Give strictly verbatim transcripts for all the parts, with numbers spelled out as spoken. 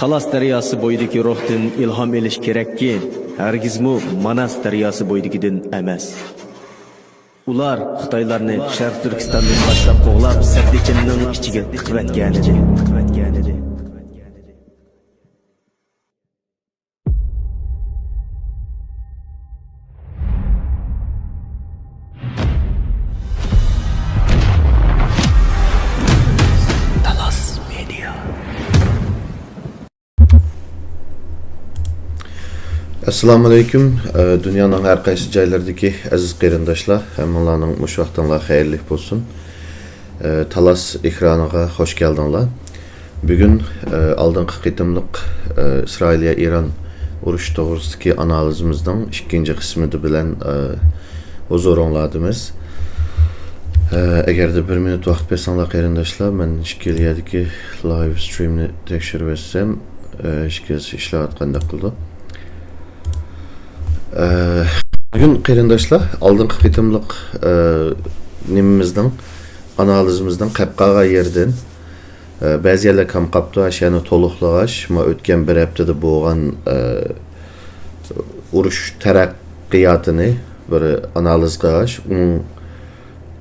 تالاس دەرياسى بويىدىكى روھتىن ئىلھام ئېلىش كېرەككى، ھەرگىزمۇ ماناس دەرياسى بويىدىكىدىن ئەمەس. ئۇلار خىتايلارنى شەرقىي تۈركىستاندىن باشلاپ قوغلاپ، سەددىچىننىڭ ئىچىگە تىقىۋەتكەنىدى. تالاس مېدىيا. ئەسسالامۇئەلەيكۇم. ئە، دۇنيانىڭ ھەر قايسى جايلىرىدىكى ئەزىز قېرىنداشلار، ھەممىڭلارنىڭ مۇشۇ ۋاقتىڭلار خەيرلىك بولسۇن. ئە، تالاس ئېكرانىغا خوش كەلدىڭلار. بۈگۈن، ئە، ئالدىنقى قېتىملىق، ئە، ئىسرائىلىيە-ئىران ئۇرۇشى توغرىسىدىكى ئانالىزىمىزنىڭ ئىككىنچى قىسمى بىلەن، ئە، ھۇزۇرۇڭلاردىمىز. ئە، ئەگەردە بىر مىنۇت ۋاقىت بەرسەڭلار، قېرىنداشلار، مەن ئىككىلا يەردىكى لايف سترىمنى تەكشۈرۈۋەتسەم، ئە، ھېچقايسى ئىشلەۋاتقاندەك قىلىدۇ. ئە، بۈگۈن، قېرىنداشلار، ئالدىنقى قېتىملىق، ئە، نېمىمىزنىڭ، ئانالىزىمىزنىڭ قەپ قالغان يېرىدىن، ئە، بەزى يەرلەر كەم قاپتۇ، ئاشۇ يەرنى تولۇقلىغاچ، ما ئۆتكەن بىر ھەپتىدە بولغان، ئە، ئۇرۇش تەرەققىياتىنى بىر ئانالىز قىلغاچ، ئۇنىڭ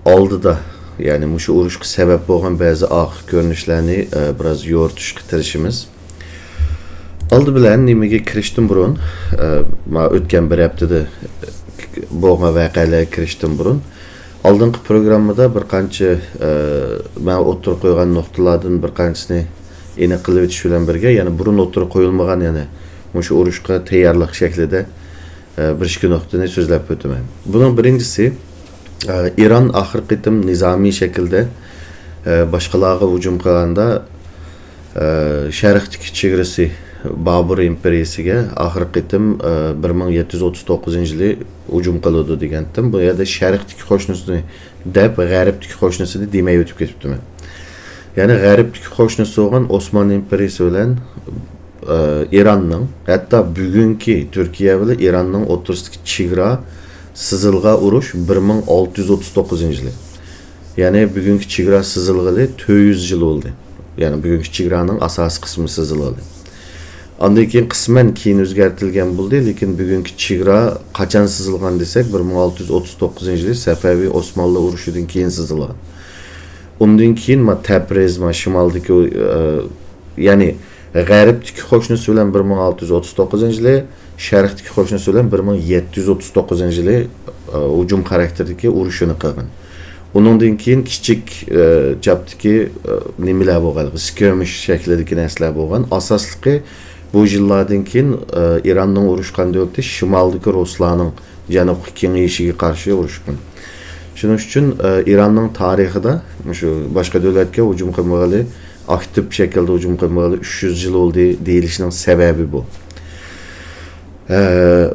ئالدىدا، يەنى مۇشۇ ئۇرۇشقا سەۋەب بولغان بەزى ئارقا كۆرۈنۈشلەرنى، ئە، بىراز يورۇتۇشقا تىرىشىمىز. ئالدى بىلەن نېمىگە كىرىشتىن بۇرۇن، ئە، ما ئۆتكەن بىر ھەپتىدە بولغان ۋەقەلەرگە كىرىشتىن بۇرۇن، ئالدىنقى پروگراممىدا بىر قانچە، ئە، مەن ئوتتۇرىغا قويغان نۇقتىلاردىن بىر قانچىسىنى ئېنىق قىلىۋېتىش بىلەن بىرگە، يەنە بۇرۇن ئوتتۇرىغا قويۇلمىغان، يەنى مۇشۇ ئۇرۇشقا تەييارلىق شەكلىدە، ئە، بىر ئىككى نۇقتىنى سۆزلەپ ئۆتىمەن. بۇنىڭ بىرىنچىسى، ئە، ئىران ئاخىرقى قېتىم نىزامىي شەكىلدە، ئە، باشقىلارغا ھۇجۇم قىلغاندا، ئە، شەرقتىكى چېگرىسى بابۇر ئىمپېرىيىسىگە ئاخىرقى قېتىم، ئە، بىر مىڭ يەتتە يۈز ئوتتۇز توققۇزىنچى يىلى ھۇجۇم قىلىدۇ دېگەنتىم. بۇ يەردە شەرقتىكى قوشنىسىنى دەپ، غەربتىكى قوشنىسىنى دېمەي ئۆتۈپ كېتىپتىمەن. يەنى غەربتىكى قوشنىسى بولغان ئوسمان ئىمپېرىيىسى بىلەن، ئە، ئىراننىڭ، ھەتتا بۈگۈنكى تۈركىيە بىلەن ئىراننىڭ ئوتتۇرىسىدىكى چېگرا سىزىلغان ئۇرۇش بىر مىڭ ئالتە يۈز ئوتتۇز توققۇزىنچى يىلى. يەنى بۈگۈنكى چېگرا سىزىلغىلى تۆت يۈز يىل بولدى. يەنى بۈگۈنكى چېگرانىڭ ئاساسىي قىسمى سىزىلغىلى. ئاندىن كېيىن قىسمەن كېيىن ئۆزگەرتىلگەن بولدى، لېكىن بۈگۈنكى چېگرا قاچان سىزىلغان دېسەك، بىر مىڭ ئالتە يۈز ئوتتۇز توققۇزىنچى يىلى سەفەۋى ئوسمانلى ئۇرۇشىدىن كېيىن سىزىلغان. ئۇندىن كېيىن ما تەبرىز، ما شىمالدىكى، ئە، يەنى غەربتىكى قوشنىسى بىلەن بىر مىڭ ئالتە يۈز ئوتتۇز توققۇزىنچى يىلى، شەرقتىكى قوشنىسى بىلەن بىر مىڭ يەتتە يۈز ئوتتۇز توققۇزىنچى يىلى، ئە، ھۇجۇم خاراكتېرىدىكى ئۇرۇشىنى قىلغان. ئۇنىڭدىن كېيىن كىچىك، ئە، چاپتىكى، ئە، نېمىلەر بولغان، skirmish شەكلىدىكى نەرسىلەر بولغان. ئاساسلىقى بۇ يىللاردىن كېيىن، ئە، ئىراننىڭ ئۇرۇشقان دۆلىتى شىمالدىكى رۇسلارنىڭ جەنۇبقا كېڭىيىشىگە قارشى ئۇرۇشقان. شۇنىڭ ئۈچۈن، ئە، ئىراننىڭ تارىخىدا مۇشۇ باشقا دۆلەتكە ھۇجۇم قىلمىغىلى، ئاكتىپ شەكىلدە ھۇجۇم قىلمىغىلى ئۈچ يۈز يىل بولدى دېيىلىشىنىڭ سەۋەبى بۇ. ئە،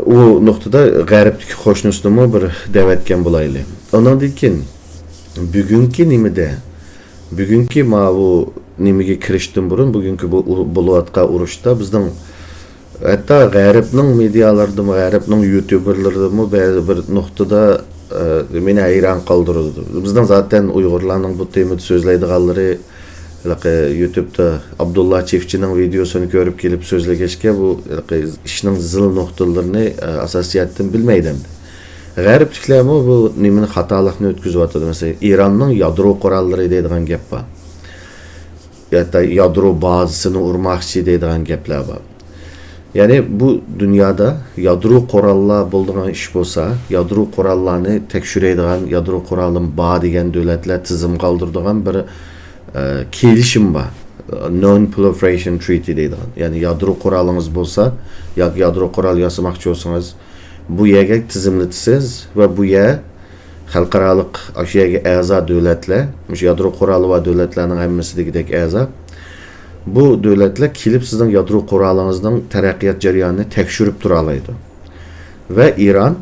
ئۇ نۇقتىدا غەربتىكى قوشنىسىنىمۇ بىر دەۋەتكەن بولايلى. ئۇنىڭدىن كېيىن بۈگۈنكى نېمىدە، بۈگۈنكى ماۋۇ نېمىگە كىرىشتىن بۇرۇن، بۈگۈنكى بۇ ئۇ-، بولۇۋاتقان ئۇرۇشتا بىزنىڭ، ھەتتا غەربنىڭ مېدىيالىرىدىمۇ، غەربنىڭ يۇتۇبېرلىرىدىمۇ بەزى بىر نۇقتىدا، ئە، مېنى ھەيران قالدۇرىدۇ. بىزنىڭ زاتەن ئۇيغۇرلارنىڭ بۇ تېمىدا سۆزلەيدىغانلىرى، ھېلىقى يۇتۇبتا ئابدۇللا چىفچىنىڭ ۋىدېيوسىنى كۆرۈپ كېلىپ سۆزلىگەچكە، بۇ ھېلىقى ئىشنىڭ زىل نۇقتىلىرىنى، ئە، ئاساسىيەتتىن بىلمەيدۇ ئەمدى. غەربلىكلەرمۇ بۇ نېمىنى، خاتالىقنى ئۆتكۈزۈۋاتىدۇ. مەسىلەن، ئىراننىڭ يادرو قوراللىرى دەيدىغان گەپ بار. ھەتتا يادرو بازىسىنى ئۇرماقچى دەيدىغان گەپلەر بار. يەنى بۇ دۇنيادا يادرو قوراللار بولىدىغان ئىش بولسا، يادرو قوراللارنى تەكشۈرەيدىغان، يادرو قورالىم بار دېگەن دۆلەتلەر تىزىم قالدۇرىدىغان بىر، ئە، كېلىشىم بار. Non Proliferation Treaty دەيدىغان. يەنى يادرو قورالىڭىز بولسا ياكى يادرو قورال ياسىماقچى بولسىڭىز، بۇ يەرگە تىزىملىتىسىز ۋە بۇ يەر خەلقئارالىق، ئاشۇ يەرگە ئەزا دۆلەتلەر، مۇشۇ يادرو قورالى بار دۆلەتلەرنىڭ ھەممىسى دېگۈدەك ئەزا. بۇ دۆلەتلەر كېلىپ سىزنىڭ يادرو قورالىڭىزنىڭ تەرەققىيات جەريانىنى تەكشۈرۈپ تۇرالايدۇ. ۋە ئىران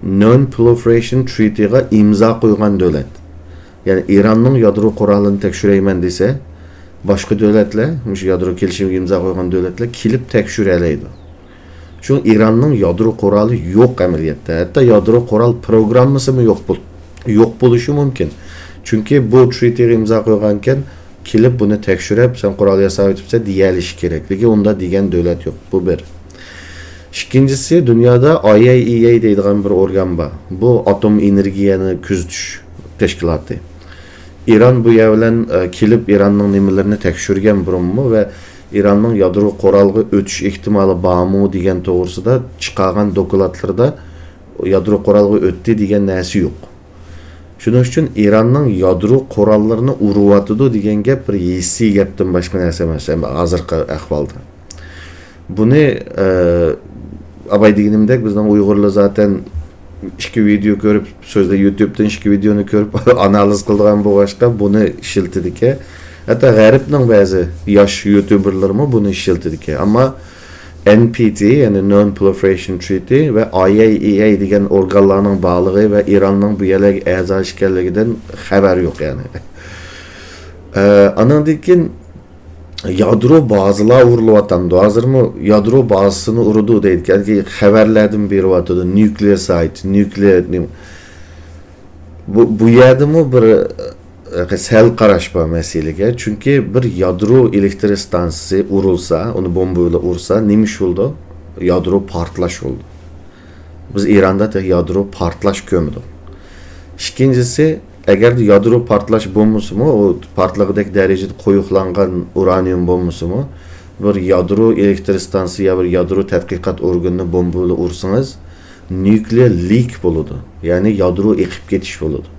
Non Proliferation Treaty غا ئىمزا قويغان دۆلەت. يەنى ئىراننىڭ يادرو قورالىنى تەكشۈرەيمەن دېسە، باشقا دۆلەتلەر، مۇشۇ يادرو كېلىشىمگە ئىمزا قويغان دۆلەتلەر كېلىپ تەكشۈرەلەيدۇ. شۇڭا ئىراننىڭ يادرو قورالى يوق ئەمەلىيەتتە. ھەتتا يادرو قورال پروگراممىسىمۇ يوق بول-، يوق بولۇشى مۇمكىن. چۈنكى بۇ ترىتىغا ئىمزا قويغانكەن، كېلىپ بۇنى تەكشۈرۈپ، سەن قورال ياساۋېتىپسەن دېيەلىشى كېرەك. لېكىن ئۇنداق دېگەن دۆلەت يوق. بۇ بىر. ئىككىنچىسى، دۇنيادا ئاي ئەي ئى ئەي دەيدىغان بىر ئورگان بار. بۇ ئاتوم ئېنېرگىيەنى كۆزىتىش تەشكىلاتى. ئىران بۇ يەر بىلەن، ئە، كېلىپ ئىراننىڭ نېمىلىرىنى تەكشۈرگەن بۇرۇنمۇ ۋە ئىراننىڭ يادرو قورالغا ئۆتۈش ئېھتىمالى بارمۇ دېگەن توغرىسىدا چىقارغان دوكلاتلىرىدا يادرو قورالغا ئۆتتى دېگەن نەرسە يوق. شۇنىڭ ئۈچۈن ئىراننىڭ يادرو قوراللىرىنى ئۇرۇۋاتىدۇ دېگەن گەپ بىر ھېسسىي گەپتىن باشقا نەرسە ئەمەس، ئەمما ھازىرقى ئەھۋالدا. بۇنى، ئە، ئاباي دېگىنىمدەك، بىزنىڭ ئۇيغۇرلار زاتەن ئىككى ۋىدېو كۆرۈپ، سۆزدە يۇتۇبتىن ئىككى ۋىدېونى كۆرۈپ ئانالىز قىلىدىغان بولغاچقا، بۇنى ئىشلىتىدىكەن. ھەتتا غەربنىڭ بەزى ياش يۇتۇبېرلىرىمۇ بۇنى ئىشلىتىدىكەن. ئەمما ئېن پى تى، يەنى نون پرولىفېرېيشن ترىتى ۋە ئاي ئەي ئى ئەي دېگەن ئورگانلارنىڭ بارلىقى ۋە ئىراننىڭ بۇ يەرلەرگە ئەزا ئىكەنلىكىدىن خەۋەر يوق، يەنى. ئە، ئانىڭدىن كېيىن يادرو بازىلار ئۇرۇلۇۋاتامدۇ؟ ھازىرمۇ يادرو بازىسىنى ئۇرىدۇ دەيدىكەن، خەۋەرلەردىن بېرىۋاتىدۇ. نۇكلېئار سايت، نۇكلېئار نېمە. بۇ، بۇ يەردىمۇ بىر، ئە، سەل قاراش بار مەسىلىگە. چۈنكى بىر يادرو ئېلېكتر ئىستانسىسى ئۇرۇلسا، ئۇنى بومبا بىلەن ئۇرسا، نېمە ئىش بولىدۇ؟ يادرو پارتلاش بولىدۇ. بىز ئىراندا تېخى يادرو پارتلاش كۆرمىدۇق. ئىككىنچىسى، ئەگەردە يادرو پارتلاش بولمىسىمۇ، ئۇ پارتلىغۇدەك دەرىجىدە قويۇقلانغان ئۇرانىيۇم بولمىسىمۇ، بىر يادرو ئېلېكتر ئىستانسىسى يا بىر يادرو تەتقىقات ئورگىنىنى بومبا بىلەن ئۇرسىڭىز، نۇكلېئار لىك بولىدۇ. يەنى يادرو ئېقىپ كېتىش بولىدۇ.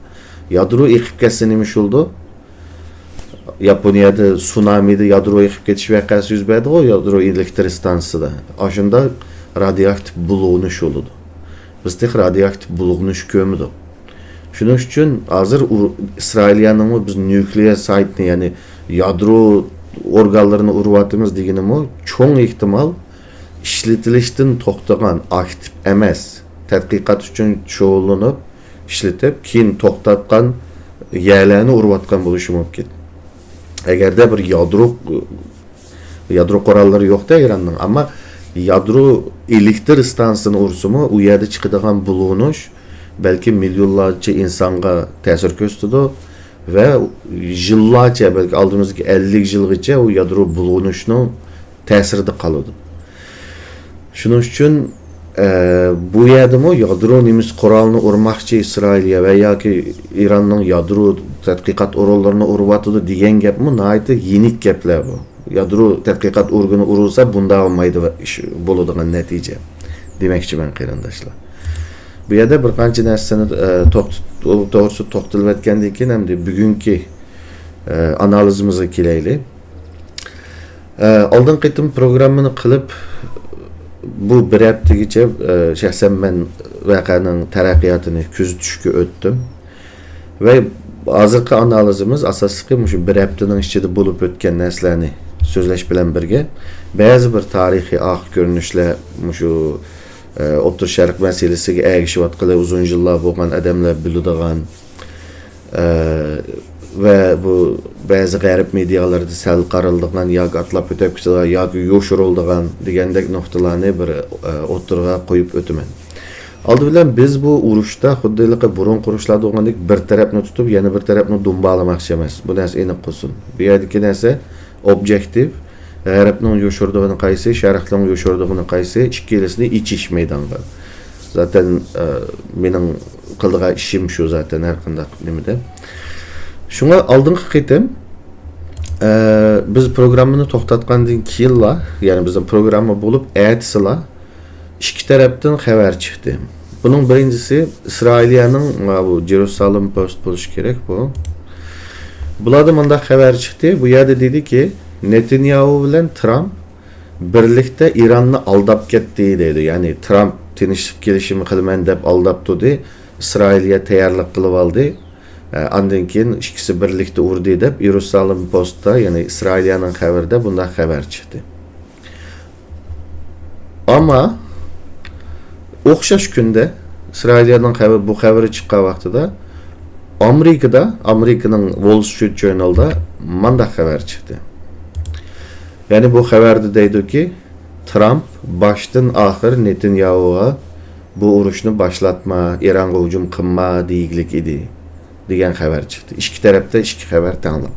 يادرو ئېقىپ كەتسە نېمە ئىش بولىدۇ؟ ياپونىيەدە سۇنامىدا يادرو ئېقىپ كېتىش ۋەقەسى يۈز بەردىغۇ، يادرو ئېلېكتر ئىستانسىسىدا. ئاشۇنداق رادىيوئاكتىپ بۇلغىنىش بولىدۇ. بىز تېخى رادىيوئاكتىپ بۇلغىنىش كۆرمىدۇق. شۇنىڭ ئۈچۈن ھازىر ئۇ-، ئىسرائىلىيەنىڭمۇ بىز نۇكلېئار سايتنى، يەنى يادرو ئورگانلىرىنى ئۇرۇۋاتىمىز دېگىنىمۇ چوڭ ئېھتىمال ئىشلىتىلىشتىن توختىغان، ئاكتىپ ئەمەس، تەتقىقات ئۈچۈن شۇغۇللىنىپ، ئىشلىتىپ، كېيىن توختاتقان يەرلەرنى ئۇرۇۋاتقان بولۇشى مۇمكىن. ئەگەردە بىر يادرو، يادرو قوراللىرى يوق-دە ئىراننىڭ، ئەمما يادرو ئېلېكتر ئىستانسىسىنى ئۇرسىمۇ، ئۇ يەردە چىقىدىغان بۇلغىنىش بەلكى مىليونلارچە ئىنسانغا تەسىر كۆرسىتىدۇ ۋە يىللارچە، بەلكى ئالدىمىزدىكى ئەللىك يىلغىچە ئۇ يادرو بۇلغىنىشنىڭ تەسىرىدە قالىدۇ. شۇنىڭ ئۈچۈن، ئە، بۇ يەردىمۇ يادرو نېمىسى قورالىنى ئۇرماقچى ئىسرائىلىيە ۋە ياكى ئىراننىڭ يادرو تەتقىقات ئورۇنلىرىنى ئۇرۇۋاتىدۇ دېگەن گەپمۇ ناھايىتى يېنىك گەپلەر بۇ. يادرو تەتقىقات ئورگىنى ئۇرۇلسا، بۇنداق بولمايدۇ ۋە ئىش بولىدىغان نەتىجە دېمەكچىمەن، قېرىنداشلار. بۇ يەردە بىر قانچە نەرسىنى، ئە، توختىتىپ، توغرىسىدا توختىلىۋەتكەندىن كېيىن، ئەمدى بۈگۈنكى، ئە، ئانالىزىمىزغا كېلەيلى. ئە، ئالدىنقى قېتىم پروگراممىنى قىلىپ، بۇ بىر ھەپتىگىچە، ئە، شەخسەن مەن ۋەقەنىڭ تەرەققىياتىنى كۆزىتىشكە ئۆتتۈم. ۋە ھازىرقى ئانالىزىمىز ئاساسلىقى مۇشۇ بىر ھەپتىنىڭ ئىچىدە بولۇپ ئۆتكەن نەرسىلەرنى سۆزلەش بىلەن بىرگە، بەزى بىر تارىخىي ئارقا كۆرۈنۈشلەر، مۇشۇ، ئە، ئوتتۇرا شەرق مەسىلىسىگە ئەگىشىۋاتقىلى ئۇزۇن يىللار بولغان ئادەملەر بىلىدىغان، ئە، ۋە بۇ بەزى غەرب مېدىيالىرىدا سەل قارىلىدىغان ياكى ئاتلاپ ئۆتۈپ كېتىدىغان ياكى يوشۇرۇلىدىغان دېگەندەك نۇقتىلارنى بىر، ئە، ئوتتۇرىغا قويۇپ ئۆتىمەن. ئالدى بىلەن بىز بۇ ئۇرۇشتا خۇددى ھېلىقى بۇرۇنقى ئۇرۇشلاردا بولغاندەك بىر تەرەپنى تۇتۇپ، يەنە بىر تەرەپنى دۇمبالىماقچى ئەمەس. بۇ نەرسە ئېنىق قىلسۇن. بۇ يەردىكى نەرسە ئوبيېكتىپ، غەربنىڭ يوشۇرىدىغىنى قايسى، شەرقنىڭ يوشۇرىدىغىنى قايسى، ئىككىلىسىنى ئېچىش مەيدانغا. زاتەن، ئە، مېنىڭ قىلىدىغان ئىشىم شۇ زاتەن ھەر قانداق نېمىدە. شۇڭا ئالدىنقى قېتىم، ئە، بىز پروگراممىنى توختاتقاندىن كېيىنلا، يەنى بىزنىڭ پروگرامما بولۇپ ئەتىسىلا، ئىككى تەرەپتىن خەۋەر چىقتى. بۇنىڭ بىرىنچىسى ئىسرائىلىيەنىڭ، مانا بۇ جېرۇسالېم پوست بولۇشى كېرەك بۇ. بۇلاردا مۇنداق خەۋەر چىقتى. بۇ يەردە دېدىكى، نېتانياھۇ بىلەن ترامپ بىرلىكتە ئىراننى ئالداپ كەتتى دەيدۇ. يەنى ترامپ تىنچلىق كېلىشىمى قىلىمەن دەپ ئالداپ تۇردى. ئىسرائىلىيە تەييارلىق قىلىۋالدى. ئە، ئاندىن كېيىن ئىككىسى بىرلىكتە ئۇردى دەپ يېرۇسالېم پوستتا، يەنى ئىسرائىلىيەنىڭ خەۋىرىدە بۇنداق خەۋەر چىقتى. ئەمما ئوخشاش كۈندە ئىسرائىلىيەنىڭ خەۋە-، بۇ خەۋىرى چىققان ۋاقتىدا ئامېرىكىدا، ئامېرىكىنىڭ ۋول سترىت ژۇرنالىدا مانداق خەۋەر چىقتى. يەنى بۇ خەۋەردە دەيدۇكى، ترامپ باشتىن ئاخىر نېتانياھۇغا بۇ ئۇرۇشنى باشلاتما، ئىرانغا ھۇجۇم قىلما دېگۈلۈك ئىدى، دېگەن خەۋەر چىقتى. ئىككى تەرەپتە ئىككى خەۋەر تەڭلا.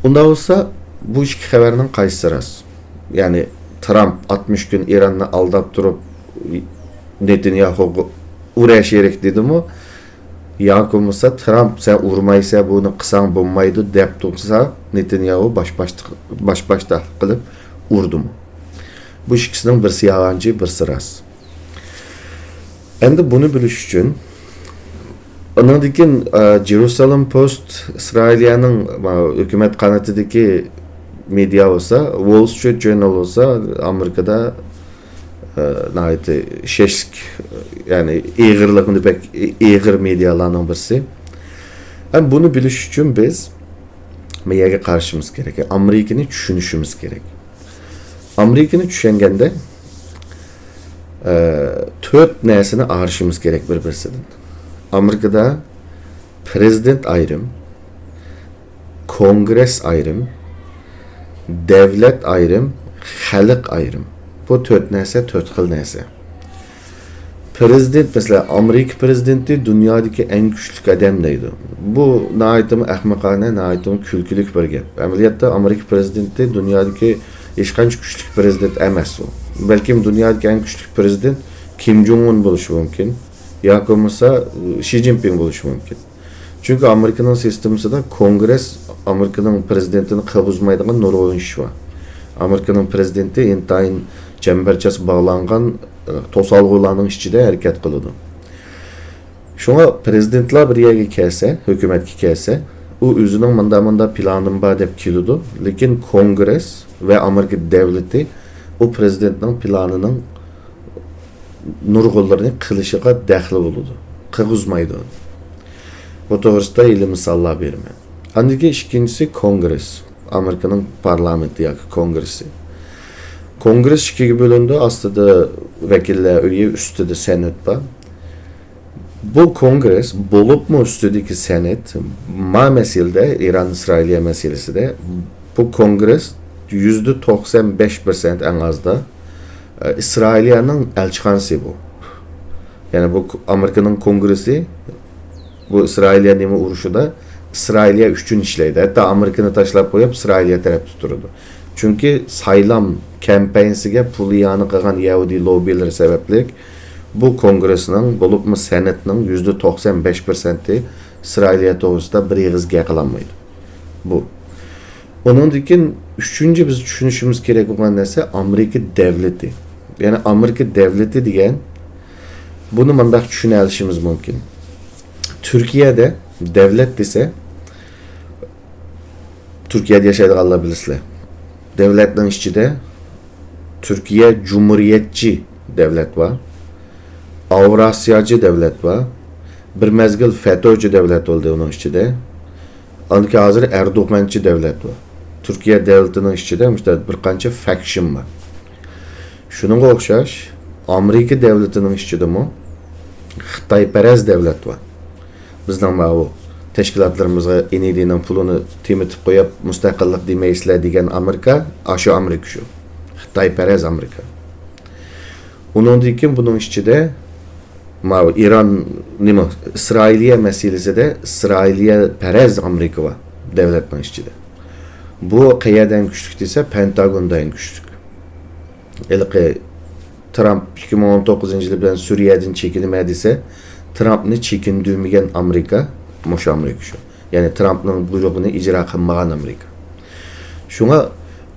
ئۇنداق بولسا، بۇ ئىككى خەۋەرنىڭ قايسىسى راست؟ يەنى ترامپ ئاتمىش كۈن ئىراننى ئالداپ تۇرۇپ، نېتانياھۇغا ئۇرۇش كېرەك دېدىمۇ؟ ياكى بولمىسا ترامپ سەن ئۇرمايسەن، بۇنى قىلساڭ بولمايدۇ دەپ تۇرسا، نېتانياھۇ باش باش باش باشتاق قىلىپ ئۇردىمۇ؟ بۇ ئىككىسىنىڭ بىرسى يالغانچى، بىرسى راست. ئەمدى بۇنى بىلىش ئۈچۈن، ئۇنىڭدىن كېيىن، ئە، جېرۇسالېم پوست ئىسرائىلىيەنىڭ، ما، ھۆكۈمەت قانىتىدىكى مېدىيا بولسا، ۋول سترىت ژۇرنال بولسا، ئامېرىكىدا، ئە، ناھايىتى شەشلىك، يەنى ئېغىرلىقىنى بەك ئېغىر مېدىيالارنىڭ بىرسى. ھەم بۇنى بىلىش ئۈچۈن بىز بۇ يەرگە قارىشىمىز كېرەك. ئامېرىكىنى چۈشىنىشىمىز كېرەك. ئامېرىكىنى چۈشەنگەندە، ئە، تۆت نەرسىنى ئايرىشىمىز كېرەك بىر-بىرسىدىن. ئامېرىكىدا پرېزىدېنت ئايرىم، كونگرېس ئايرىم، دەۋلەت ئايرىم، خەلق ئايرىم. بۇ تۆت نەرسە، تۆت خىل نەرسە. پرېزىدېنت، مەسىلەن، ئامېرىكا پرېزىدېنتى دۇنيادىكى ئەڭ كۈچلۈك ئادەم دەيدۇ. بۇ ناھايىتىمۇ ئەخمىقانە، ناھايىتىمۇ كۈلكىلىك بىر گەپ. ئەمەلىيەتتە ئامېرىكا پرېزىدېنتى دۇنيادىكى ھېچقانچە كۈچلۈك پرېزىدېنت ئەمەس ئۇ. بەلكىم دۇنيادىكى ئەڭ كۈچلۈك پرېزىدېنت كىم جوڭ ئۇن بولۇشى مۇمكىن. ياكى بولمىسا شى جىنپىڭ بولۇشى مۇمكىن. چۈنكى ئامېرىكىنىڭ سىستېمىسىدا كونگرېس ئامېرىكىنىڭ پرېزىدېنتىنى قىلغۇزمايدىغان نۇرغۇن ئىش بار. ئامېرىكىنىڭ پرېزىدېنتى ئىنتايىن چەمبەرچاس باغلانغان، ئە، توسالغۇلارنىڭ ئىچىدە ھەرىكەت قىلىدۇ. شۇڭا پرېزىدېنتلار بىر يەرگە كەلسە، ھۆكۈمەتكە كەلسە، ئۇ ئۆزىنىڭ مۇنداق-مۇنداق پىلانىم بار دەپ كېلىدۇ، لېكىن كونگرېس ۋە ئامېرىكا دەۋلىتى ئۇ پرېزىدېنتنىڭ پىلانىنىڭ نۇرغۇنلىرىنى قىلىشىغا دەخلى بولىدۇ، قىلغۇزمايدۇ. بۇ توغرىسىدا ھېلى مىساللار بېرىمەن. ئاندىن كېيىن ئىككىنچىسى كونگرېس، ئامېرىكىنىڭ پارلامېنتى ياكى كونگرېسى. كونگرېس ئىككىگە بۆلۈنىدۇ، ئاستىدا ۋەكىللەر ئۆيى، ئۈستىدە سېنات بار. بۇ كونگرېس، بولۇپمۇ ئۈستىدىكى سېنات، ما مەسىلىدە، ئىران-ئىسرائىلىيە مەسىلىسىدە، بۇ كونگرېس يۈزدە توقسان بەش پىرسەنت ئەڭ ئازدا، ئە، ئىسرائىلىيەنىڭ ئەلچىخانىسى بۇ. يەنى بۇ ك-، ئامېرىكىنىڭ كونگرېسى بۇ ئىسرائىلىيە نېمە ئۇرۇشىدا ئىسرائىلىيە ئۈچۈن ئىشلەيدۇ. ھەتتا ئامېرىكىنى تاشلاپ قويۇپ، ئىسرائىلىيە تەرەپتە تۇرىدۇ. چۈنكى سايلام كامپانىيىسىگە پۇل ئىئانە قىلغان يەھۇدىي لوببىلىرى سەۋەبلىك بۇ كونگرېسنىڭ، بولۇپمۇ سېناتنىڭ يۈزدە توقسان بەش پىرسەنتى ئىسرائىلىيە توغرىسىدا بىر ئېغىز گەپ قىلالمايدۇ. بۇ. ئۇنىڭدىن كېيىن ئۈچىنچى بىز چۈشىنىشىمىز كېرەك بولغان نەرسە ئامېرىكا دەۋلىتى. يەنى ئامېرىكا دەۋلىتى دېگەن، بۇنى مۇنداق چۈشىنەلىشىمىز مۇمكىن. تۈركىيەدە دەۋلەت دېسە، تۈركىيەدە ياشايدىغانلار بىلىسىلەر. دەۋلەتنىڭ ئىچىدە تۈركىيە جۇمھۇرىيەتچى دەۋلەت بار، ئاۋراسىياچى دەۋلەت بار، بىر مەزگىل فەتۆچى دەۋلەت بولدى ئۇنىڭ ئىچىدە. ئاندىن كېيىن ھازىر ئەردوغانچى دەۋلەت بار. تۈركىيە دەۋلىتىنىڭ ئىچىدە مۇشۇنداق بىر قانچە فەكشن بار. شۇنىڭغا ئوخشاش، ئامېرىكا دەۋلىتىنىڭ ئىچىدىمۇ خىتايپەرەس دەۋلەت بار. بىزنىڭ ماۋۇ تەشكىلاتلىرىمىزغا ئېنىدىنىڭ پۇلىنى تېمىتىپ قويۇپ، مۇستەقىللىق دېمەيسىلەر دېگەن ئامېرىكا، ئاشۇ ئامېرىكا شۇ. خىتايپەرەس ئامېرىكا. ئۇنىڭدىن كېيىن بۇنىڭ ئىچىدە ماۋۇ ئىران، نېمە، ئىسرائىلىيە مەسىلىسىدە ئىسرائىلىيەپەرەس ئامېرىكا بار دەۋلەتنىڭ ئىچىدە. بۇ قەيەردە ئەڭ كۈچلۈك دېسە، پېنتاگوندا ئەڭ كۈچلۈك. ھېلىقى ترامپ ئىككى مىڭ ئون توققۇزىنچى يىلى بىلەن سۈرىيەدىن چېكىنىمەن دېسە، ترامپنى چېكىندۈرمىگەن ئامېرىكا، مۇشۇ ئامېرىكا شۇ. يەنى ترامپنىڭ بۇيرۇقىنى ئىجرا قىلمىغان ئامېرىكا. شۇڭا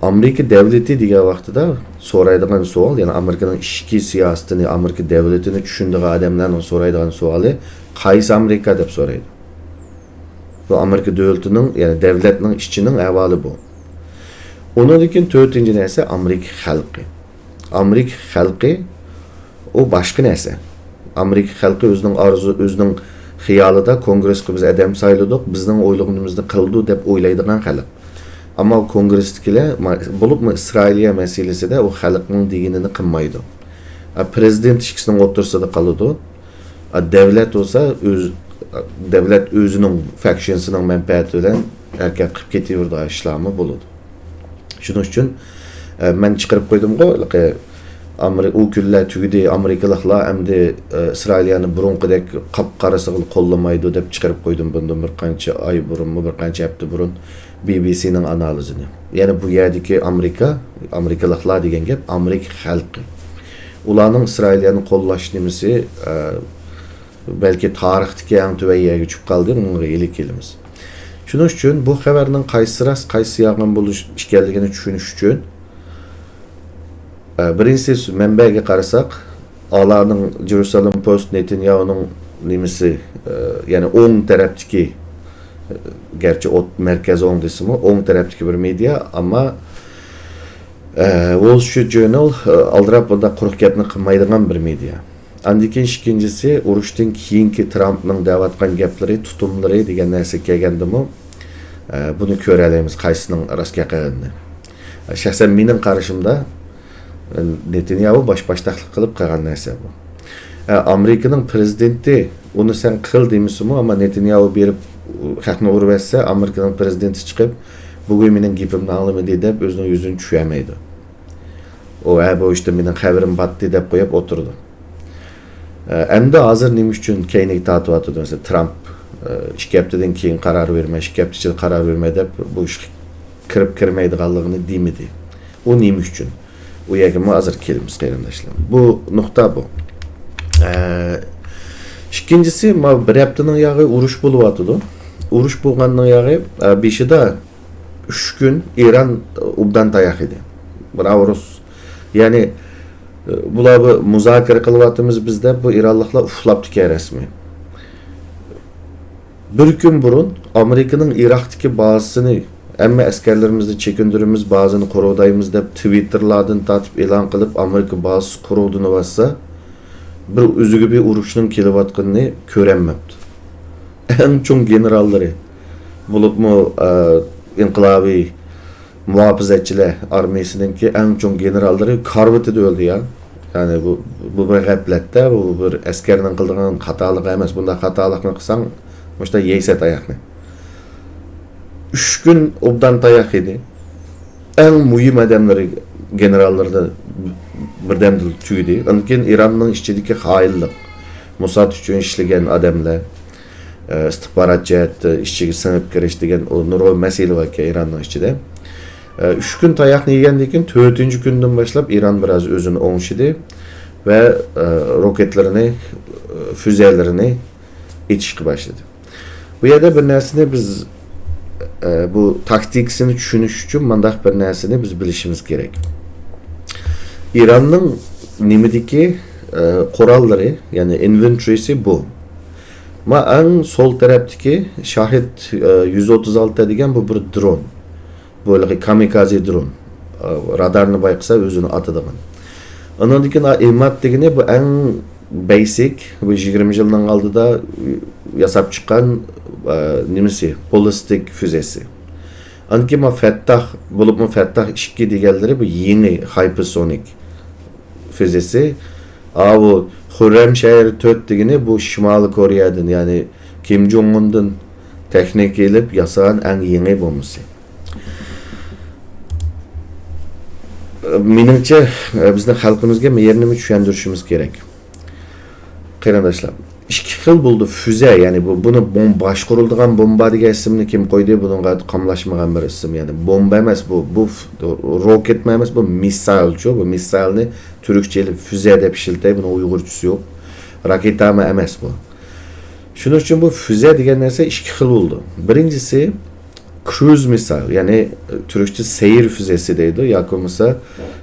ئامېرىكا دەۋلىتى دېگەن ۋاقتىدا سورايدىغان سوئال، يەنى ئامېرىكىنىڭ ئىچكى سىياسىتىنى، ئامېرىكا دەۋلىتىنى چۈشىنىدىغان ئادەملەرنىڭ سورايدىغان سوئالى، قايسى ئامېرىكا دەپ سورايدۇ. بۇ ئامېرىكا دۆلىتىنىڭ، يەنى دەۋلەتنىڭ ئىچىنىڭ ئەھۋالى بۇ. ئۇنىڭدىن كېيىن تۆتىنچى نەرسە ئامېرىكا خەلقى. ئامېرىكا خەلقى ئۇ باشقا نەرسە. ئامېرىكا خەلقى ئۆزىنىڭ ئارزۇ، ئۆزىنىڭ خىيالىدا كونگرېسقا بىز ئادەم سايلىدۇق، بىزنىڭ ئويلىغىنىمىزنى قىلىدۇ دەپ ئويلايدىغان خەلق. ئەمما كونگرېستىكىلەر، ما-، بولۇپمۇ ئىسرائىلىيە مەسىلىسىدە ئۇ خەلقنىڭ دېگىنىنى قىلمايدۇ. ئا، پرېزىدېنت ئىككىسىنىڭ ئوتتۇرىسىدا قالىدۇ. ئا، دەۋلەت بولسا ئۆز، دەۋلەت ئۆزىنىڭ فەكشنسىنىڭ مەنپەئەتى بىلەن ھەرىكەت قىلىپ كېتىۋېرىدىغان ئىشلارمۇ بولىدۇ. شۇنىڭ ئۈچۈن، ئە، مەن چىقىرىپ قويدۇمغۇ، ھېلىقى، ئامېرى-، ئۇ كۈنلەر تۈگىدى، ئامېرىكىلىقلار ئەمدى، ئە، ئىسرائىلىيەنى بۇرۇنقىدەك قاپقارىسىغىلا قوللىمايدۇ دەپ چىقىرىپ قويدۇم بۇندىن بىر قانچە ئاي بۇرۇنمۇ، بىر قانچە ھەپتە بۇرۇن بى بى سىنىڭ ئانالىزىنى. يەنى بۇ يەردىكى ئامېرىكا، ئامېرىكىلىقلار دېگەن گەپ، ئامېرىكا خەلقى. ئۇلارنىڭ ئىسرائىلىيەنى قوللاش نېمىسى، ئە، بەلكى تارىختىكى ئەڭ تۆۋەن يەرگە چۈشۈپ قالدى، ئۇنىڭغا ئېلىپ كېلىمىز. شۇنىڭ ئۈچۈن بۇ خەۋەرنىڭ قايسى راست، قايسى يالغان بولۇش ئىكەنلىكىنى چۈشىنىش ئۈچۈن، ئە، بىرىنچىسى مەنبەگە قارىساق، ئالانىڭ، جېرۇسالېم پوست، نېتانياھۇنىڭ نېمىسى، ئە، يەنى ئوڭ تەرەپتىكى، ئە، گەرچە ئوت-، مەركەز ئوڭ دېسىمۇ، ئوڭ تەرەپتىكى بىر مېدىيا، ئەمما، ئە، ۋول سترىت ژۇرنال، ئە، ئالدىراپ بۇنداق قۇرۇق گەپنى قىلمايدىغان بىر مېدىيا. ئاندىن كېيىن ئىككىنچىسى، ئۇرۇشتىن كېيىنكى ترامپنىڭ دەۋاتقان گەپلىرى، تۇتۇملىرى دېگەن نەرسە كەلگەندىمۇ، ئە، بۇنى كۆرەلەيمىز، قايسىنىڭ راست گەپ ئىكەنلىكىنى. شەخسەن مېنىڭ قارىشىمدا، ئە، نېتانياھۇ باش-باشتاقلىق قىلىپ قىلغان نەرسە بۇ. ئە، ئامېرىكىنىڭ پىرېزىدېنتى ئۇنى سەن قىل دېمىسىمۇ، ئەمما نېتانياھۇ بېرىپ خەقنى ئۇرۇۋەتسە، ئامېرىكىنىڭ پىرېزىدېنتى چىقىپ، بۈگۈن مېنىڭ گېپىمنى ئاڭلىمىدى دەپ ئۆزىنىڭ يۈزىنى چۈشۈرەلمەيدۇ. ئۇ، ھە، بۇ ئىشتا مېنىڭ خەۋىرىم باتتى دەپ قويۇپ ئولتۇرىدۇ. ئە، ئەمدى ھازىر نېمە ئۈچۈن كەينىگە تارتىۋاتىدۇ؟ مەسىلەن، ترامپ، ئە، ئىككى ھەپتىدىن كېيىن قارار بېرىمەن، ئىككى ھەپتە ئىچىدە قارار بېرىمەن دەپ بۇ ئىشقا كىرىپ كىرمەيدىغانلىقىنى دېمىدى. ئۇ نېمە ئۈچۈن؟ ئۇ يەرگىمۇ ھازىر كېلىمىز، قېرىنداشلار. بۇ نۇقتا بۇ. ئە، ئىككىنچىسى، ماۋۇ بىر ھەپتىنىڭ ياغى ئۇرۇش بولۇۋاتىدۇ. ئۇرۇش بولغاننىڭ ياغى، ئە، بېشىدا ئۈچ كۈن ئىران ئوبدان تاياق يېدى. بىراۋ رۇس. يەنى، ئە، بۇلار بۇ مۇزاكىرە قىلىۋاتىمىز بىز دەپ، بۇ ئىرانلىقلار ئۇخلاپتىكەن رەسمىي. بىر كۈن بۇرۇن ئامېرىكىنىڭ ئىراقتىكى بازىسىنى، ھەممە ئەسكەرلىرىمىزنى چېكىندۈرىمىز، بازىنى قوغدايمىز دەپ تىۋىتتېرلاردىن تارتىپ ئېلان قىلىپ، ئامېرىكا بازىسى قوغدىنىۋاتسا، بىر ئۆزىگە بىر ئۇرۇشنىڭ كېلىۋاتقىنىنى كۆرەلمەپتۇ. ئەڭ چوڭ گېنېراللىرى، بولۇپمۇ، ئە، ئىنقىلابىي مۇھاپىزەتچىلەر ئارمىيىسىنىڭكى ئەڭ چوڭ گېنېراللىرى كارىۋىتىدا ئۆلدى يا. يەنى بۇ، بۇ بىر غەپلەتتە، بۇ بىر ئەسكەرنىڭ قىلىدىغان خاتالىقى ئەمەس، بۇنداق خاتالىقنى قىلساڭ، مۇشۇنداق يەيسەن تاياقنى. ئۈچ كۈن ئوبدان تاياق يېدى. ئەڭ مۇھىم ئادەملىرى، گېنېراللىرىدا بىردەمدىلا تۈگىدى. ئاندىن كېيىن ئىراننىڭ ئىچىدىكى خائىنلىق، موساد ئۈچۈن ئىشلىگەن ئادەملەر، ئىستىخبارات جەھەتتە ئىچىگە سىڭىپ كىرىش دېگەن ئۇ نۇرغۇن مەسىلە باركەن ئىراننىڭ ئىچىدە. ئۈچ كۈن تاياقنى يېگەندىن كېيىن، تۆتىنچى كۈندىن باشلاپ ئىران بىراز ئۆزىنى ئوڭشىدى ۋە روكېتلىرىنى، فۈزەلىرىنى ئېتىشقا باشلىدى. بۇ يەردە بىر نەرسىنى بىز، بۇ تاكتىكىسىنى چۈشىنىش ئۈچۈن مۇنداق بىر نەرسىنى بىز بىلىشىمىز كېرەك. ئىراننىڭ نېمىدىكى، قوراللىرى، يەنى ئىنۋېنتورىسى بۇ. ما ئەڭ سول تەرەپتىكى شاھىد، ئە، يۈز ئوتتۇز ئالتە دېگەن بۇ بىر درون. بۇ ھېلىقى كامىكازې درون. ئە، رادارنى بايقىسا ئۆزىنى ئاتىدىغان. ئۇنىڭدىن كېيىن، ئا، ئىماد دېگىنى بۇ ئەڭ بەيسىك، بۇ يىگىرمە يىلنىڭ ئالدىدا ياساپ چىققان، ئە، نېمىسى، باللىستىك فۈزەسى. ئاندىن كېيىن ما فەتتاھ، بولۇپمۇ فەتتاھ ئىككى دېگەنلىرى بۇ يېڭى ھايپېرسونىك فىزىسى. ئاۋۇ خۈررەمشەھەر تۆت دېگىنى بۇ شىمالىي كورېيەدىن، يەنى كىم جوڭ ئۇندىن تېخنىكا ئېلىپ ياسىغان ئەڭ يېڭى بومبىسى. مېنىڭچە، بىزنىڭ خەلقىمىزگە مۇ يەرنىمۇ چۈشەندۈرۈشىمىز كېرەك. قېرىنداشلار، ئىككى خىل بولدى. فۈزە، يەنى بۇ، بۇنى بوم-، باشقۇرۇلىدىغان بومبا دېگەن ئىسىمنى كىم قويدى؟ بۇنىڭغا قاملاشمىغان بىر ئىسىم. يەنى بومبا ئەمەس بۇ، بۇ ف-، روكېتما ئەمەس، بۇ مىسسايلچۇ. بۇ مىسسايلنى تۈركچە ئېلىپ فۈزە دەپ ئىشلىتەي، بۇنىڭ ئۇيغۇرچىسى يوق. راكېتاما ئەمەس بۇ. شۇنىڭ ئۈچۈن بۇ فۈزە دېگەن نەرسە ئىككى خىل بولىدۇ. بىرىنچىسى، كروز مىسسايل، يەنى تۈركچە سەير فۈزەسى دەيدۇ، ياكى بولمىسا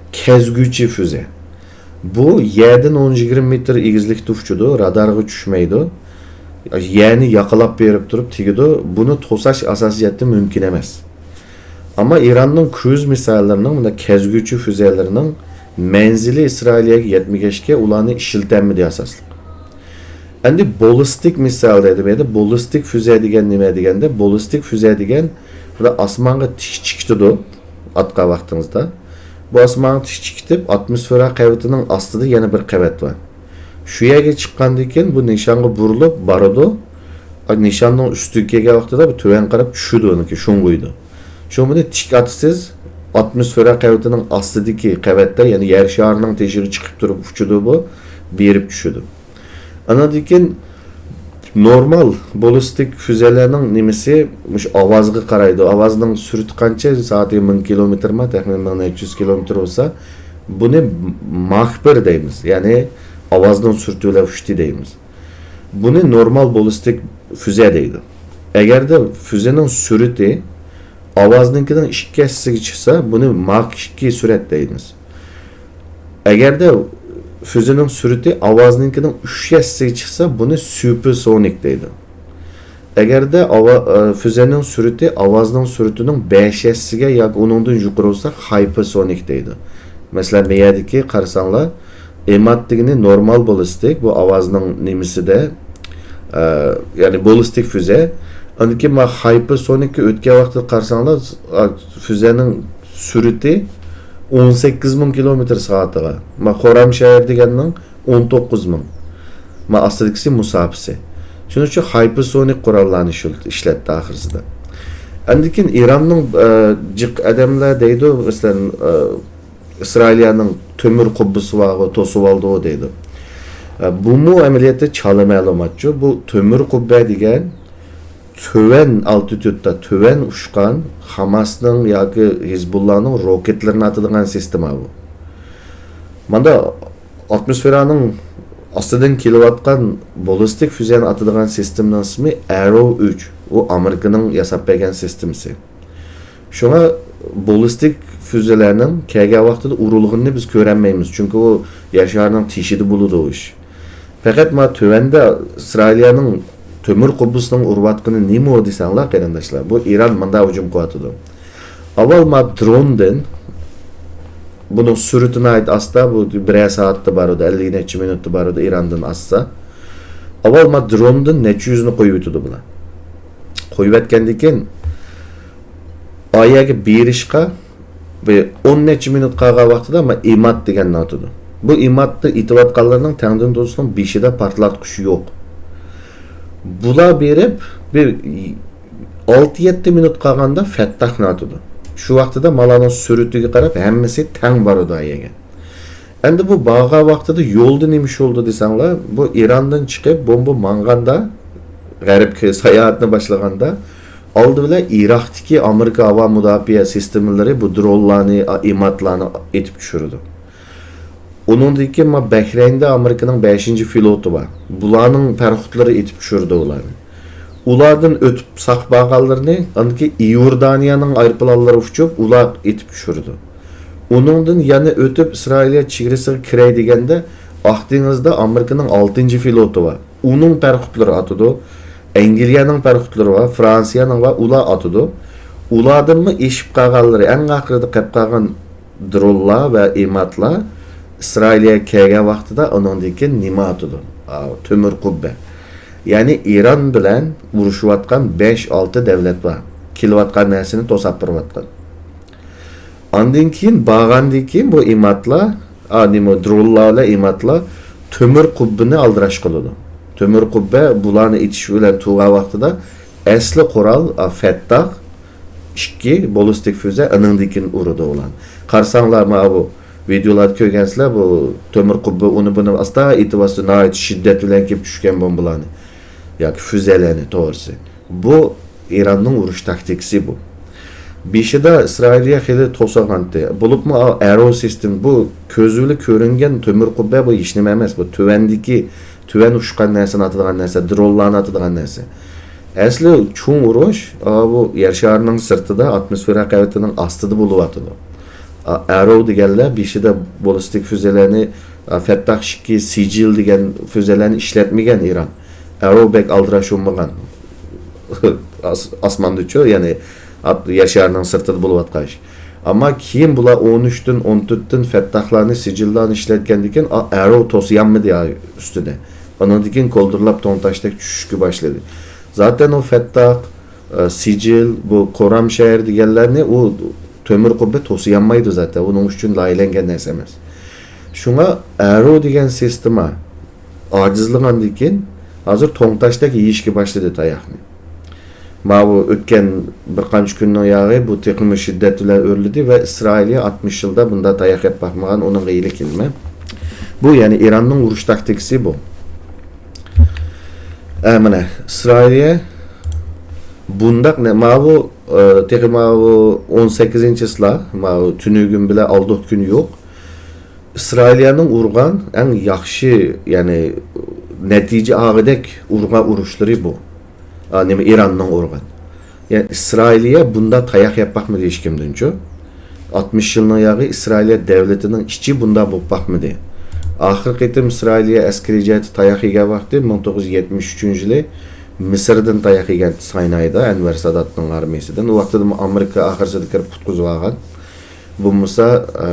كەزگۈچى فۈزە. بۇ يەردىن ئون يىگىرمە مېتىر ئېگىزلىكتە ئۇچىدۇ، رادارغا چۈشمەيدۇ. يەرنى ياقىلاپ بېرىپ تۇرۇپ تېگىدۇ. بۇنى توساش ئاساسىي جەھەتتىن مۇمكىن ئەمەس. ئەمما ئىراننىڭ كروز مىسسايللىرىنىڭ، مۇنداق كەزگۈچى فۈزەلىرىنىڭ مەنزىلى ئىسرائىلىيەگە يەتمىگەچكە ئۇلارنى ئىشلىتەلمىدى ئاساسلىق. ئەمدى باللىستىك مىسسايل دەيدۇ. بۇ يەردە باللىستىك فۈزە دېگەن نېمە دېگەندە، باللىستىك فۈزە دېگەن بۇنداق ئاسمانغا تىك چىكىتىدۇ ئاتقان ۋاقتىڭىزدا. بۇ ئاسمانغا تىك چىكىتىپ، ئاتموسفېرا قەۋىتىنىڭ ئاستىدا يەنە بىر قەۋەت بار. شۇ يەرگە چىققاندىن كېيىن بۇ نىشانغا بۇرۇلۇپ بارىدۇ. نىشاننىڭ ئۈستىگە كەلگەن ۋاقتىدا بۇ تۆۋەن قاراپ چۈشىدۇ، ئۇنىڭكى شۇڭغۇيدۇ. شۇڭا بۇنى تىك ئاتىسىز، ئاتموسفېرا قەۋىتىنىڭ ئاستىدىكى قەۋەتتە، يەنى يەر شارىنىڭ تېشىغا چىقىپ تۇرۇپ ئۇچىدۇ بۇ، بېرىپ چۈشىدۇ. ئانىڭدىن كېيىن نورمال بالىستىك فۈزەلەرنىڭ نېمىسى مۇشۇ ئاۋازغا قارايدۇ. ئاۋازنىڭ سۈرئىتى قانچە؟ سائەتىگە مىڭ كىلومېتىرما، تەخمىنەن مىڭ نەچچە يۈز كىلومېتىر بولسا، بۇنى ماخ بىر دەيمىز. يەنى ئاۋازنىڭ سۈرئىتى بىلەن ئۇچتى دەيمىز. بۇنى نورمال بالىستىك فۈزە دەيدۇ. ئەگەردە فۈزەنىڭ سۈرئىتى ئاۋازنىڭكىنىڭ ئىككى ھەسسىسىگە چىقسا، بۇنى ماك ئىككى سۈرئەت دەيمىز. ئەگەردە فۈزەنىڭ سۈرئىتى ئاۋازنىڭكىنىڭ ئۈچ ھەسسىسىگە چىقسا، بۇنى سۇپېرسونىك دەيدۇ. ئەگەردە ئاۋا-، ئە، فۈزەنىڭ سۈرئىتى ئاۋازنىڭ سۈرئىتىنىڭ بەش ھەسسىسىگە ياكى ئۇنىڭدىن يۇقىرى بولسا، ھايپېرسونىك دەيدۇ. مەسىلەن، بۇ يەردىكى قارىساڭلار، ئىمات دېگىنى نورمال بالىستىك، بۇ ئاۋازنىڭ نېمىسىدە، ئە، يەنى بالىستىك فۈزە. ئاندىن كېيىن مانا ھايپېرسونىككە ئۆتكەن ۋاقتىدا قارىساڭلار، ئا، فۈزەنىڭ سۈرئىتى ئون سەككىز مىڭ كىلومېتىر سائەتىگە. مانا خورامشەھەر دېگەننىڭ ئون توققۇز مىڭ. مانا ئاستىدىكىسى مۇساپىسى. شۇنىڭ ئۈچۈن ھايپېرسونىك قوراللارنى ئىشلىتىپتۇ ئاخىرسىدا. ئاندىن كېيىن ئىراننىڭ، ئە، جىق ئادەملەر دەيدۇ، مەسىلەن، ئە، ئىسرائىلىيەنىڭ تۆمۈر قۇببىسى بارغۇ، توسۇۋالدىغۇ دەيدۇ. ئە، بۇمۇ ئەمەلىيەتتە چالا مەلۇماتچۇ. بۇ تۆمۈر قۇببە دېگەن تۆۋەن ئالتىتۈدتا، تۆۋەن ئۇچقان خاماسنىڭ ياكى ھىزبۇللانىڭ روكېتلىرىنى ئاتىدىغان سىستېما بۇ. ماندا ئاتموسفېرانىڭ ئاستىدىن كېلىۋاتقان بالىستىك فۈزەنى ئاتىدىغان سىستېمىنىڭ ئىسمى ئەرو ئۈچ. ئۇ ئامېرىكىنىڭ ياساپ بەرگەن سىستېمىسى. شۇڭا بالىستىك فۈزەلەرنىڭ كەلگەن ۋاقتىدا ئۇرۇلغىنىنى بىز كۆرەلمەيمىز، چۈنكى ئۇ يەر شارىنىڭ تېشىدا بولىدۇ ئۇ ئىش. پەقەت ما تۆۋەندە ئىسرائىلىيەنىڭ تۆمۈر قۇببىسىنىڭ ئۇرۇۋاتقىنى نېمە دېسەڭلار، قېرىنداشلار، بۇ ئىران مۇنداق ھۇجۇم قىلىۋاتىدۇ. ئاۋۋال ما دروندىن، بۇنىڭ سۈرئىتى ناھايىتى ئاستا، بۇ بىرەر سائەتتە بارىدۇ، ئەللىك نەچچە مىنۇتتا بارىدۇ ئىراندىن ئاسسا. ئاۋۋال ما دروندىن نەچچە يۈزنى قويۇۋېتىدۇ بۇلار. قويۇۋەتكەندىن كېيىن، ئايەگە بېرىشقا بىر ئون نەچچە مىنۇت قالغان ۋاقتىدا ما ئىمات دېگەننى ئاتىدۇ. بۇ ئىماتنى ئېتىۋاتقانلارنىڭ تەڭدىن دوستىنىڭ بېشىدا پارتلاتقۇچ يوق. بۇلار بېرىپ بىر ئالتە يەتتە مىنۇت قالغاندا فەتتاھنى ئاتىدۇ. شۇ ۋاقتىدا مالارنىڭ سۈرئىتىگە قاراپ ھەممىسى تەڭ بارىدۇ ئايەگە. ئەمدى بۇ بارغان ۋاقتىدا يولدا نېمە ئىش بولدى دېسەڭلار، بۇ ئىراندىن چىقىپ بومبا ماڭغاندا، غەربكە ساياھەتنى باشلىغاندا، ئالدى بىلەن ئىراقتىكى ئامېرىكا ھاۋا مۇداپىئە سىستېمىلىرى بۇ درونلارنى، ئىماتلارنى ئېتىپ چۈشۈرىدۇ. ئۇنىڭدىن كېيىن ما بەھرەيندە ئامېرىكىنىڭ بەشىنچى فلوتى بار. بۇلارنىڭ پاراخوتلىرى ئېتىپ چۈشۈرىدۇ ئۇلارنى. ئۇلاردىن ئۆتۈپ ساق بارغانلىرىنى، ئاندىن كېيىن ئىئوردانىيەنىڭ ئايروپىلانلىرى ئۇچۇپ، ئۇلار ئېتىپ چۈشۈرىدۇ. ئۇنىڭدىن يەنە ئۆتۈپ ئىسرائىلىيە چېگرىسىغا كىرەي دېگەندە، ئاق دېڭىزدا ئامېرىكىنىڭ ئالتىنچى فلوتى بار. ئۇنىڭ پاراخوتلىرى ئاتىدۇ، ئەنگلىيەنىڭ پاراخوتلىرى بار، فرانسىيەنىڭ بار، ئۇلار ئاتىدۇ. ئۇلاردىنمۇ ئېشىپ قالغانلىرى، ئەڭ ئاخىرىدا قېلىپ قالغان درونلار ۋە ئىماتلار ئىسرائىلىيەگە كەلگەن ۋاقتىدا ئۇنىڭدىن كېيىن نېمە ئاتىدۇ؟ ئاۋۇ تۆمۈر قۇببە. يەنى ئىران بىلەن ئۇرۇشۇۋاتقان بەش-ئالتە دەۋلەت بار. كېلىۋاتقان نەرسىنى توساپ بېرىۋاتقان. ئاندىن كېيىن، بارغاندىن كېيىن بۇ ئىماتلار، ئا، نېمە، درونلار بىلەن ئىماتلار تۆمۈر قۇببىنى ئالدىراش قىلىدۇ. تۆمۈر قۇببە بۇلارنى ئېتىش بىلەن تۇرغان ۋاقتىدا ئەسلى قورال، ئا، فەتتاھ ئىككى بالىستىك فۈزە، ئانىڭدىن كېيىن ئۇرىدۇ ئۇلار. قارىساڭلار، مانا بۇ ۋىدېئولاردا كۆرگەنسىلەر، بۇ تۆمۈر قۇببە ئۇنى بۇنى ئاستا ئېتىۋاتىدۇ، ناھايىتى شىددەت بىلەن كېلىپ چۈشكەن بومبىلارنى ياكى فۈزەلەرنى، توغرىسى. بۇ ئىراننىڭ ئۇرۇش تاكتىكىسى بۇ. بېشىدا ئىسرائىلىيە خېلى توسالغانتى. بولۇپمۇ ئا-، ئەرو سىستېما، بۇ كۆزۈلە كۆرۈنگەن تۆمۈر قۇببە، بۇ ھېچنېمە ئەمەس. بۇ تۆۋەندىكى، تۆۋەن ئۇچقان نەرسىنى ئاتىدىغان نەرسە، درونلارنى ئاتىدىغان نەرسە. ئەسلى چوڭ ئۇرۇش، ئا، بۇ يەر شارىنىڭ سىرتىدا، ئاتموسفېرا قەۋىتىنىڭ ئاستىدا بولۇۋاتىدۇ. ئا، ئەرو دېگەنلەر بېشىدا بالىستىك فۈزەلەرنى، ئا، فەتتاھ ئىككى، سىجىل دېگەن فۈزەلەرنى ئىشلەتمىگەن ئىران. ئەرو بەك ئالدىراش بولمىغان. ئاس-، ئاسماندىچۇ، يەنى ئات-، يەر شارىنىڭ سىرتىدا بولۇۋاتقان ئىش. ئەمما كېيىن بۇلار ئون ئۈچتىن، ئون تۆتتىن فەتتاھلارنى، سىجىللارنى ئىشلەتكەندىن كېيىن، ئا-، ئەرو توسىيالمىدى ئا-، ئۈستىدە. ئۇنىڭدىن كېيىن كولدۇرلاپ تونتاشتەك چۈشۈشكە باشلىدى. زاتەن ئۇ فەتتاھ، ئە، سىجىل، بۇ خورامشەھەر دېگەنلەرنى ئۇ تۆمۈر قۇببە توسىيالمايدۇ زاتەن. ئۇنىڭ ئۈچۈن لايىھەلەنگەن نەرسە ئەمەس. شۇڭا ئەرو دېگەن سىستېما ئاجىزلىغاندىن كېيىن، ھازىر تونتاشتەك يېيىشكە باشلىدى تاياقنى. ماۋۇ ئۆتكەن بىر قانچە كۈننىڭ ياغى بۇ تېخىمۇ شىددەت بىلەن ئۆرلىدى ۋە ئىسرائىلىيە ئاتمىش يىلدا بۇنداق تاياق يەپ باقمىغان، ئۇنىڭغا ھېلى كېلىمەن. بۇ، يەنى، ئىراننىڭ ئۇرۇش تاكتىكىسى بۇ. ئە، مانا، ئىسرائىلىيە بۇنداق، نە-، ماۋۇ، ئە، تېخى ماۋۇ ئون سەككىزىنچى چىسلا، ماۋۇ تۈنۈگۈن بىلەن ئالدىقى كۈن يوق. ئىسرائىلىيەنىڭ ئۇرغان ئەڭ ياخشى، يەنى نەتىجە ئالغۇدەك ئۇرغان ئۇرۇشلىرى بۇ. ئا، نېمە، ئىراننىڭ ئۇرغان. يەنى ئىسرائىلىيە بۇنداق تاياق يەپ باقمىدى ھېچكىمدىنچۇ. ئاتمىش يىلنىڭ ياغى ئىسرائىلىيە دەۋلىتىنىڭ ئىچى بۇنداق بولۇپ باقمىدى. ئاخىرقى قېتىم ئىسرائىلىيە ئەسكىرىي جەھەتتە تاياق يېگەن ۋاقتى مىڭ توققۇز يۈز يەتمىش ئۈچىنچى يىلى مىسىردىن تاياق يېگەن ساينايدا، ئەنۋەر ساداتنىڭ ئارمىيىسىدىن. ئۇ ۋاقتىدىمۇ ئامېرىكا ئاخىرسىدا كىرىپ قۇتقۇزۇۋالغان. بولمىسا، ئە،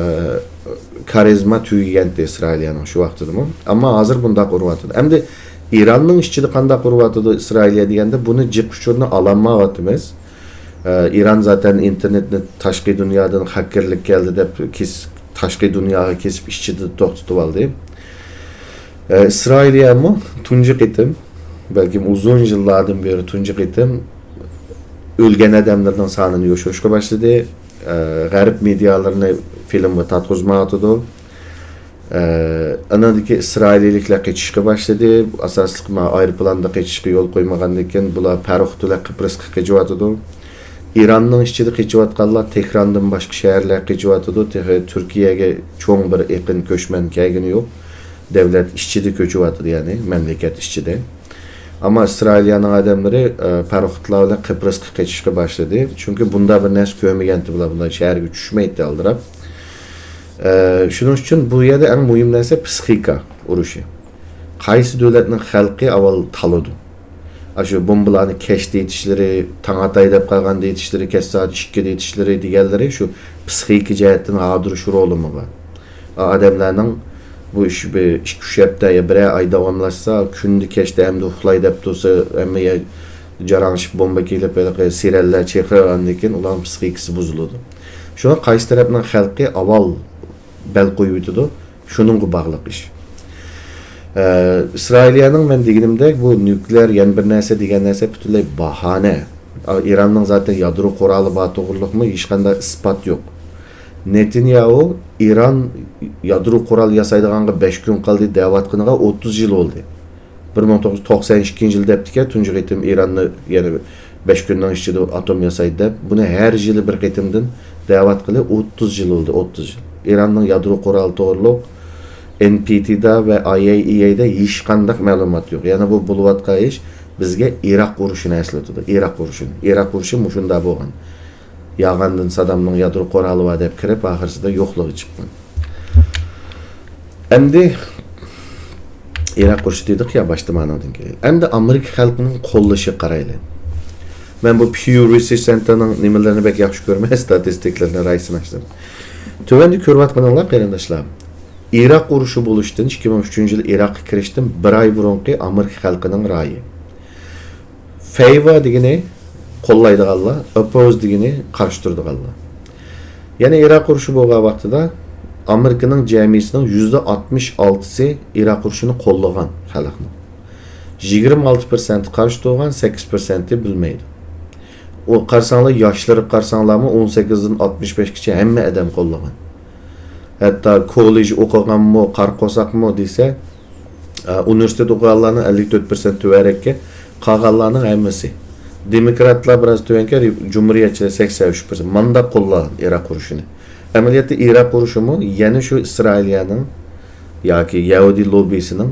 كارىزما تۈگىگەنتى ئىسرائىلىيەنىڭ شۇ ۋاقتىدىمۇ. ئەمما ھازىر بۇنداق ئۇرۇۋاتىدۇ. ئەمدى ئىراننىڭ ئىچىدە قانداق ئۇرۇۋاتىدۇ ئىسرائىلىيە دېگەندە، بۇنى جىق ئۇچۇرنى ئالالمايۋاتىمىز. ئە، ئىران زاتەن ئىنتېرنېتنى تاشقى دۇنيادىن خاككېرلىك كەلدى دەپ كېس-، تاشقى دۇنياغا كېسىپ ئىچىدە توختىتىۋالدى. ئە، ئىسرائىلىيەمۇ تۇنجى قېتىم، بەلكىم ئۇزۇن يىللاردىن بېرى تۇنجى قېتىم ئۆلگەن ئادەملەرنىڭ سانىنى يوشۇرۇشقا باشلىدى. ئە، غەرب مېدىيالىرىنى فىلىمغا تارتقۇزمايۋاتىدۇ. ئە، ئانىڭدىن كېيىن ئىسرائىلىيلىكلەر قېچىشقا باشلىدى. ئاساسلىق ما-، ئايروپىلاندا قېچىشقا يول قويمىغاندىن كېيىن بۇلار پەرخوت بىلەن قىپرىسقا قېچىۋاتىدۇ. ئىراننىڭ ئىچىدە قېچىۋاتقانلار تېھراندىن باشقا شەھەرلەرگە قېچىۋاتىدۇ. تېخى تۈركىيەگە چوڭ بىر ئېقىن كۆچمەن كەلگىنى يوق. دەۋلەت ئىچىدە كۆچۈۋاتىدۇ، يەنى مەملىكەت ئىچىدە. ئەمما ئىسرائىلىيەنىڭ ئادەملىرى، ئە، پەرخوتلار بىلەن قىپرىسقا قېچىشقا باشلىدى. چۈنكى بۇنداق بىر نەرسە كۆرمىگەنتى بۇلار، بۇنداق شەھەرگە چۈشمەيتتى ئالدىراپ. ئە، شۇنىڭ ئۈچۈن بۇ يەردە ئەڭ مۇھىم نەرسە پسىخىكا ئۇرۇشى. قايسى دۆلەتنىڭ خەلقى ئاۋۋال تالىدۇ؟ ئاشۇ بومبىلارنى كەچتە ئېتىشلىرى، تاڭ ئاتاي دەپ قالغاندا ئېتىشلىرى، كەچ سائەت ئىككىدە ئېتىشلىرى دېگەنلىرى شۇ پسىخىكا جەھەتتىن ھاردۇرۇش رولىمۇ بار. ئادەملەرنىڭ بۇ ئىش بىر ئىككى-ئۈچ ھەپتە يا بىرەر ئاي داۋاملاشسا، كۈندە كەچتە ئەمدى ئۇخلاي دەپ تۇرسا، ھەممە يەر جاراڭشىپ، بومبا كېلىپ، ھېلىقى سىرەنلەر چېقىلغاندىن كېيىن ئۇلارنىڭ پسىخىكىسى بۇزۇلىدۇ. شۇڭا قايسى تەرەپنىڭ خەلقى ئاۋۋال بەل قويۇۋېتىدۇ، شۇنىڭغا باغلىق ئىش. ئە، ئىسرائىلىيەنىڭ، مەن دېگىنىمدەك، بۇ نۇكلېئار يەنە بىر نەرسە دېگەن نەرسە پۈتۈنلەي باھانە. ئا، ئىراننىڭ زاتەن يادرو قورالى بار توغرۇلۇقمۇ ھېچقانداق ئىسپات يوق. نېتانياھۇ ئىران يادرو قورال ياسايدىغانغا بەش كۈن قالدى دەۋاتقىنىغا ئوتتۇز يىل بولدى. بىر مىڭ توققۇز يۈز توقسان ئىككىنچى يىل دەپتىكەن، تۇنجى قېتىم ئىراننى يەنە بەش كۈننىڭ ئىچىدە ئاتوم ياسايدۇ دەپ. بۇنى ھەر يىلى بىر قېتىمدىن دەۋاتقىلى ئوتتۇز يىل بولدى، ئوتتۇز يىل. ئىراننىڭ يادرو قورالى توغرۇلۇق ئېن پى تىدا ۋە ئاي ئېي ئېي دا ھېچقانداق مەلۇمات يوق. يەنە بۇ بولۇۋاتقان ئىش بىزگە ئىراق ئۇرۇشىنى ئەسلىتىدۇ. ئىراق ئۇرۇشىنى. ئىراق ئۇرۇشى مۇشۇنداق بولغان. يالغاندىن سادامنىڭ يادرو قورالى بار دەپ كىرىپ، ئاخىرسىدا يوقلۇقى چىققان. ئەمدى ئىراق ئۇرۇشى دېدۇق يا باشتا مانىڭدىن كېيىن. ئەمدى ئامېرىكا خەلقىنىڭ قوللىشىغا قارايلى. مەن بۇ پيۇ رىسېرچ سېنتېرنىڭ نېمىلىرىنى بەك ياخشى كۆرمەيمەن، ستاتىستىكىلىرىنى، راي سىناشلىرىنى. تۆۋەندە كۆرۈۋاتقىنىڭلار، قېرىنداشلار، ئىراق ئۇرۇشى بولۇشتىن، ئىككى مىڭ ئۈچىنچى يىلى ئىراققا كىرىشتىن بىر ئاي بۇرۇنقى ئامېرىكا خەلقىنىڭ رايى. فەيۋا دېگىنى قوللايدىغانلار، ئوپپوز دېگىنى قارشى تۇرىدىغانلار. يەنى ئىراق ئۇرۇشى بولغان ۋاقتىدا ئامېرىكىنىڭ جەمئىيىتىنىڭ يۈزدە ئاتمىش ئالتىسى ئىراق ئۇرۇشىنى قوللىغان خەلقنىڭ. يىگىرمە ئالتە پىرسەنتى قارشى تۇرغان، سەككىز پىرسەنتى بىلمەيدۇ. ئۇ قارىساڭلار، ياشلىرىغا قارىساڭلارمۇ ئون سەككىزدىن ئاتمىش بەشكىچە ھەممە ئادەم قوللىغان. ھەتتا كوللېج ئوقۇغانمۇ، قارا قورساقمۇ دېسە، ئە، ئۇنىۋېرسىتېت ئوقۇغانلارنىڭ ئەللىك تۆت پىرسەنت تۆۋەنرەككە، قالغانلارنىڭ ھەممىسى. دېموكراتلار بىراز تۆۋەنكەن، جۇمھۇرىيەتچىلەر سەكسەن ئۈچ پىرسەنت. مانداق قوللىغان ئىراق ئۇرۇشىنى. ئەمەلىيەتتە ئىراق ئۇرۇشىمۇ يەنە شۇ ئىسرائىلىيەنىڭ ياكى يەھۇدىي لوببىسىنىڭ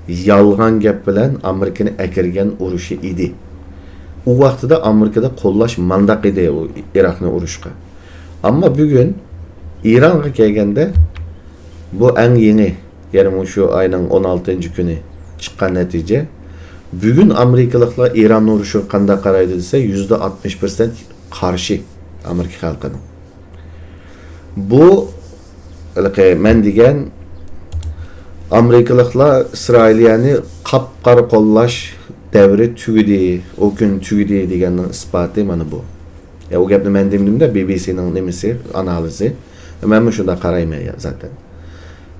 يالغان گەپ بىلەن ئامېرىكىنى ئەكىرگەن ئۇرۇشى ئىدى. ئۇ ۋاقتىدا ئامېرىكىدا قوللاش مانداق ئىدى ئۇ ئىراقنى ئۇرۇشقا. ئەمما بۈگۈن ئىرانغا كەلگەندە، بۇ ئەڭ يېڭى، يەنى مۇشۇ ئاينىڭ ئون ئالتىنچى كۈنى چىققان نەتىجە. بۈگۈن ئامېرىكىلىقلار ئىران ئۇرۇشىغا قانداق قارايدۇ دېسە، يۈزدە ئاتمىش پىرسەنت قارشى ئامېرىكا خەلقىنىڭ. بۇ، ھېلىقى مەن دېگەن، ئامېرىكىلىقلار ئىسرائىلىيەنى قاپقارا قوللاش دەۋرى تۈگىدى، ئۇ كۈن تۈگىدى دېگەننىڭ ئىسپاتى مانا بۇ. يا، ئۇ گەپنى مەن دېمىدىم-دە، بى بى سىنىڭ نېمىسى، ئانالىزى. مەنمۇ شۇنداق قارايمەن يا، زاتەن.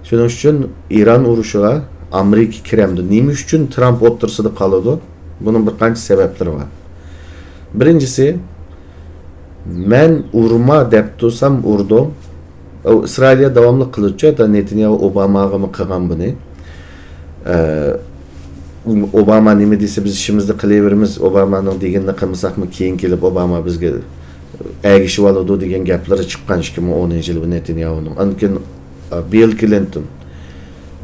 شۇنىڭ ئۈچۈن ئىران ئۇرۇشىغا ئامېرىكا كىرەمدۇ؟ نېمە ئۈچۈن ترامپ ئوتتۇرىسىدا قالىدۇ؟ بۇنىڭ بىر قانچە سەۋەبلىرى بار. بىرىنچىسى، مەن ئۇرما دەپ تۇرسام ئۇردۇم. ئۇ ئىسرائىلىيە داۋاملىق قىلىدۇچۇ، ھەتتا نېتانياھۇ ئوباماغىمۇ قىلغان بۇنى. ئە، ئوباما نېمە دېسە بىز ئىشىمىزنى قىلىۋېرىمىز، ئوبامانىڭ دېگىنىنى قىلمىساقمۇ كېيىن كېلىپ ئوباما بىزگە ئەگىشىۋالىدۇ دېگەن گەپلىرى چىققان ئىككى مىڭ ئونىنچى يىلى بۇ نېتانياھۇنىڭ. ئاندىن كېيىن، ئە، بىل كلىنتون،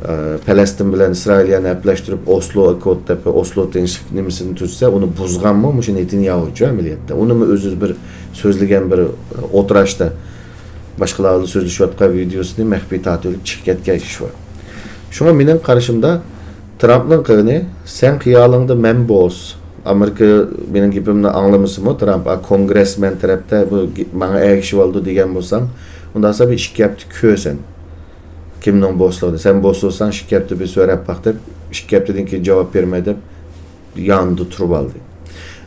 ئە، پەلەستىن بىلەن ئىسرائىلىيەنى ئەپلەشتۈرۈپ، ئوسلو ئاككورد دەپ، ئوسلو تىنچلىق نېمىسىنى تۈزسە، ئۇنى بۇزغانمۇ مۇشۇ نېتانياھۇچۇ ئەمەلىيەتتە. ئۇنىمۇ ئۆزى بىر سۆزلىگەن بىر ئولتۇراشتا باشقىلار بىلەن سۆزلىشىۋاتقان ۋىدىيوسىنى مەخپىي تارتىۋېلىپ چىقىپ كەتكەن ئىش بار. شۇڭا مېنىڭ قارىشىمدا، ترامپنىڭ قىلغىنى، سەن خىيالىڭدا مەن بوس، ئامېرىكا مېنىڭ گېپىمنى ئاڭلىمىسىمۇ، ترامپ، ئا، كونگرېسمېن تەرەپتە بۇ گې-، ماڭا ئەگىشىۋالىدۇ دېگەن بولساڭ، ئۇنداق بولسا بىر ئىككى ھەپتە كۆر سەن كىمنىڭ بوسلۇقىنى. سەن بوس بولساڭ، ئىككى ھەپتە بىر سۆرەپ باق دەپ، ئىككى ھەپتىدىن كېيىن جاۋاب بېرىمەن دەپ، ياندا تۇرۇپ ئالدى.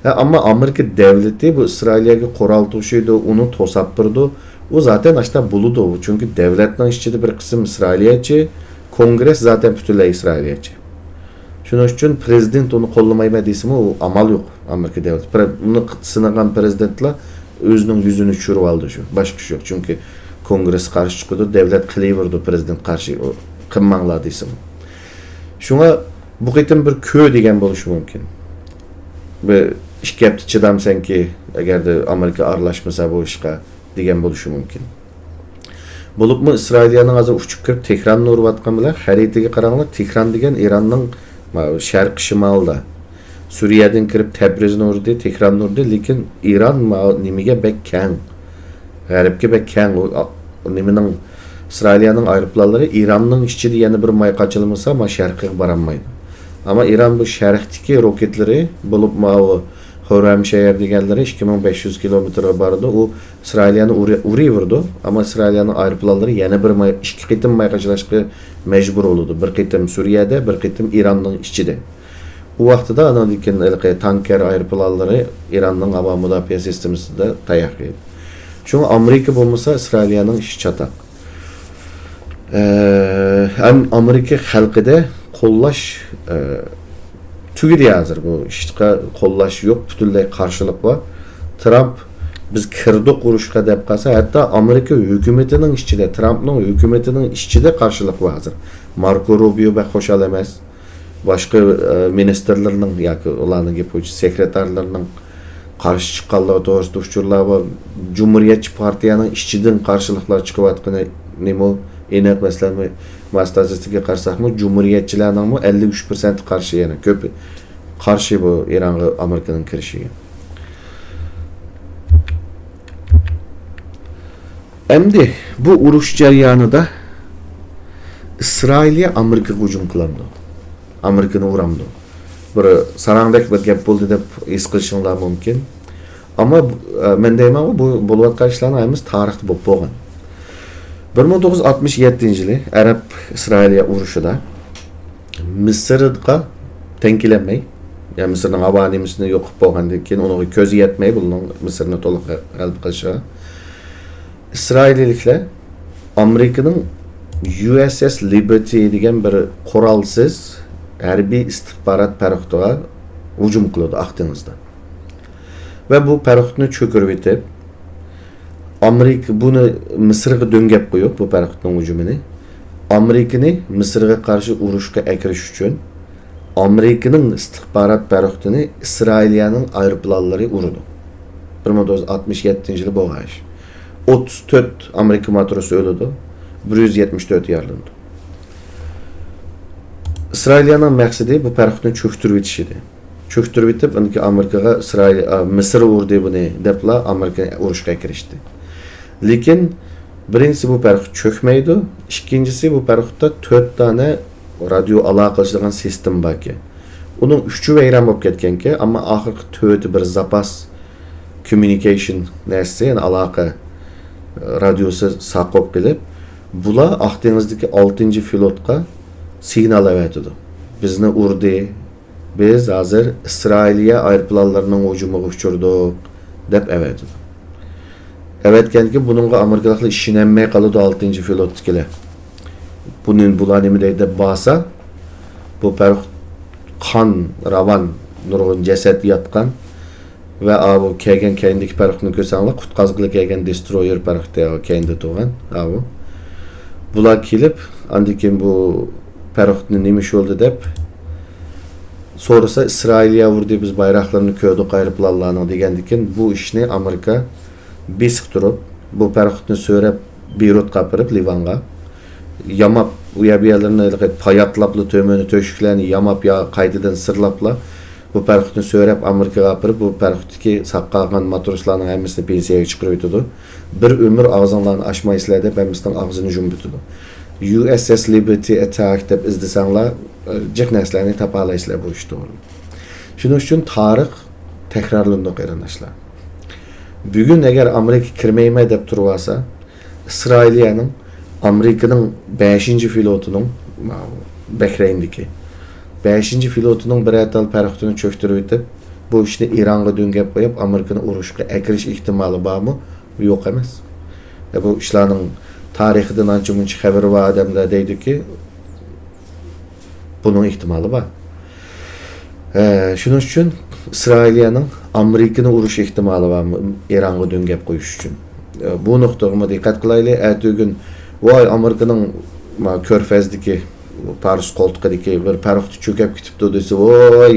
ھە، ئەمما ئامېرىكا دەۋلىتى بۇ ئىسرائىلىيەگە قورال توشۇيدۇ، ئۇنى توساپ بېرىدۇ. ئۇ زاتەن ئاشتا بولىدۇ. چۈنكى دەۋلەتنىڭ ئىچىدە بىر قىسىم ئىسرائىلىيەچى، كونگرېس زاتەن پۈتۈنلەي ئىسرائىلىيەچى. شۇنىڭ ئۈچۈن پرېزىدېنت ئۇنى قوللىمايمەن دېسىمۇ، ئۇ ئامال يوق ئامېرىكا دەۋلىتى. پرە-، ئۇنى سىنىغان پرېزىدېنتلار ئۆزىنىڭ يۈزىنى چۈشۈرۈۋالدى شۇ. باشقا ئىش يوق. چۈنكى كونگرېس قارشى چىقىدۇ، دەۋلەت قىلىۋېرىدۇ پرېزىدېنت قارشى، ئۇ قىلماڭلار دېسىمۇ. شۇڭا بۇ قېتىم بىر كۆر دېگەن بولۇشى مۇمكىن. بىر ئىككى ھەپتە چىدامسەنكى، ئەگەردە ئامېرىكا ئارىلاشمىسا بۇ ئىشقا دېگەن بولۇشى مۇمكىن. بولۇپمۇ ئىسرائىلىيەنىڭ ھازىر ئۇچۇپ كىرىپ تېھراننى ئۇرۇۋاتقان بىلەن خەرىتىگە قاراڭلار، تېھران دېگەن ئىراننىڭ ما-، شەرقىي شىمالىدا. سۈرىيەدىن كىرىپ تەبرىزنى ئۇردى، تېھراننى ئۇردى، لېكىن ئىران ما-، نېمىگە بەك كەڭ. غەربكە بەك كەڭ. ئۇ، ئا-، نېمىنىڭ، ئىسرائىلىيەنىڭ ئايروپىلانلىرى ئىراننىڭ ئىچىدە يەنە بىر ماي قاچىلىمىسا، ما شەرقىگە بارالمايدۇ. ئەمما ئىران بۇ شەرقتىكى روكېتلىرى، بولۇپمۇ ئاۋۇ خوررەمشەھەر دېگەنلىرى ئىككى مىڭ بەش يۈز كىلومېتىرغا بارىدۇ. ئۇ ئىسرائىلىيەنى ئۇرى-، ئۇرۇۋېرىدۇ. ئەمما ئىسرائىلىيەنىڭ ئايروپىلانلىرى يەنە بىر ماي، ئىككى قېتىم ماي قاچىلاشقا مەجبۇر بولىدۇ. بىر قېتىم سۈرىيەدە، بىر قېتىم ئىراننىڭ ئىچىدە. ئۇ ۋاقتىدا ئانىڭدىن كېيىن ھېلىقى تانكەر ئايروپىلانلىرى ئىراننىڭ ھاۋا مۇداپىئە سىستېمىسىدا تاياق يەيدۇ. شۇڭا ئامېرىكا بولمىسا ئىسرائىلىيەنىڭ ئىشى چاتاق. ئە، ھەم ئامېرىكا خەلقىدە قوللاش، ئە، تۈگىدى ھازىر. بۇ ئىشقا قوللاش يوق، پۈتۈنلەي قارشىلىق بار. ترامپ، «بىز كىردۇق ئۇرۇشقا» دەپ قالسا، ھەتتا ئامېرىكا ھۆكۈمىتىنىڭ ئىچىدە، ترامپنىڭ ھۆكۈمىتىنىڭ ئىچىدە قارشىلىق بار ھازىر. ماركو روبىيو بەك خۇشال ئەمەس. باشقا، ئە، مىنىستىرلىرىنىڭ ياكى ئۇلارنىڭ گېپى بويىچە سېكرېتارلىرىنىڭ قارشى چىققانلىقى توغرىسىدا ئۇچۇرلار بار. جۇمھۇرىيەتچى پارتىيەنىڭ ئىچىدىن قارشىلىقلار چىقىۋاتقىنى نېمە ئېنىق. مەسىلەن، ما ستاتىستىكىغا قارىساقمۇ، جۇمھۇرىيەتچىلەرنىڭمۇ ئەللىك ئۈچ پىرسەنت قارشى، يەنە كۆپ قارشى بۇ ئىرانغا ئامېرىكىنىڭ كىرىشىگە. ئەمدى بۇ ئۇرۇش جەريانىدا ئىسرائىلىيە ئامېرىكىغا ھۇجۇم قىلامدۇ؟ ئامېرىكىنى ئۇرامدۇ؟ بىر ساراڭدەك بىر گەپ بولدى دەپ ھېس قىلىشىڭلار مۇمكىن. ئەمما، ئە، مەن دەيمەنغۇ، بۇ بولۇۋاتقان ئىشلارنىڭ ھەممىسى تارىختا بولۇپ بولغان. بىر مىڭ توققۇز يۈز ئاتمىش يەتتىنچى يىلى ئەرەب ئىسرائىلىيە ئۇرۇشىدا مىسىرغا تەڭ كېلەلمەي، يا مىسىرنىڭ ھاۋا نېمىسىنى يوقىتىپ بولغاندىن كېيىن، ئۇنىڭغا كۆزى يەتمەي، بۇنىڭ مىسىرنى تولۇق غەلىبە قىلىشىغا، ئىسرائىلىيلىكلەر ئامېرىكىنىڭ يۇ ئېس ئېس لىبېرتى دېگەن بىر قورالسىز ھەربىي ئىستىخبارات پاراخوتىغا ھۇجۇم قىلىدۇ ئاق دېڭىزدا. ۋە بۇ پاراخوتنى چۆكۈرۈۋېتىپ، ئامېرىكا بۇنى مىسىرغا دۆڭگەپ قويۇپ، بۇ پاراخوتنىڭ ھۇجۇمىنى، ئامېرىكىنى مىسىرغا قارشى ئۇرۇشقا ئەكىرىش ئۈچۈن، ئامېرىكىنىڭ ئىستىخبارات پاراخوتىنى ئىسرائىلىيەنىڭ ئايروپىلانلىرى ئۇرىدۇ. بىر مىڭ توققۇز يۈز ئاتمىش يەتتىنچى يىلى بولغان ئىش. ئوتتۇز تۆت ئامېرىكا ماتروسى ئۆلىدۇ، بىر يۈز يەتمىش تۆت يارىلىنىدۇ. ئىسرائىلىيەنىڭ مەقسىتى بۇ پاراخوتنى چۆكتۈرۈۋېتىش ئىدى. چۆكتۈرۈۋېتىپ، ئاندىن كېيىن ئامېرىكىغا ئىسرائىل، ئا، مىسىر ئۇردى بۇنى دەپلا ئامېرىكا ئۇرۇشقا كىرىشتى. لېكىن بىرىنچىسى، بۇ پاراخوت چۆكمەيدۇ. ئىككىنچىسى، بۇ پاراخوتتا تۆت دانە رادىيو ئالاقە قىلىدىغان سىستېما باركەن. ئۇنىڭ ئۈچى ۋەيران بولۇپ كەتكەنكەن، ئەمما ئاخىرقى تۆتى بىر زاپاس كوممۇنىكېيشن نەرسىسى، يەنى ئالاقە، ئە، رادىيوسى ساق بولۇپ قېلىپ، بۇلار ئاق دېڭىزدىكى ئالتىنچى فلوتقا سىگنال ئەۋەتىدۇ. بىزنى ئۇردى، بىز ھازىر ئىسرائىلىيە ئايروپىلانلىرىنىڭ ھۇجۇمىغا ئۇچرىدۇق، دەپ ئەۋەتىدۇ. ئەۋەتكەندىكىن بۇنىڭغا ئامېرىكىلىقلار ئىشىنەلمەي قالىدۇ، ئالتىنچى فلوتتىكىلەر. بۇنى، بۇلار نېمە دەيدۇ دەپ بارسا، بۇ پەرق قان راۋان، نۇرغۇن جەسەت ياتقان، ۋە ئاۋۇ كەلگەن كەينىدىكى پاراخوتنى كۆرسەڭلار، قۇتقازغىلى كەلگەن دېسترويېر پاراخوتى ئاۋۇ كەينىدە تۇرغان ئاۋۇ. بۇلار كېلىپ، ئاندىن كېيىن بۇ پاراخوتنى نېمە ئىش بولدى دەپ سورىسا، ئىسرائىلىيە ئۇردى، بىز بايراقلىرىنى كۆردۇق ئايروپىلانلارنىڭ دېگەندىكىن، بۇ ئىشنى ئامېرىكا بېسىق تۇرۇپ، بۇ پاراخوتنى سۆرەپ بېيرۇتقا ئاپىرىپ، لىۋانغا ياماپ، ئۇ يەر بۇ يەرلىرىنى ھېلىقى پاياتلاپلا، تۆمۈرنى، تۆشۈكلەرنى ياماپ يا قايتىدىن سىرلاپلا، بۇ پاراخوتنى سۆرەپ ئامېرىكىغا ئاپىرىپ، بۇ پاراخوتتىكى ساق قالغان ماتروسلارنىڭ ھەممىسىنى پېنسىيەگە چىقىرىۋېتىدۇ. بىر ئۆمۈر ئاغزىڭلارنى ئاچمايسىلەر دەپ ھەممىسىنىڭ ئاغزىنى يۇمۇۋېتىدۇ. يۇ ئېس ئېس لىبېرتى ئەتاك دەپ ئىزدىسەڭلار، جىق نەرسىلەرنى تاپالايسىلەر بۇ ئىش توغرىلىق. شۇنىڭ ئۈچۈن تارىخ تەكرارلىنىدۇ، قېرىنداشلار. بۈگۈن ئەگەر ئامېرىكا كىرمەيمەن دەپ تۇرۇۋالسا، ئىسرائىلىيەنىڭ ئامېرىكىنىڭ بەشىنچى فلوتىنىڭ، ماۋۇ بەھرەيندىكى بەشىنچى فلوتىنىڭ بىرەر تال پاراخوتىنى چۆكتۈرۈۋېتىپ، بۇ ئىشنى ئىرانغا دۆڭگەپ قويۇپ، ئامېرىكىنى ئۇرۇشقا ئەكىرىش ئېھتىمالى بارمۇ؟ يوق ئەمەس. ئە، بۇ ئىشلارنىڭ تارىخىدىن ئانچە-مۇنچە خەۋىرى بار ئادەملەر دەيدۇكى، بۇنىڭ ئېھتىمالى بار. ئە، شۇنىڭ ئۈچۈن ئىسرائىلىيەنىڭ ئامېرىكىنى ئۇرۇش ئېھتىمالى بار، ئىرانغا دۆڭگەپ قويۇش ئۈچۈن. ئە، بۇ نۇقتىغىمۇ دىققەت قىلايلى. ئەتىگۈن، ۋاي، ئامېرىكىنىڭ، ما، كۆرفەزدىكى، پارس قولتۇقىدىكى بىر پاراخوت چۆكۈپ كېتىپتۇ دېسە، ۋاي،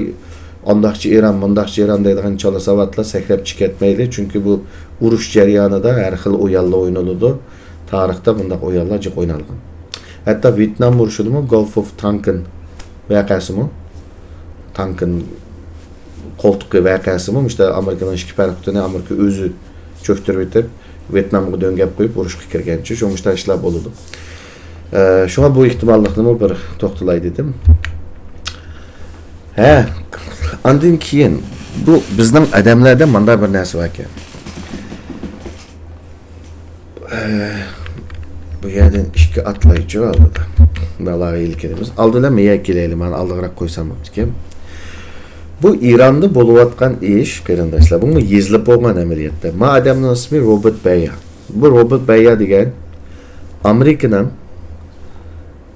ئانداقچە ئىران، مۇنداقچە ئىران دەيدىغان چالا ساۋاتلار سەكرەپ چىقىپ كەتمەيلى، چۈنكى بۇ ئۇرۇش جەريانىدا ھەر خىل ئويۇنلار ئوينىلىدۇ. تارىختا بۇنداق ئويۇنلار جىق ئوينالغان. ھەتتا ۋيېتنام ئۇرۇشىدىمۇ گولف ئوف تانكىن ۋەقەسىمۇ، تانكىن قولتۇقى ۋەقەسىمۇ، مۇشۇ ئامېرىكىنىڭ ئىككى پاراخوتىنى ئامېرىكا ئۆزى چۆكتۈرۈۋېتىپ، ۋيېتنامغا دۆڭگەپ قويۇپ، ئۇرۇشقا كىرگەنچە، شۇ مۇشۇنداق ئىشلار بولىدۇ. ئە، شۇڭا بۇ ئېھتىماللىقنىمۇ بىر توختىلاي دېدىم. ھە، ئاندىن كېيىن بۇ بىزنىڭ ئادەملەردە مۇنداق بىر نەرسە باركەن. ئە، بۇ يەردىن ئىككى ئاتلايچۇ ئالدىدا. مالاغا يېلىكىنىمىز. ئالدى بىلەن مېيەك كېلەيلى، مانا ئالدىغىراق قويسام بوپتىكەن. بۇ ئىراندا بولۇۋاتقان ئىش، قېرىنداشلار، بۇمۇ يېزىلىپ بولغان ئەمەلىيەتتە. ما ئادەمنىڭ ئىسمى روبېرت بەييا. بۇ روبېرت بەييا دېگەن ئامېرىكىنىڭ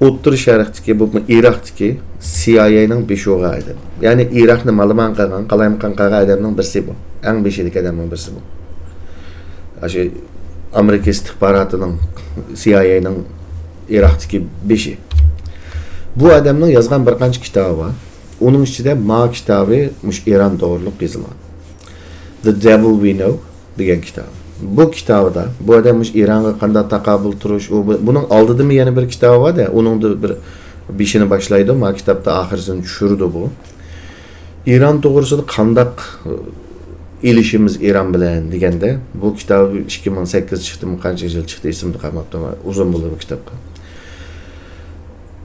ئوتتۇرا شەرقتىكى، بولۇپمۇ ئىراقتىكى سىئايئېينىڭ بېشى بولغان ئادەم. يەنى ئىراقنى مالىمان قىلغان، قالايمىقان قىلغان ئادەمنىڭ بىرسى بۇ. ئەڭ بېشىدىكى ئادەمنىڭ بىرسى بۇ. ئاشۇ ئامېرىكا ئىستىخباراتىنىڭ، سىئايئېينىڭ ئىراقتىكى بېشى. بۇ ئادەمنىڭ يازغان بىر قانچە كىتابى بار. ئۇنىڭ ئىچىدە ما كىتابى مۇشۇ ئىران توغرۇلۇق يېزىلغان. The Devil We Know دېگەن كىتاب. بۇ كىتابىدا بۇ ئادەم مۇشۇ ئىرانغا قانداق تاقابىل تۇرۇش، ئۇ بۇ-، بۇنىڭ ئالدىدىمۇ يەنە بىر كىتابى بار-دە، ئۇنىڭدا بىر بېشىنى باشلايدۇ، ما كىتابتا ئاخىرسىنى چۈشۈرىدۇ بۇ. ئىران توغرىسىدا قانداق، ئى، ئېلىشىمىز ئىران بىلەن دېگەندە، بۇ كىتابى ئىككى مىڭ سەككىز چىقتىمۇ، قانچە يىل چىقتى، ئېسىمدە قالماپتۇ، ئۇزۇن بولدى بۇ كىتابقا.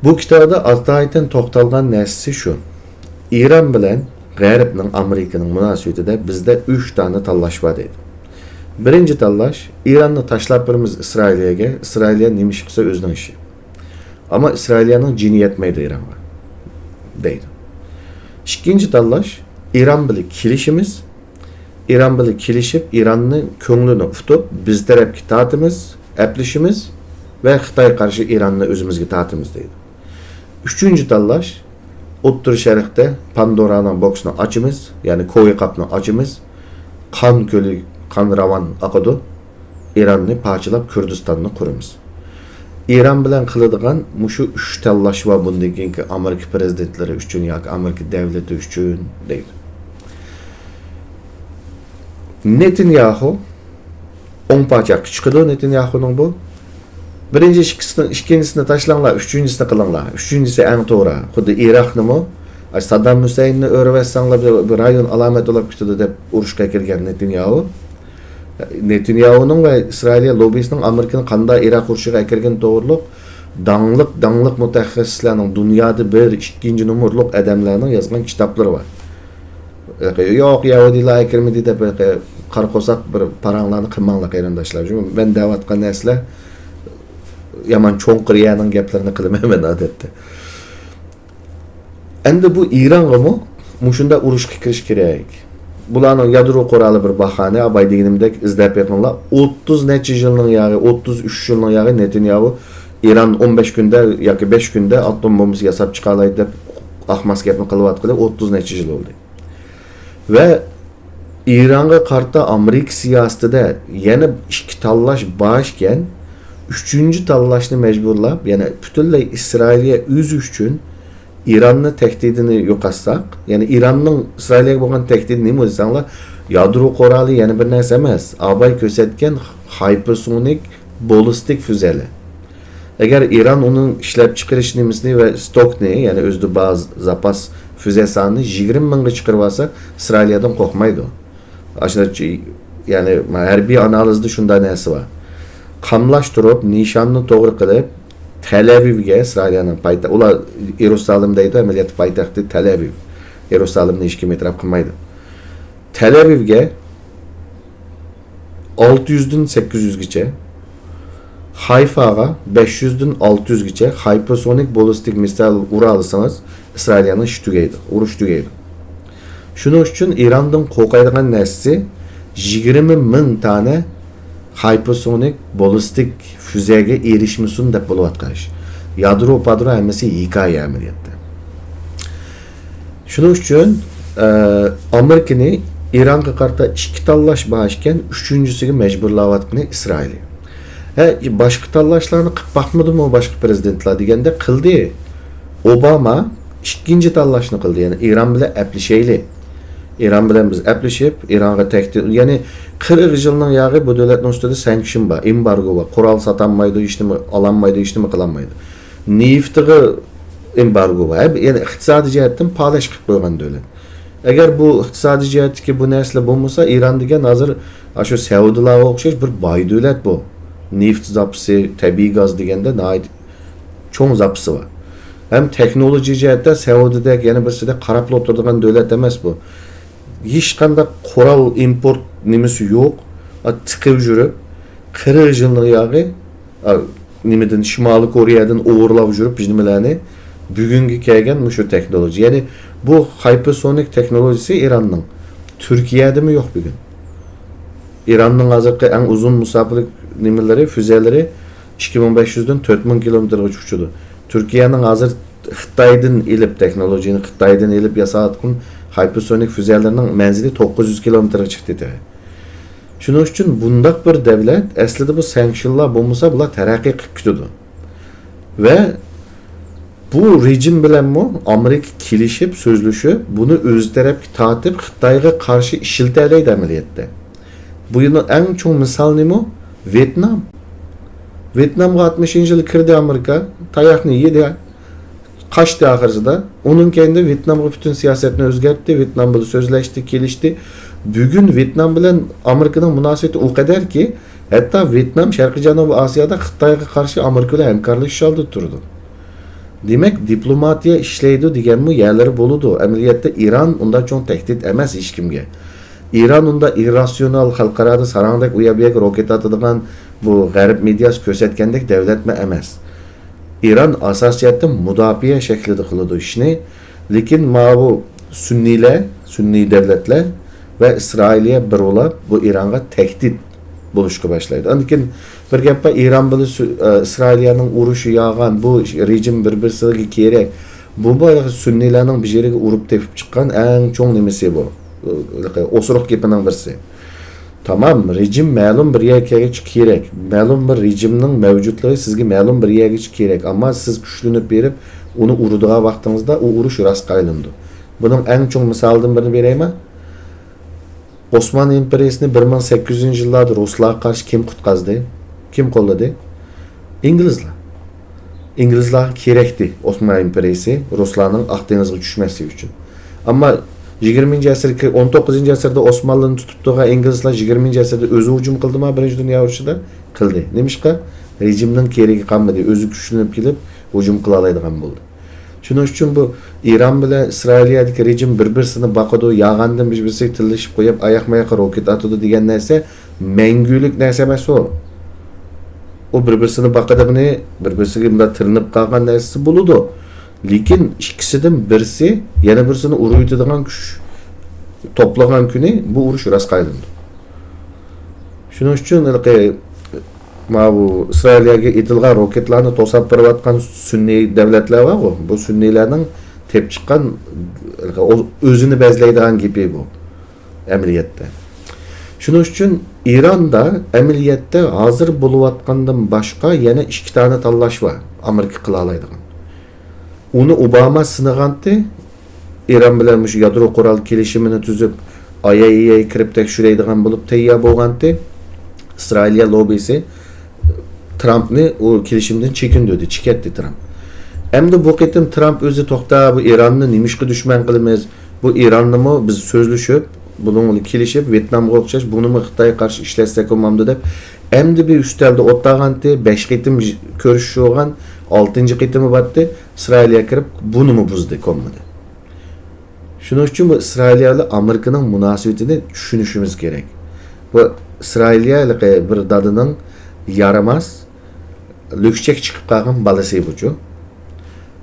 بۇ كىتابىدا ئاتايىتەن توختالغان نەرسىسى شۇ. ئىران بىلەن غەربنىڭ، ئامېرىكىنىڭ مۇناسىۋىتىدە بىزدە ئۈچ دانە تاللاش بار دەيدۇ. بىرىنچى تاللاش، ئىراننى تاشلاپ بېرىمىز ئىسرائىلىيەگە، ئىسرائىلىيە نېمە ئىش قىلسا ئۆزىنىڭ ئىشى. ئەمما ئىسرائىلىيەنىڭ جېنى يەتمەيدۇ ئىرانغا، دەيدۇ. ئىككىنچى تاللاش، ئىران بىلەن كېلىشىمىز، ئىران بىلەن كېلىشىپ، ئىراننى كۆڭلىنى ئۇتۇپ، بىز تەرەپكە تارتىمىز، ئەپلىشىمىز ۋە خىتايغا قارشى ئىراننى ئۆزىمىزگە تارتىمىز دەيدۇ. ئۈچىنچى تاللاش، ئوتتۇرا شەرقتە پاندورانىڭ بوكسىنى ئاچىمىز، يەنى كوۋى قاپنى ئاچىمىز، قان كۆلى، قان راۋان ئاقىدۇ، ئىراننى پارچىلاپ كۈردىستاننى قۇرىمىز. ئىران بىلەن قىلىدىغان مۇشۇ ئۈچ تاللاش بار بۇندىن كېيىنكى ئامېرىكا پىرېزىدېنتلىرى ئۈچۈن ياكى ئامېرىكا دەۋلىتى ئۈچۈن، دەيدۇ. نېتانياھۇ ئوڭ پاچاققا چىقىدۇ، نېتانياھۇنىڭ بۇ. بىرىنچى ئىككىسىنى، ئىككىنچىسىنى تاشلاڭلار، ئۈچىنچىسىنى قىلىڭلار. ئۈچىنچىسى ئەڭ توغرا. خۇددى ئىراقنىمۇ، ئاي، ساددام ھۈسەيىننى ئۆرۈۋەتسەڭلار، بىر، بىر رايون ئالامەت بولاپ كېتىدۇ دەپ ئۇرۇشقا كىرگەن نېتانياھۇ. نېتانياھۇنىڭ ۋە ئىسرائىلىيە لوببىسىنىڭ ئامېرىكىنى قانداق ئىراق ئۇرۇشىغا ئەكىرگىنى توغرۇلۇق داڭلىق، داڭلىق مۇتەخەسسىسلەرنىڭ، دۇنيادا بىر، ئىككىنچى نومۇرلۇق ئادەملەرنىڭ يازغان كىتابلىرى بار. ياق، يەھۇدىيلار ئەكىرمىدى دەپ، قارا قورساق بىر پاراڭلارنى قىلماڭلار، قېرىنداشلار. چۈنكى مەن دەۋاتقان نەرسىلەر يامان چوڭقۇر يەرنىڭ گەپلىرىنى قىلىمەن مەن ئادەتتە. ئەمدى بۇ ئىرانغىمۇ مۇشۇنداق ئۇرۇشقا كىرىش كېرەك. بۇلارنىڭ يادرو قورالى بىر باھانە، ئاباي دېگىنىمدەك ئىزدەپ بېقىڭلار. ئوتتۇز نەچچە يىلنىڭ ياغى، ئوتتۇز ئۈچ يىلنىڭ ياغى نېتانياھۇ ئىران ئون بەش كۈندە ياكى بەش كۈندە ئاتوم بومبىسى ياساپ چىقالايدۇ دەپ ئاقماس گەپنى قىلىۋاتقىلى ئوتتۇز نەچچە يىل بولدى. ۋە ئىرانغا قارىتا ئامېرىكا سىياسىتىدە يەنە ئىككى تاللاش بار ئىكەن، ئۈچىنچى تاللاشنى مەجبۇرلاپ، يەنى پۈتۈنلەي ئىسرائىلىيە ئۆزى ئۈچۈن ئىراننى تەھدىتىنى يوقاتساق، يەنى ئىراننىڭ ئىسرائىلىيەگە بولغان تەھدىتى نېمە دېسەڭلار، يادرو قورالى يەنە بىر نەرسە ئەمەس. ئاباي كۆرسەتكەن ھايپېرسونىك بالىستىك فۈزەلەر. ئەگەر ئىران ئۇنىڭ ئىشلەپچىقىرىش نېمىسىنى ۋە ستوكنى، يەنى ئۆزىدە بار زاپاس فۈزە سانىنى يىگىرمە مىڭغا چىقىرىۋالسا، ئىسرائىلىيەدىن قورقمايدۇ. ئاشۇنداق، يەنى ھەربىي ئانالىزدا شۇنداق نەرسە بار. قاملاشتۇرۇپ، نىشاننى توغرا قىلىپ، تەلئەۋىۋگە، ئىسرائىلىيەنىڭ پايتەختى، ئۇلار يېرۇسالىم دەيدۇ، ئەمەلىيەتتە پايتەختى تەلئەۋىۋ. يېرۇسالىمنى ھېچكىم ئېتىراپ قىلمايدۇ. تەلئەۋىۋگە ئالتە يۈزدىن سەككىز يۈزگىچە خايفاغا بەش يۈزدىن ئالتە يۈزگىچە خايپېرسونىك بالىستىك مىسسىل ئۇرالىسىڭىز، ئىسرائىلىيەنىڭ ئىشى تۈگەيدۇ، ئۇرۇش تۈگەيدۇ. شۇنىڭ ئۈچۈن ئىراندىن قورقايدىغان نەرسىسى يىگىرمە مىڭ دانە خايپېرسونىك بالىستىك فۈزەگە ئېرىشمىسۇن دەپ بولۇۋاتقان ئىش. يادرو پادرو ھەممىسى ھېكايە ئەمەلىيەتتە. شۇنىڭ ئۈچۈن، ئە، ئامېرىكىنى ئىرانغا قارىتا ئىككى تاللاش بار ئىكەن، ئۈچىنچىسىگە مەجبۇرلاۋاتقىنى ئىسرائىل. ھە، باشقا تاللاشلارنى قىلىپ باقمىدىمۇ باشقا پرېزىدېنتلار دېگەندە قىلدى. ئوباما ئىككىنچى تاللاشنى قىلدى، يەنى ئىران بىلەن ئەپلىشەيلى. ئىران بىلەن بىز ئەپلىشىپ، ئىرانغا تەھدىت، يەنى قىرىق يىلنىڭ ياغى بۇ دۆلەتنىڭ ئۈستىدە سانكشن بار، ئېمبارگو بار، قورال ساتالمايدۇ، ھېچنېمە ئالالمايدۇ، ھېچنېمە قىلالمايدۇ. نېفىتىغا ئېمبارگو بار. ھە، يەنى ئىقتىسادىي جەھەتتىن پالەچ قىلىپ قويغان دۆلەت. ئەگەر بۇ ئىقتىسادىي جەھەتتىكى بۇ نەرسىلەر بولمىسا، ئىران دېگەن ھازىر ئاشۇ سەئۇدىلارغا ئوخشاش بىر باي دۆلەت بۇ. نېفىت زاپىسى، تەبىئىي گاز دېگەندە ناھايىتى چوڭ زاپىسى بار. ھەم تېخنولوگىيە جەھەتتە سەئۇدىدەك، يەنە بىرسىدەك قاراپلا ئولتۇرىدىغان دۆلەت ئەمەس بۇ. ھېچقانداق قورال ئىمپورت نېمىسى يوق. ئا، تىقىپ يۈرۈپ، قىرىق يىلنىڭ ياغى، ئا، نېمىدىن، شىمالىي كورېيەدىن ئوغرىلاپ يۈرۈپ نېمىلەرنى بۈگۈنگە كەلگەن مۇشۇ تېخنولوگىيە. يەنى بۇ خايپېرسونىك تېخنولوگىيىسى ئىراننىڭ. تۈركىيەدىمۇ يوق بۈگۈن. ئىراننىڭ ھازىرقى ئەڭ ئۇزۇن مۇساپىلىك نېمىلىرى، فۈزەلىرى ئىككى مىڭ بەش يۈزدىن تۆت مىڭ كىلومېتىرغىچە ئۇچىدۇ. تۈركىيەنىڭ ھازىر خىتايدىن ئېلىپ، تېخنولوگىيەنى خىتايدىن ئېلىپ ياساۋاتقان خايپېرسونىك فۈزەلىرىنىڭ مەنزىلى توققۇز يۈز كىلومېتىرغا چىقتى تېخى. شۇنىڭ ئۈچۈن بۇنداق بىر دەۋلەت، ئەسلىدە بۇ سانكشنلار بولمىسا، بۇلار تەرەققىي قىلىپ كېتىدۇ. ۋە بۇ رېجىم بىلەنمۇ ئامېرىكا كېلىشىپ، سۆزلىشىپ، بۇنى ئۆز تەرەپكە تارتىپ، خىتايغا قارشى ئىشلىتەلەيدۇ ئەمەلىيەتتە. بۇنىڭ ئەڭ چوڭ مىسالى نېمە؟ ۋيېتنام. ۋيېتنامغا ئاتمىشىنچى يىلى كىردى ئامېرىكا، تاياقنى يېدى، قاچتى ئاخىرسىدا. ئۇنىڭ كەينىدە ۋيېتنامغا پۈتۈن سىياسەتنى ئۆزگەرتتى، ۋيېتنام بىلەن سۆزلەشتى، كېلىشتى. بۈگۈن ۋيېتنام بىلەن ئامېرىكىنىڭ مۇناسىۋىتى ئۇ قەدەركى، ھەتتا ۋيېتنام شەرقىي جەنۇبىي ئاسىيادا خىتايغا قارشى ئامېرىكا بىلەن ھەمكارلىشىش ھالىتىدە تۇرىدۇ. دېمەك، دىپلوماتىيە ئىشلەيدۇ دېگەنمۇ يەرلىرى بولىدۇ. ئەمەلىيەتتە ئىران ئۇنداق چوڭ تەھدىت ئەمەس ھېچكىمگە. ئىران ئۇنداق ئىرراتسىيونال، خەلقئارادا ساراڭدەك ئۇ يەر بۇ يەرگە روكېت ئاتىدىغان، بۇ غەرب مېدىياسى كۆرسەتكەندەك دەۋلەتمۇ ئەمەس. ئىران ئاساسىي جەھەتتە مۇداپىئە شەكلىدە قىلىدۇ ئىشنى. لېكىن ماۋۇ سۈننىيلەر، سۈننىي دەۋلەتلەر ۋە ئىسرائىلىيە بىر بولاپ بۇ ئىرانغا تەھدىت بولۇشقا باشلايدۇ. ئاندىن كېيىن بىر گەپ بار، ئىران بىلەن سۈ-، ئە، ئىسرائىلىيەنىڭ ئۇرۇشى ياغان، بۇ رېجىم بىر-بىرسىگە كېرەك. بۇ بۇ سۈننىيلەرنىڭ بىر يېرىگە ئۇرۇپ تېپىپ چىققان ئەڭ چوڭ نېمىسى بۇ. ئوسۇرۇق گېپىنىڭ بىرسى. تامام، رېجىم مەلۇم بىر يەرگىچە كېرەك. مەلۇم بىر رېجىمنىڭ مەۋجۇتلۇقى سىزگە مەلۇم بىر يەرگىچە كېرەك. ئەمما سىز كۈچلىنىپ بېرىپ، ئۇنى ئۇرىدىغان ۋاقتىڭىزدا ئۇ ئۇرۇش راستقا ئايلىنىدۇ. بۇنىڭ ئەڭ چوڭ مىسالىدىن بىرنى بېرەيمەن. ئوسمان ئىمپېرىيىسىنى بىر مىڭ سەككىز يۈزىنچى يىللاردا رۇسلارغا قارشى كىم قۇتقازدى؟ كىم قوللىدى؟ ئىنگلىزلار. ئىنگلىزلارغا كېرەكتى ئوسمان ئىمپېرىيىسى رۇسلارنىڭ ئاق دېڭىزغا چۈشمەسلىكى ئۈچۈن. ئەمما يىگىرمىنچى ئەسىر، ئون توققۇزىنچى ئەسىردە ئوسمانلىنى تۇتۇپ تۇرغان ئىنگلىزلار يىگىرمىنچى ئەسىردە ئۆزى ھۇجۇم قىلدىما بىرىنچى دۇنيا ئۇرۇشىدا؟ قىلدى. نېمىشقا؟ رېجىمنىڭ كېرىكى قالمىدى. ئۆزى كۈچلىنىپ كېلىپ ھۇجۇم قىلالايدىغان بولدى. شۇنىڭ ئۈچۈن بۇ ئىران بىلەن ئىسرائىلىيەدىكى رېجىم بىر-بىرسىنى باقىدۇ، ياغاندىن بىر-بىرسىگە تىللىشىپ قويۇپ، ئاياقما-ياققا روكېت ئاتىدۇ دېگەن نەرسە مەڭگۈلۈك نەرسە ئەمەس ئۇ. ئۇ بىر-بىرسىنى باقىدىغىنى، بىر-بىرسىگە مۇنداق تىرىنىپ قالغان نەرسىسى بولىدۇ. لېكىن ئىككىسىدىن بىرسى يەنە بىرسىنى ئۇرۇۋېتىدىغان كۈچ توپلىغان كۈنى بۇ ئۇرۇش راستقا ئايلىنىدۇ. شۇنىڭ ئۈچۈن ھېلىقى ماۋۇ ئىسرائىلىيەگە ئېتىلغان روكېتلارنى توساپ بېرىۋاتقان سۈننىي دەۋلەتلەر بارغۇ، بۇ سۈننىيلەرنىڭ تېپىپ چىققان، ھېلىقى ئۆ-، ئۆزىنى بەزلەيدىغان گېپى بۇ. ئەمەلىيەتتە. شۇنىڭ ئۈچۈن ئىراندا ئەمەلىيەتتە ھازىر بولۇۋاتقاندىن باشقا يەنە ئىككى دانە تاللاش بار ئامېرىكا قىلالايدىغان. ئۇنى ئوباما سىنىغانتى، ئىران بىلەن مۇشۇ يادرو قورال كېلىشىمىنى تۈزۈپ، ئاي ئەي ئەي كىرىپ تەكشۈرەيدىغان بولۇپ تەييار بولغانتى. ئىسرائىلىيە لوببىسى ترامپنى ئۇ كېلىشىمدىن چېكىندۈردى، چېكەتتى ترامپ. ئەمدى بۇ قېتىم ترامپ ئۆزى توختا، بۇ ئىراننى نېمىشقا دۈشمەن قىلىمىز؟ بۇ ئىراننىمۇ بىز سۆزلىشىپ، بۇنىڭ بىلەن كېلىشىپ، ۋيېتنامغا ئوخشاش بۇنىمۇ خىتايغا قارشى ئىشلەتسەك بولمامدۇ دەپ، ئەمدى بىر ئۈستەلدە ئولتۇرغانتى، بەش قېتىم كۆرۈشۈش بولغان، ئالتىنچى قېتىمى بارتى، ئىسرائىلىيە كىرىپ بۇنىمۇ بۇزدى، كۆنمىدى. شۇنىڭ ئۈچۈن بۇ ئىسرائىلىيە بىلەن ئامېرىكىنىڭ مۇناسىۋىتىنى چۈشىنىشىمىز كېرەك. بۇ ئىسرائىلىيە ھېلىقى بىر دادىنىڭ يارىماس، لۈكچەك چىقىپ قالغان بالىسى بۇچۇ.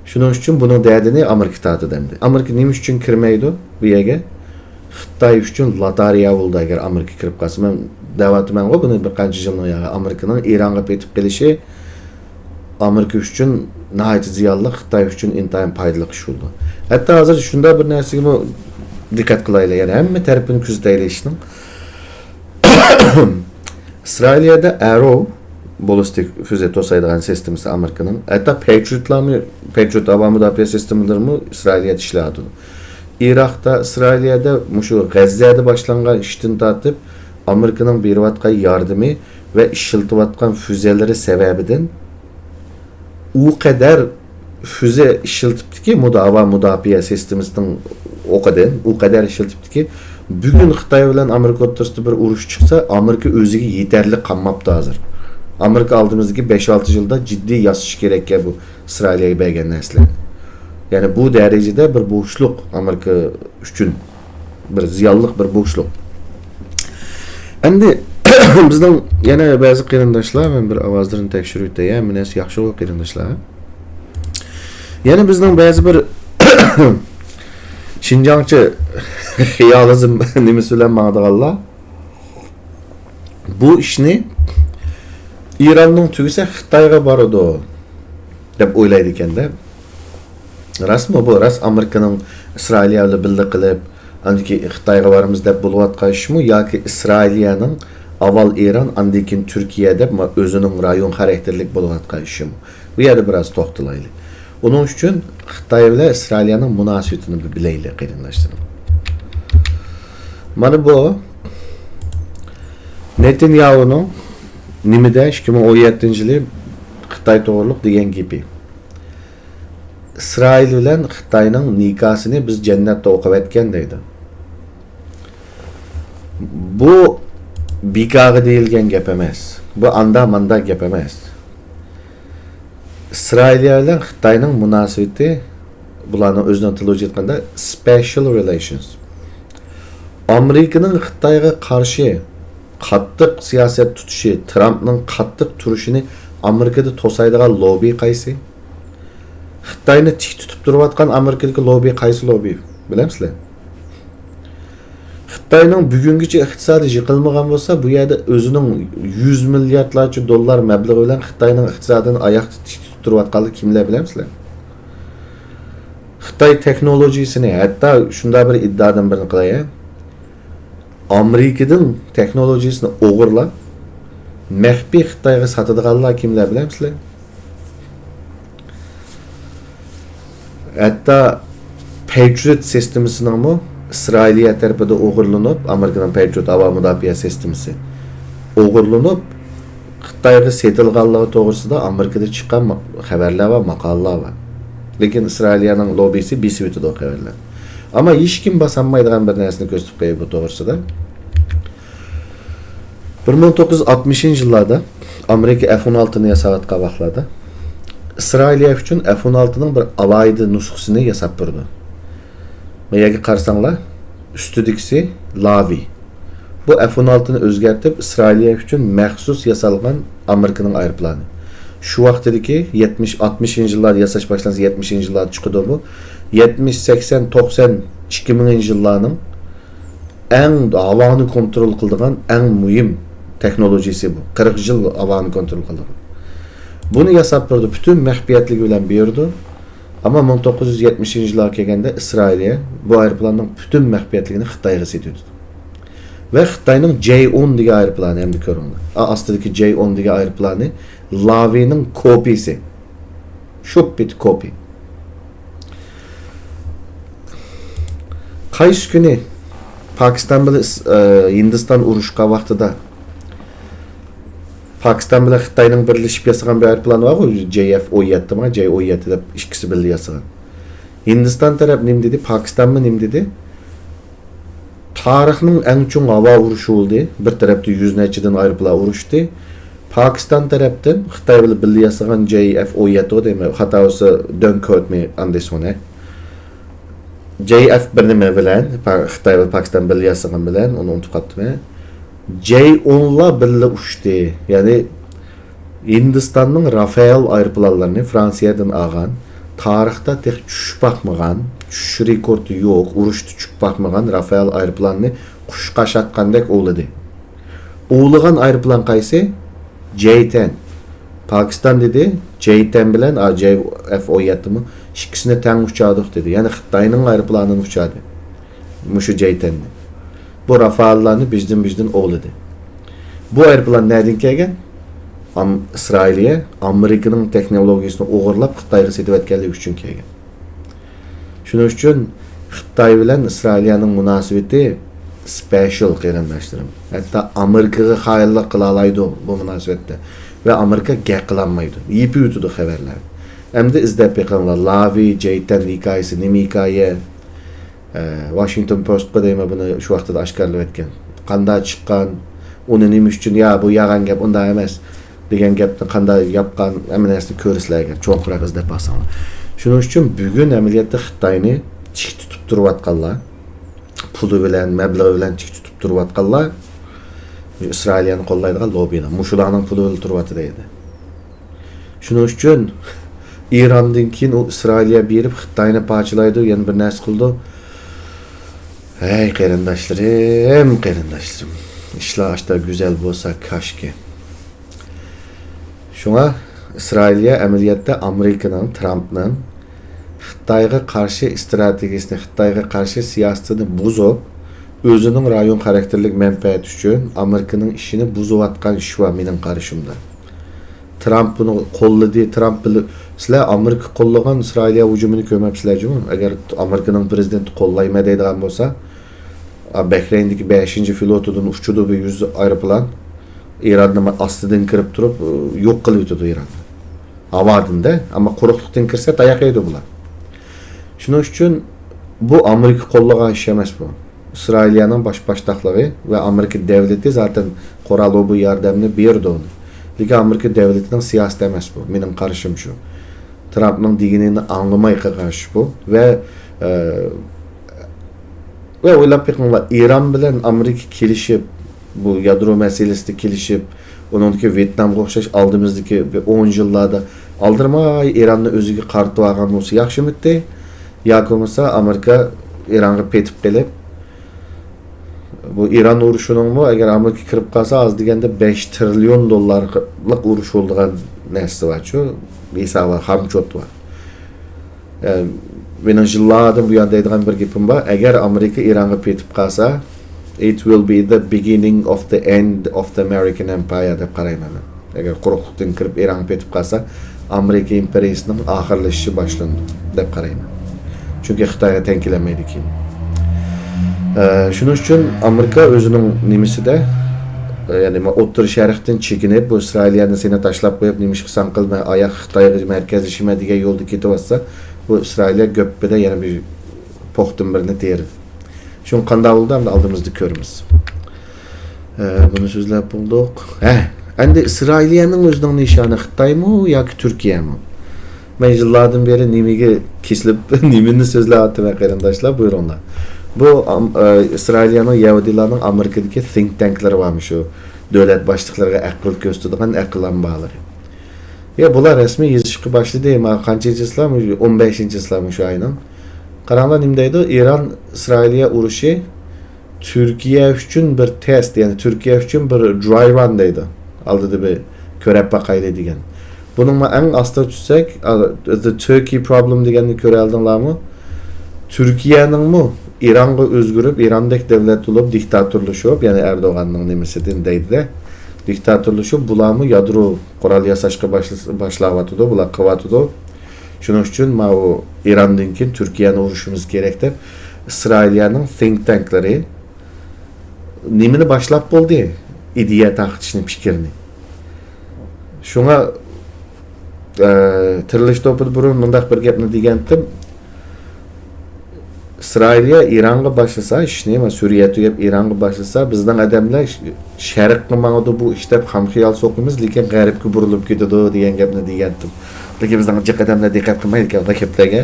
شۇنىڭ ئۈچۈن بۇنىڭ دەردىنى ئامېرىكا تارتىدۇ ئەمدى. ئامېرىكا نېمە ئۈچۈن كىرمەيدۇ بۇ يەرگە؟ خىتاي ئۈچۈن لاتارىيە بولىدۇ، ئەگەر ئامېرىكا كىرىپ قالسا. مەن دەۋاتىمەنغۇ بۇنى بىر قانچە يىلنىڭ ياغى. ئامېرىكىنىڭ ئىرانغا پېتىپ قېلىشى ئامېرىكا ئۈچۈن ناھايىتى زىيانلىق، خىتاي ئۈچۈن ئىنتايىن پايدىلىق ئىش بولىدۇ. ھەتتا ھازىر شۇنداق بىر نەرسىگىمۇ دىققەت قىلايلى، يەنى ھەممە تەرىپىنى كۆزىتەيلى ئىشنىڭ. ئىسرائىلىيەدە ئەرو بالىستىك فۈزە توسايدىغان سىستېمىسى ئامېرىكىنىڭ، ھەتتا پەيترىيوتلارمۇ، پەيترىيوت ھاۋا مۇداپىئە سىستېمىلىرىمۇ ئىسرائىلىيەدە ئىشلەۋاتىدۇ. ئىراقتا، ئىسرائىلىيەدە مۇشۇ غەززەدە باشلانغان ئىشتىن تارتىپ، ئامېرىكىنىڭ بېرىۋاتقان ياردىمى ۋە ئىشلىتىۋاتقان فۈزەلىرى سەۋەبىدىن ئۇ قەدەر فۈزە ئىشلىتىپتىكى، مۇدا-، ھاۋا مۇداپىئە سىستېمىسىنىڭ ئوقىدىن ئۇ قەدەر ئىشلىتىپتىكى، بۈگۈن خىتاي بىلەن ئامېرىكا ئوتتۇرىسىدا بىر ئۇرۇش چىقسا، ئامېرىكا ئۆزىگە يېتەرلىك قالماپتۇ ھازىر. ئامېرىكا ئالدىمىزدىكى بەش-ئالتە يىلدا جىددىي ياسىشى كېرەككەن بۇ ئىسرائىلىيەگە بەرگەن نەرسىلەرنى. يەنى بۇ دەرىجىدە بىر بوشلۇق ئامېرىكا ئۈچۈن. بىر زىيانلىق بىر بوشلۇق. ئەمدى بىزنىڭ يەنە بەزى قېرىنداشلار، مەن بىر ئاۋازلىرىنى تەكشۈرۈپ ئۆتەي، ھەممە نەرسە ياخشىغۇ قېرىنداشلار. يەنە بىزنىڭ بەزى بىر شىنجاڭچە خىيالىزم نېمىسى بىلەن ماڭىدىغانلار بۇ ئىشنى ئىراننىڭ تۈگىسە خىتايغا بارىدۇ دەپ ئويلايدىكەندە. راستمۇ بۇ؟ راست ئامېرىكىنىڭ ئىسرائىلىيە بىلەن بىللە قىلىپ، ئاندىن كېيىن خىتايغا بارىمىز دەپ بولۇۋاتقان ئىشمۇ ياكى ئىسرائىلىيەنىڭ ئاۋۋال ئىران، ئاندىن كېيىن تۈركىيە دەپ ما-، ئۆزىنىڭ رايون خاراكتېرلىك بولۇۋاتقان ئىشىمۇ؟ بۇ يەردە بىراز توختىلايلى. ئۇنىڭ ئۈچۈن خىتاي بىلەن ئىسرائىلىيەنىڭ مۇناسىۋىتىنى بىر بىلەيلى، قېرىنداشلىرىم. مانا بۇ نېتانياھۇنىڭ نېمىدە ئىككى مىڭ ئون يەتتىنچى يىلى خىتاي توغرۇلۇق دېگەن گېپى. ئىسرائىل بىلەن خىتاينىڭ نىكاسىنى بىز جەننەتتە ئوقۇۋەتكەن دەيدۇ. بۇ بىكارغا دېيىلگەن گەپ ئەمەس. بۇ ئاندا ماندا گەپ ئەمەس. ئىسرائىلىيە بىلەن خىتاينىڭ مۇناسىۋىتى، بۇلارنىڭ ئۆزىنىڭ تىلى بويىچە ئېيتقاندا، special relations. ئامېرىكىنىڭ خىتايغا قارشى قاتتىق سىياسەت تۇتۇشى، ترامپنىڭ قاتتىق تۇرۇشىنى ئامېرىكىدا توسايدىغان لوببى قايسى؟ خىتاينى تىك تۇتۇپ تۇرۇۋاتقان ئامېرىكىدىكى لوببى قايسى لوببى؟ بىلەمسىلەر؟ خىتاينىڭ بۈگۈنگىچە ئىقتىسادى يىقىلمىغان بولسا، بۇ يەردە ئۆزىنىڭ يۈز مىلياردلارچە دوللار مەبلىغى بىلەن خىتاينىڭ ئىقتىسادىنى ئاياقتا تىك تۇتۇپ تۇرۇۋاتقانلىقى كىملەر، بىلەمسىلەر؟ خىتاي تېخنولوگىيىسىنى، ھەتتا شۇنداق بىر ئىددادىن بىرنى قىلاي، ئامېرىكىدىن تېخنولوگىيىسىنى ئوغرىلاپ، مەخپىي خىتايغا ساتىدىغانلار كىملەر، بىلەمسىلەر؟ ھەتتا پەيترىيوت سىستېمىسىنىڭمۇ ئىسرائىلىيە تەرىپىدە ئوغرىلىنىپ، ئامېرىكىنىڭ پەيترىيوت ھاۋا مۇداپىئە سىستېمىسى ئوغرىلىنىپ، خىتايغا سېتىلغانلىقى توغرىسىدا ئامېرىكىدا چىققان ما-، خەۋەرلەر بار، ماقالىلەر بار. لېكىن ئىسرائىلىيەنىڭ لوببىسى بېسىۋېتىدۇ خەۋەرلەرنى. ئەمما ھېچكىم باسالمايدىغان بىر نەرسىنى كۆرسىتىپ قوياي بۇ توغرىسىدا. بىر مىڭ توققۇز يۈز ئاتمىشىنچى يىللاردا ئامېرىكا ئەف ئون ئالتىنى ياساۋاتقان ۋاقىتلاردا ئىسرائىلىيە ئۈچۈن ئەف ئون ئالتىنىڭ بىر ئالاھىدە نۇسخىسىنى ياساپ بېرىدۇ. مۇ يەرگە قارىساڭلار، ئۈستىدىكىسى لاۋى. بۇ ئەف ئون ئالتىنى ئۆزگەرتىپ، ئىسرائىلىيە ئۈچۈن مەخسۇس ياسالغان ئامېرىكىنىڭ ئايروپىلانى. شۇ ۋاقتىدىكى يەتمىش، ئاتمىشىنچى يىللار ياساش باشلانسا، يەتمىشىنچى يىللاردا چىقىدۇ بۇ. يەتمىش، سەكسەن، توقسان، ئىككى مىڭىنچى يىللارنىڭ ئەڭ ھاۋانى كونترول قىلىدىغان ئەڭ مۇھىم تېخنولوگىيىسى بۇ. قىرىق يىل ھاۋانى كونترول قىلىدىغان. بۇنى ياساپ بېرىدۇ، پۈتۈن مەخپىيەتلىكى بىلەن بېرىدۇ. ئەمما مىڭ توققۇز يۈز يەتمىشىنچى يىللارغا كەلگەندە ئىسرائىلىيە بۇ ئايروپىلاننىڭ پۈتۈن مەخپىيەتلىكىنى خىتايغا سېتىۋېتىدۇ. ۋە خىتاينىڭ جەي ئون دېگەن ئايروپىلانى، ئەمدى كۆرۈڭلار. ئا، ئاستىدىكى جەي ئون دېگەن ئايروپىلانى لاۋىنىڭ كوپىسى. شۇپپىتى كوپى. قايسى كۈنى پاكىستان بىلەن ئىس-، ئە، ھىندىستان ئۇرۇشقان ۋاقتىدا پاكىستان بىلەن خىتاينىڭ بىرلىشىپ ياسىغان بىر ئايروپىلانى بارغۇ، جەي ئەف ئون يەتتىمۇ، جەي ئون يەتتە دەپ ئىككىسى بىللە ياسىغان. ھىندىستان تەرەپ نېمە دېدى، پاكىستانمۇ نېمە دېدى؟ تارىخنىڭ ئەڭ چوڭ ھاۋا ئۇرۇشى بولدى. بىر تەرەپتە يۈز نەچچىدىن ئايروپىلان ئۇرۇشتى. پاكىستان تەرەپتىن خىتاي بىلەن بىللە ياسىغان جەي ئەف ئون يەتتە دەيمەن. خاتا بولسا، don't quote me on this one، ھە. جەي ئەف بىر نېمە بىلەن، پا-، خىتاي بىلەن پاكىستان بىللە ياسىغان بىلەن، ئۇنى ئۇنتۇپ قاپتىمەن. جەي ئونلار بىللە ئۇچتى. يەنى ھىندىستاننىڭ رافائېل ئايروپىلانلىرىنى فرانسىيەدىن ئالغان، تارىختا تېخى چۈشۈپ باقمىغان، چۈشۈش رېكورتى يوق، ئۇرۇشتا چۈشۈپ باقمىغان رافائېل ئايروپىلانىنى قۇشقاچ ئاتقاندەك ئوۋلىدى. ئوۋلىغان ئايروپىلان قايسى؟ جەي تەن. پاكىستان دېدى، جەي تەن بىلەن، ئا، جەي ئەف ئون يەتتىمۇ، ئىككىسىنى تەڭ ئۇچاردۇق دېدى. يەنى خىتاينىڭ ئايروپىلانىنى ئۇچاردى. مۇشۇ جەي تەننى. بۇ رافائېللارنى بىزدىن-بىزدىن ئوۋلىدى. بۇ ئايروپىلان نەدىن كەلگەن؟ ئام-، ئىسرائىلىيە ئامېرىكىنىڭ تېخنولوگىيىسىنى ئوغرىلاپ خىتايغا سېتىۋەتكەنلىكى ئۈچۈن كەلگەن. شۇنىڭ ئۈچۈن خىتاي بىلەن ئىسرائىلىيەنىڭ مۇناسىۋىتى سپېشىل، قېرىنداشلىرىم. ھەتتا ئامېرىكىغا قايىللىق قىلالايدۇ بۇ مۇناسىۋەتتە. ۋە ئامېرىكا گەپ قىلالمايدۇ. يېپىۋېتىدۇ خەۋەرلەرنى. ئەمدى ئىزدەپ بېقىڭلار. لاۋى، جەيتەن ھېكايىسى نېمە ھېكايە؟ ئە، ۋاشىنگتون پوستقا دەيمەن بۇنى شۇ ۋاقتىدا ئاشكارىلىۋەتكەن. قانداق چىققان؟ ئۇنى نېمە ئۈچۈن؟ يا، بۇ يالغان گەپ، ئۇنداق ئەمەس. دېگەن گەپنى قانداق ياپقان، ھەممە نەرسىنى كۆرىسىلەر ئەگەر چوڭقۇراق ئىزدەپ باقساڭلار. شۇنىڭ ئۈچۈن بۈگۈن ئەمەلىيەتتە خىتاينى تىك تۇتۇپ تۇرۇۋاتقانلار، پۇلى بىلەن، مەبلىغى بىلەن تىك تۇتۇپ تۇرۇۋاتقانلار ئىسرائىلىيەنى قوللايدىغان لوببىلار. مۇشۇلارنىڭ پۇلى بىلەن تۇرۇۋاتىدۇ ئەيدە. شۇنىڭ ئۈچۈن ئىراندىن كېيىن ئۇ ئىسرائىلىيە بېرىپ خىتاينى پارچىلايدۇ، يەنە بىر نەرسە قىلىدۇ. ھەي قېرىنداشلىرىم، قېرىنداشلىرىم. ئىشلار ئاشتا گۈزەل بولسا كاشكى. شۇڭا ئىسرائىلىيە ئەمەلىيەتتە ئامېرىكىنىڭ، ترامپنىڭ خىتايغا قارشى ئىستراتېگىيىسىنى، خىتايغا قارشى سىياسىتىنى بۇزۇپ، ئۆزىنىڭ رايون خاراكتېرلىك مەنپەئەتى ئۈچۈن ئامېرىكىنىڭ ئىشىنى بۇزۇۋاتقان ئىش بار مېنىڭ قارىشىمدا. ترامپ بۇنى قوللىدى، ترامپ بىلە، سىلەر ئامېرىكا قوللىغان ئىسرائىلىيە ھۇجۇمىنى كۆرمەپسىلەر جۇمۇ. ئەگەر ئامېرىكىنىڭ پرېزىدېنتى قوللايمەن دەيدىغان بولسا، ئا، بەھرەيندىكى بەشىنچى فلوتىدىن ئۇچىدۇ بىر يۈز ئايروپىلان. ئىراننى ما-، ئاستىدىن كىرىپ تۇرۇپ، ئۇ، يوق قىلىۋېتىدۇ ئىراننى. ھاۋادىن-دە، ئەمما قۇرۇقلۇقتىن كىرسە تاياق يەيدۇ بۇلار. شۇنىڭ ئۈچۈن بۇ ئامېرىكا قوللىغان ئىش ئەمەس بۇ. ئىسرائىلىيەنىڭ باش باشتاقلىقى ۋە ئامېرىكا دەۋلىتى زاتەن قورال ئوبورونا ياردەمنى بېرىدۇ ئۇنى. لېكىن ئامېرىكا دەۋلىتىنىڭ سىياسىتى ئەمەس بۇ. مېنىڭ قارىشىم شۇ. ترامپنىڭ دېگىنىنى ئاڭلىماي قىلغان ئىش بۇ. ۋە، ئە، ۋە ئويلاپ بېقىڭلار، ئىران بىلەن ئامېرىكا كېلىشىپ، بۇ يادرو مەسىلىسىدە كېلىشىپ، ئۇنىڭدىكى ۋيېتنامغا ئوخشاش ئالدىمىزدىكى بىر ئون يىللاردا ئالدىرىماي ئىراننى ئۆزىگە قارىتىۋالغان بولسا ياخشىمىتى؟ ياكى بولمىسا ئامېرىكا ئىرانغا پېتىپ قېلىپ، بۇ ئىران ئۇرۇشىنىڭمۇ ئەگەر ئامېرىكا كىرىپ قالسا ئاز دېگەندە بەش تىرىليون دوللارلىق ئۇرۇش بولىدىغان نەرسىسى بارچۇ، ھېسابى، خامچوتى بار. ئە، مېنىڭ يىللاردىن بۇيان دەيدىغان بىر گېپىم بار، ئەگەر ئامېرىكا ئىرانغا پېتىپ قالسا، it will be the beginning of the end of the American empire دەپ قارايمەن مەن. ئەگەر قۇرۇقلۇقتىن كىرىپ ئىرانغا پېتىپ قالسا، ئامېرىكا ئىمپېرىيىسىنىڭ ئاخىرلىشىشى باشلىنىدۇ دەپ قارايمەن. چۈنكى خىتايغا تەڭ كېلەلمەيدۇ كېيىن. ئە، شۇنىڭ ئۈچۈن ئامېرىكا ئۆزىنىڭ نېمىسىدە، ئە، يەنى ما-، ئوتتۇرا شەرقتىن چېكىنىپ، بۇ ئىسرائىلىيەنى سېنى تاشلاپ قويۇپ، نېمە ئىش قىلساڭ قىل، مەن ئاياق خىتايغا مەركەزلىشىمەن دېگەن يولدا كېتىۋاتسا، بۇ ئىسرائىلىيە گۆپپىدە يەنە بىر پوختىن بىرنى تېرىدى. شۇڭا قانداق بولدى، ئەمدى ئالدىمىزدا كۆرىمىز. ئە، بۇنى سۆزلەپ بولدۇق. ھە، ئەمدى ئىسرائىلىيەنىڭ ئۆزىنىڭ نىشانى خىتايمۇ ياكى تۈركىيەمۇ؟ مەن يىللاردىن بېرى نېمىگە كېسىلىپ، نېمىنى سۆزلەۋاتىمەن، قېرىنداشلار، بۇيرۇڭلار. بۇ، ئام-، ئە، ئىسرائىلىيەنىڭ، يەھۇدىيلارنىڭ ئامېرىكىدىكى think تانكلىرى بارمۇ، شۇ دۆلەت باشلىقلىرىغا ئەقىل كۆرسىتىدىغان ئەقىل ئامبارلىرى. يا، بۇلار رەسمىي يېزىشقا باشلىدى. ما، قانچىنچى چىسلا؟ مۇشۇ ئون بەشىنچى چىسلا مۇشۇ ئاينىڭ. قاراڭلار، نېمە دەيدۇ؟ ئىران ئىسرائىلىيە ئۇرۇشى تۈركىيە ئۈچۈن بىر تېست، يەنى تۈركىيە ئۈچۈن بىر dry run دەيدۇ. ئالدىدا بىر كۆرەپ باقايلى دېگەن. بۇنىڭ ئەڭ ئاستىغا چۈشسەك، ئا، The Turkey Problem دېگەننى كۆرەلىدىڭلارمۇ؟ تۈركىيەنىڭمۇ ئىرانغا ئۆزگىرىپ، ئىراندەك دۆلەت بولۇپ، دىكتاتورلىشىپ، يەنى ئەردوغاننىڭ نېمىسىدىن دەيدۇ-دە، دىكتاتورلىشىپ، بۇلارمۇ يادرو قورال ياساشقا باشلا-، باشلاۋاتىدۇ، بۇلار قىلىۋاتىدۇ. شۇنىڭ ئۈچۈن ماۋۇ ئىراندىن كېيىن تۈركىيەنى ئۇرۇشىمىز كېرەك دەپ، ئىسرائىلىيەنىڭ think tankلىرى نېمىنى باشلاپ بولدى؟ ئىدىيە تارقىتىشنى، پىكىرنى. شۇڭا، ئە، تىرىلىش توپىدا بۇرۇن مۇنداق بىر گەپنى دېگەنتىم. ئىسرائىلىيە ئىرانغا باشلىسا ئىشنى، ما، سۈرىيە تۈگەپ ئىرانغا باشلىسا، بىزنىڭ ئادەملەر ش-، شەرققە ماڭىدۇ بۇ ئىش دەپ خام خىيال سوقىمىز، لېكىن غەربكە بۇرۇلۇپ كېتىدۇ دېگەن گەپنى دېگەنتىم. لېكىن بىزنىڭ جىق ئادەملەر دىققەت قىلمايدىكەن ئۇنداق گەپلەرگە.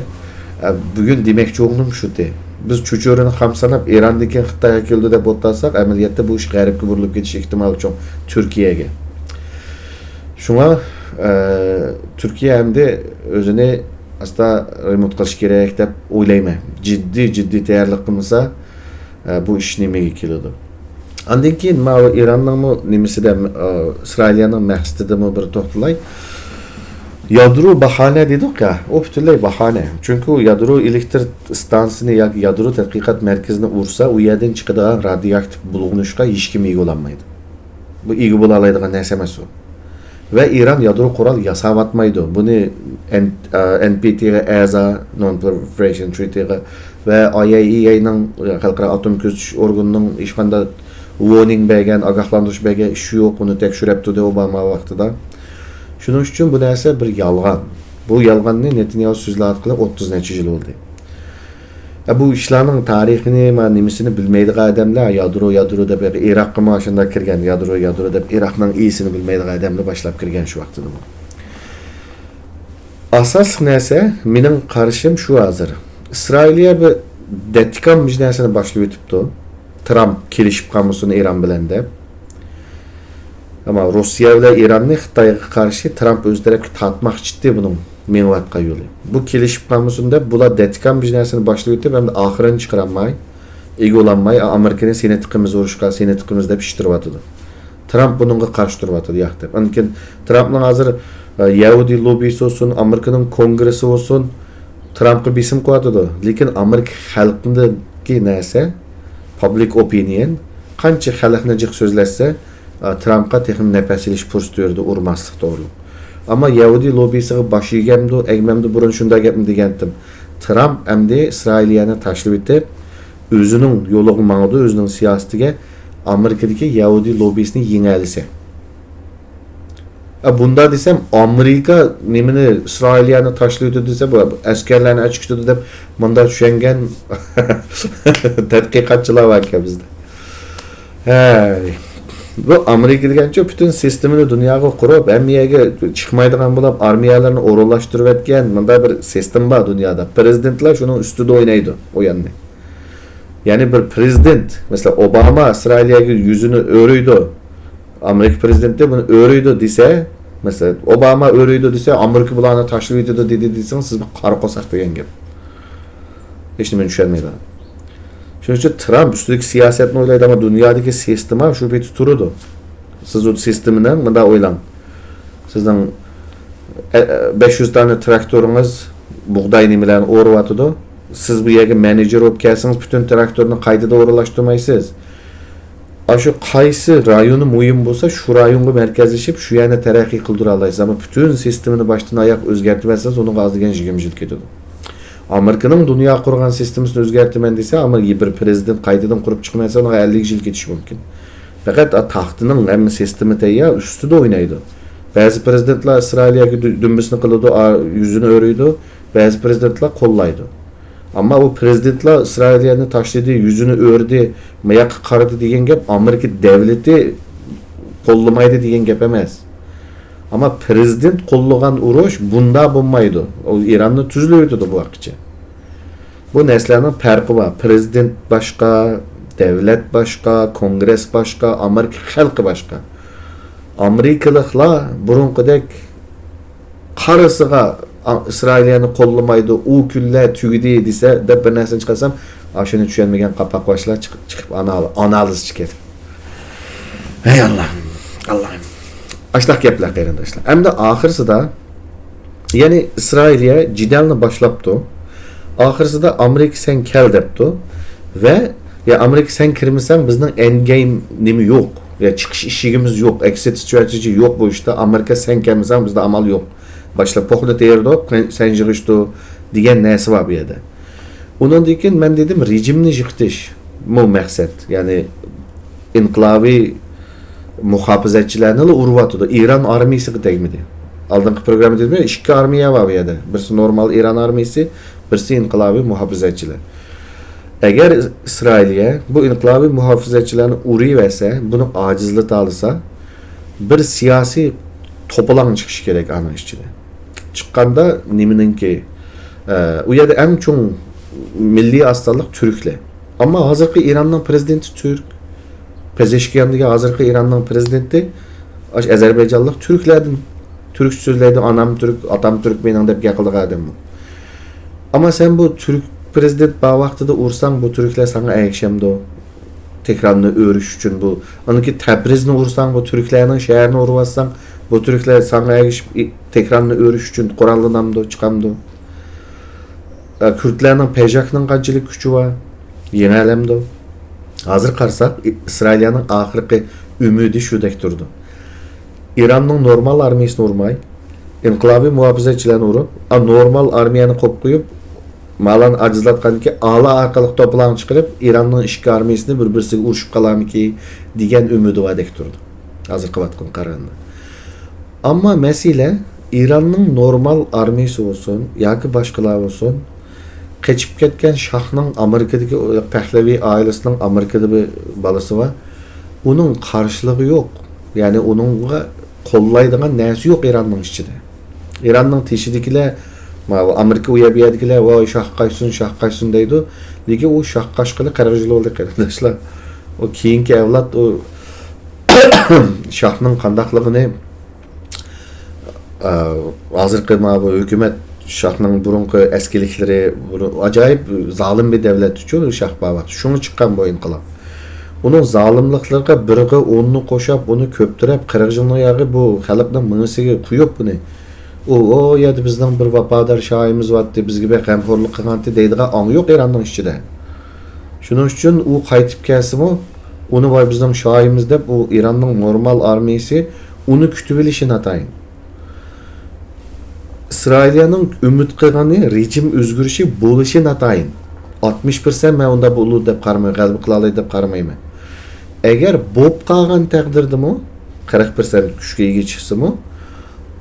ئە، بۈگۈن دېمەكچى بولغىنىم شۇتى. بىز چۆچۈرىنى خام ساناپ، ئىراندىن كېيىن خىتايغا كېلىدۇ دەپ ئولتۇرساق، ئەمەلىيەتتە بۇ ئىش غەربكە بۇرۇلۇپ كېتىش ئېھتىمالى چوڭ تۈركىيەگە. شۇڭا، ئە، تۈركىيە ئەمدى ئۆزىنى ئاستا رېمونت قىلىش كېرەك دەپ ئويلايمەن. جىددىي، جىددىي تەييارلىق قىلمىسا، ئە، بۇ ئىش نېمىگە كېلىدۇ؟ ئاندىن كېيىن ماۋۇ ئىراننىڭمۇ نېمىسىدە، ئە، ئىسرائىلىيەنىڭ مەقسىتىدىمۇ بىر توختىلاي. يادرو باھانە دېدۇق يا، ئۇ پۈتۈنلەي باھانە. چۈنكى ئۇ يادرو ئېلېكتر ئىستانسىسىنى ياكى يادرو تەتقىقات مەركىزىنى ئۇرسا، ئۇ يەردىن چىقىدىغان رادىيوئاكتىپ بۇلغىنىشقا ھېچكىم ئىگە بولالمايدۇ. بۇ ئىگە بولالايدىغان نەرسە ئەمەس ئۇ. ۋە ئىران يادرو قورال ياساۋاتمايدۇ. بۇنى ئەن-، ئە، ئەن پى تىغا ئەزا، نون پرولىفېرېيشن ترىتىغا ۋە ئاي ئاي ئېي ئەينىڭ، خەلقئارا ئاتوم كۆزىتىش ئورگىنىنىڭ ھېچقانداق ۋورنىڭ بەرگەن، ئاگاھلاندۇرۇش بەرگەن ئىشى يوق. ئۇنى تەكشۈرۈپ تۇردى ئوباما ۋاقتىدا. شۇنىڭ ئۈچۈن بۇ نەرسە بىر يالغان. بۇ يالغاننى نېتانياھۇ سۆزلەۋاتقىلى ئوتتۇز نەچچە يىل بولدى. ئە، بۇ ئىشلارنىڭ تارىخىنى، ما، نېمىسىنى بىلمەيدىغان ئادەملەر، يادرو، يادرو دەپ، ئىراققىمۇ ئاشۇنداق كىرگەن، يادرو، يادرو دەپ، ئىراقنىڭ ئىسىنى بىلمەيدىغان ئادەملەر باشلاپ كىرگەن شۇ ۋاقتىدىمۇ. ئاساسلىق نەرسە، مېنىڭ قارىشىم شۇ ھازىر. ئىسرائىلىيە بىر دەتتىكام بىر نەرسىنى باشلىۋېتىپتۇ. ترامپ كېلىشىپ قالمىسۇن ئىران بىلەن دەپ. ئەمما روسىيە بىلەن ئىراننى خىتايغا قارشى ترامپ ئۆز تەرەپكە تارتماقچى ئىدى، بۇنىڭ مېڭىۋاتقان يولى. بۇ كېلىشىپ قالمىسۇن دەپ، بۇلار دەتتىكام بىر نەرسىنى باشلىۋېتىپ، ئەمدى ئاخىرىنى چىقىرالماي، ئىگە بولالماي، ئامېرىكىنى سېنى تىقىمىز ئۇرۇشقا، سېنى تىقىمىز دەپ ئىشتىرىۋاتىدۇ. ترامپ بۇنىڭغا قارشى تۇرۇۋاتىدۇ، ياق دەپ. ئاندىن كېيىن ترامپنىڭ ھازىر، ئە، يەھۇدىي لوببىسى بولسۇن، ئامېرىكىنىڭ كونگرېسى بولسۇن، ترامپقا بېسىم قىلىۋاتىدۇ. لېكىن ئامېرىكا خەلقىدىكى نەرسە، پابلىك ئوپىنىيون، قانچە خەلقنى جىق سۆزلەتسە، ئە، ترامپقا تېخىمۇ نەپەس ئېلىش پۇرسىتى بېرىدۇ، ئۇرماسلىق توغرۇلۇق. ئەمما يەھۇدىي لوببىسىغا باش ئېگەمدۇ، ئەگمەمدۇ، بۇرۇن شۇنداق گەپنى دېگەنتىم. ترامپ ئەمدى ئىسرائىلىيەنى تاشلىۋېتىپ، ئۆزىنىڭ يولىغا ماڭىدۇ، ئۆزىنىڭ سىياسىتىگە ئامېرىكىدىكى يەھۇدىي لوببىسىنى يېڭەلىسە. ئە، بۇندا دېسەم، ئامېرىكا نېمىنى، ئىسرائىلىيەنى تاشلىۋېتىدۇ دېسە، بۇ ئەسكەرلەرنى ئەچىقىتىدۇ دەپ مۇنداق چۈشەنگەن تەتقىقاتچىلار باركەن بىزدە. ھەي. بۇ ئامېرىكا دېگەنچۇ پۈتۈن سىستېمىنى دۇنياغا قۇرۇپ، ھەممە يەرگە چىقمايدىغان بولۇپ، ئارمىيەلەرنى ئورۇنلاشتۇرۇۋەتكەن مۇنداق بىر سىستېما بار دۇنيادا. پرېزىدېنتلار شۇنىڭ ئۈستىدە ئوينايدۇ ئويۇننى. يەنى بىر پرېزىدېنت، مەسىلەن، ئوباما ئىسرائىلىيەگە يۈزىنى ئۆرۈيدۇ. ئامېرىكا پرېزىدېنتى بۇنى ئۆرۈيدۇ دېسە، مەسىلەن، ئوباما ئۆرۈيدۇ دېسە، ئامېرىكا بۇلارنى تاشلىۋېتىدۇ دېدى دېسىڭىز، سىز بىر قارا قورساق دېگەن گەپ. ھېچنېمىنى چۈشەنمەيدۇ. شۇنىڭ ئۈچۈن ترامپ ئۈستىدىكى سىياسەتنى ئويلايدۇ، ئەمما دۇنيادىكى سىستېما شۇ پېتى تۇرىدۇ. سىز ئۇ سىستېمىنى مۇنداق ئويلاڭ. سىزنىڭ، ئە، ئە، بەش يۈز دانە تىراكتورىڭىز بۇغداي نېمىلەرنى ئورىۋاتىدۇ. سىز بۇ يەرگە مېنېجېر بولۇپ كەلسىڭىز، پۈتۈن تىراكتورنى قايتىدىن ئورۇنلاشتۇرمايسىز. ئاشۇ قايسى رايونى مۇھىم بولسا، شۇ رايونغا مەركەزلىشىپ، شۇ يەرنى تەرەققىي قىلدۇرالايسىز. ئەمما پۈتۈن سىستېمىنى باشتىن ئاياغ ئۆزگەرتىۋەتسىڭىز، ئۇنىڭغا ئاز دېگەن يىگىرمە يىل كېتىدۇ. ئامېرىكىنىڭ دۇنيا قۇرغان سىستېمىسىنى ئۆزگەرتىمەن دېسە، ئەمما بىر پرېزىدېنت قايتىدىن قۇرۇپ چىقىمەن دېسە، ئۇنىڭغا ئەللىك يىل كېتىشى مۇمكىن. پەقەت تاختىنىڭ ھەممە سىستېما تەييار، ئۈستىدە ئوينايدۇ. بەزى پرېزىدېنتلار ئىسرائىلىيەگە دۈ-، دۈمبىسىنى قىلىدۇ، ئا-، يۈزىنى ئۆرۈيدۇ، بەزى پرېزىدېنتلار قوللايدۇ. ئەمما ئۇ پرېزىدېنتلار ئىسرائىلىيەنى تاشلىدى، يۈزىنى ئۆردى، ماياققا قارىدى دېگەن گەپ ئامېرىكا دەۋلىتى قوللىمايدۇ دېگەن گەپ ئەمەس. ئەمما پرېزىدېنت قوللىغان ئۇرۇش بۇنداق بولمايدۇ. ئۇ ئىراننى تۈزلىۋېتىدۇ بۇ ۋاقىتقىچە. بۇ نەرسىلەرنىڭ پەرقى بار. پرېزىدېنت باشقا، دەۋلەت باشقا، كونگرېس باشقا، ئامېرىكا خەلقى باشقا. ئامېرىكىلىقلار بۇرۇنقىدەك قارىسىغا ئا-، ئىسرائىلىيەنى قوللىمايدۇ، ئۇ كۈنلەر تۈگىدى دېسە، دەپ بىر نەرسىنى چىقارسام، ئاشۇنى چۈشەنمىگەن قاپاقباشلار چىقىپ، چىقىپ ئانال-، ئانالىز چىقىدۇ. ھەي ئاللا، ئاللاھىم. ئاشۇنداق گەپلەر قېرىنداشلار. ئەمدى ئاخىرسىدا، يەنى ئىسرائىلىيە جېدەلنى باشلاپتۇ. ئاخىرسىدا ئامېرىكا سەن كەل دەپتۇ. ۋە يا ئامېرىكا سەن كىرمىسەڭ بىزنىڭ ئېندگەيم نېمە يوق، يا چىقىش ئىشىكىمىز يوق، ئېكزىت ستراتېجى يوق بۇ ئىشتا، ئامېرىكا سەن كەلمىسەڭ بىزدە ئامال يوق. باشلاپ پوقنى تېرىدۇ، سەن يىغىشتۇ دېگەن نەرسە بار بۇ يەردە. ئۇنىڭدىن كېيىن مەن دېدىم، رېجىمنى يىقىتىشمۇ مەقسەت. يەنى ئىنقىلابىي مۇھاپىزەتچىلەرنىلا ئۇرۇۋاتىدۇ. ئىران ئارمىيىسىغا تەگمىدى. ئالدىنقى پروگراممىدا دېدىم، ئىككى ئارمىيە بار بۇ يەردە. بىرسى نورمال ئىران ئارمىيىسى، بىرسى ئىنقىلابىي مۇھاپىزەتچىلەر. ئەگەر ئىسرائىلىيە بۇ ئىنقىلابىي مۇھاپىزەتچىلەرنى ئۇرۇۋەرسە، بۇنى ئاجىزلىتالىسا، بىر سىياسىي توپىلاڭ چىقىشى كېرەك ئانىڭ ئىچىدە. چىققاندا نېمىنىڭكى، ئە، ئۇ يەردە ئەڭ چوڭ مىللىي ئاز سانلىق تۈركلەر. ئەمما ھازىرقى ئىراننىڭ پرېزىدېنتى تۈرك. پېزېشكىيان دېگەن ھازىرقى ئىراننىڭ پرېزىدېنتى ئاشۇ ئەزەربەيجانلىق تۈركلەردىن. تۈركچە سۆزلەيدۇ، ئانام تۈرك، ئاتام تۈرك مېنىڭ دەپ گەپ قىلىدىغان ئادەم بۇ. ئەمما سەن بۇ تۈرك پرېزىدېنت بار ۋاقتىدا ئۇرساڭ، بۇ تۈركلەر ساڭا ئەگىشەمدۇ؟ تېھراننى ئۆرۈش ئۈچۈن بۇ. ئاندىن كېيىن تەبرىزنى ئۇرساڭ، بۇ تۈركلەرنىڭ شەھىرىنى ئۇرۇۋاتساڭ، بۇ تۈركلەر ساڭا ئەگىشىپ ئى-، تېھراننى ئۆرۈش ئۈچۈن قوراللىنامدۇ، چىقامدۇ؟ ئە، كۈردلەرنىڭ پەيژاكنىڭ قانچىلىك كۈچى بار؟ يېڭەلەمدۇ؟ ھازىر قارىساق، ئى-، ئىسرائىلىيەنىڭ ئاخىرقى ئۈمىدى شۇدەك تۇرىدۇ. ئىراننىڭ نورمال ئارمىيىسىنى ئۇرماي، ئىنقىلابىي مۇھاپىزەتچىلەرنى ئۇرۇپ، ئا، نورمال ئارمىيەنى قويۇپ قويۇپ، مالان ئاجىزلاتقاندىن كېيىن، ئالا ئارقىلىق توپىلاڭ چىقىرىپ، ئىراننىڭ ئىككى ئارمىيىسىنى بىر-بىرسىگە ئۇرۇشۇپ قالارمىكىن دېگەن ئۈمىدى باردەك تۇرىدۇ. ھازىر قىلىۋاتقان قارارنى. ئەمما مەسىلە، ئىراننىڭ نورمال ئارمىيىسى بولسۇن ياكى باشقىلار بولسۇن، قېچىپ كەتكەن شاھنىڭ ئامېرىكىدىكى پەھلەۋى ئائىلىسىنىڭ ئامېرىكىدا بىر بالىسى بار. ئۇنىڭ قارشىلىقى يوق. يەنى ئۇنىڭغا قوللايدىغان نەرسە يوق ئىراننىڭ ئىچىدە. ئىراننىڭ تېشىدىكىلەر، ماۋۇ ئامېرىكا ئۇ يەر بۇ يەردىكىلەر، ۋاي شاھ قايسۇن، شاھ قايسۇن دەيدۇ. لېكىن ئۇ شاھ قاچقىلى قىرىق يىل بولدى، قېرىنداشلار. ئۇ كېيىنكى ئەۋلاد ئۇ شاھنىڭ قانداقلىقىنى، ئە، ھازىرقى ماۋۇ ھۆكۈمەت، شاھنىڭ بۇرۇنقى ئەسكىلىكلىرى، بۇرۇن-، ئاجايىپ زالىم بىر دەۋلەتتىچۇ شاھ بار ۋاقتى. شۇڭا چىققان بۇ ئىنقىلاب. ئۇنىڭ زالىملىقلىرىغا بىرگە ئوننى قوشاپ، ئۇنى كۆپتۈرۈپ، قىرىق يىلنىڭ ياغى بۇ خەلقنىڭ مېڭىسىگە قۇيۇپ بۇنى، ئۇ، ئۇ يەردە بىزنىڭ بىر ۋاپادار شاھىمىز بارتتى، بىزگە بەك غەمخورلۇق قىلغانتى دەيدىغان ئاڭ يوق ئىراننىڭ ئىچىدە. شۇنىڭ ئۈچۈن ئۇ قايتىپ كەلسىمۇ، ئۇنى ۋاي بىزنىڭ شاھىمىز دەپ، ئۇ ئىراننىڭ نورمال ئارمىيىسى ئۇنى كۈتۈۋېلىشى ناتايىن. ئىسرائىلىيەنىڭ ئۈمىد قىلغىنى رېجىم ئۆزگىرىشى بولۇشى ناتايىن. ئاتمىش پىرسەنت مەن ئۇنداق بولىدۇ دەپ قارىمايمەن، غەلىبە قىلالايدۇ دەپ قارىمايمەن. ئەگەر بولۇپ قالغان تەقدىردىمۇ، قىرىق پىرسەنت كۈچكە ئىگە چىقسىمۇ،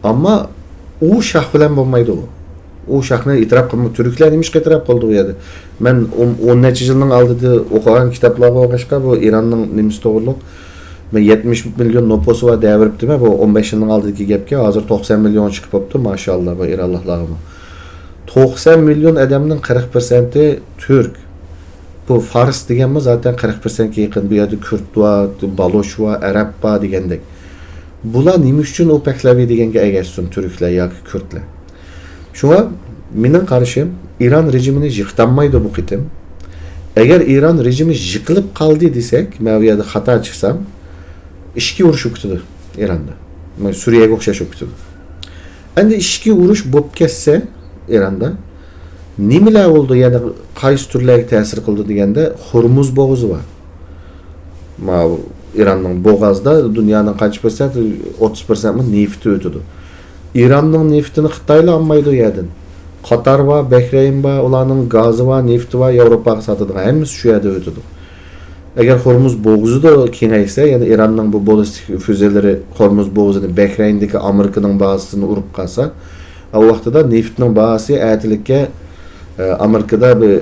ئەمما ئۇ شاھ بىلەن بولمايدۇ ئۇ. ئۇ شاھنى ئېتىراپ قىلماي، تۈركلەر نېمىشقا ئېتىراپ قىلدى ئۇ يەردە؟ مەن ئون، ئون نەچچە يىلنىڭ ئالدىدا ئوقۇغان كىتابلارغا ئوخشاشقا بۇ ئىراننىڭ نېمىسى توغرۇلۇق. مەن يەتمىش مىليون نوپۇسى بار دەۋېرىپتىمەن، بۇ ئون بەش يىلنىڭ ئالدىدىكى گەپكە، ھازىر توقسان مىليون چىقىپ بوپتۇ، ماشائاللا، بۇ ئىرانلىقلارغىمۇ. توقسان مىليون ئادەمنىڭ قىرىق پىرسەنتى تۈرك. بۇ فارس دېگەنمۇ زاتەن قىرىق پىرسەنتكە يېقىن. بۇ يەردە كۈرد بار، بالۇچ بار، ئەرەب بار دېگەندەك. بۇلار نېمە ئۈچۈن ئۇ پەھلەۋى دېگەنگە ئەگەشسۇن، تۈركلەر ياكى كۈردلەر؟ شۇڭا مېنىڭ قارىشىم، ئىران رېجىمىنى يىقىتالمايدۇ بۇ قېتىم. ئەگەر ئىران رېجىمى يىقىلىپ قالدى دېسەك، مەن بۇ يەردە خاتا چىقسام، ئىچكى ئۇرۇش بولۇپ كېتىدۇ ئىراندا. مانا سۈرىيەگە ئوخشاش بولۇپ كېتىدۇ. ئەندى ئىچكى ئۇرۇش بولۇپ كەتسە ئىراندا، نېمىلەر بولىدۇ؟ يەنە قايسى تۈرلەرگە تەسىر قىلىدۇ دېگەندە، خورمۇز بوغۇزى بار. ماۋۇ ئىراننىڭ بوغازدا دۇنيانىڭ قانچە پىرسەنت؟ ئوتتۇز پىرسەنتمۇ نېفىتى ئۆتىدۇ. ئىراننىڭ نېفىتىنى خىتايلا ئالمايدۇ يەردىن. قاتار بار، بەھرەين بار، ئۇلارنىڭ گازى بار، نېفىتى بار، ياۋروپاغا ساتىدىغان، ھەممىسى شۇ يەردە ئۆتىدۇ. ئەگەر خورمۇز بوغۇزىدا كېڭەيسە، يەنى ئىراننىڭ بۇ بالىستىك فۈزېلىرى خورمۇز بوغۇزىنى، بەھرەيندىكى ئامېرىكىنىڭ بازىسىنى ئۇرۇپ قالسا، ئۇ ۋاقتىدا نېفىتنىڭ باھاسى ئەتىلىككە، ئە، ئامېرىكىدا بىر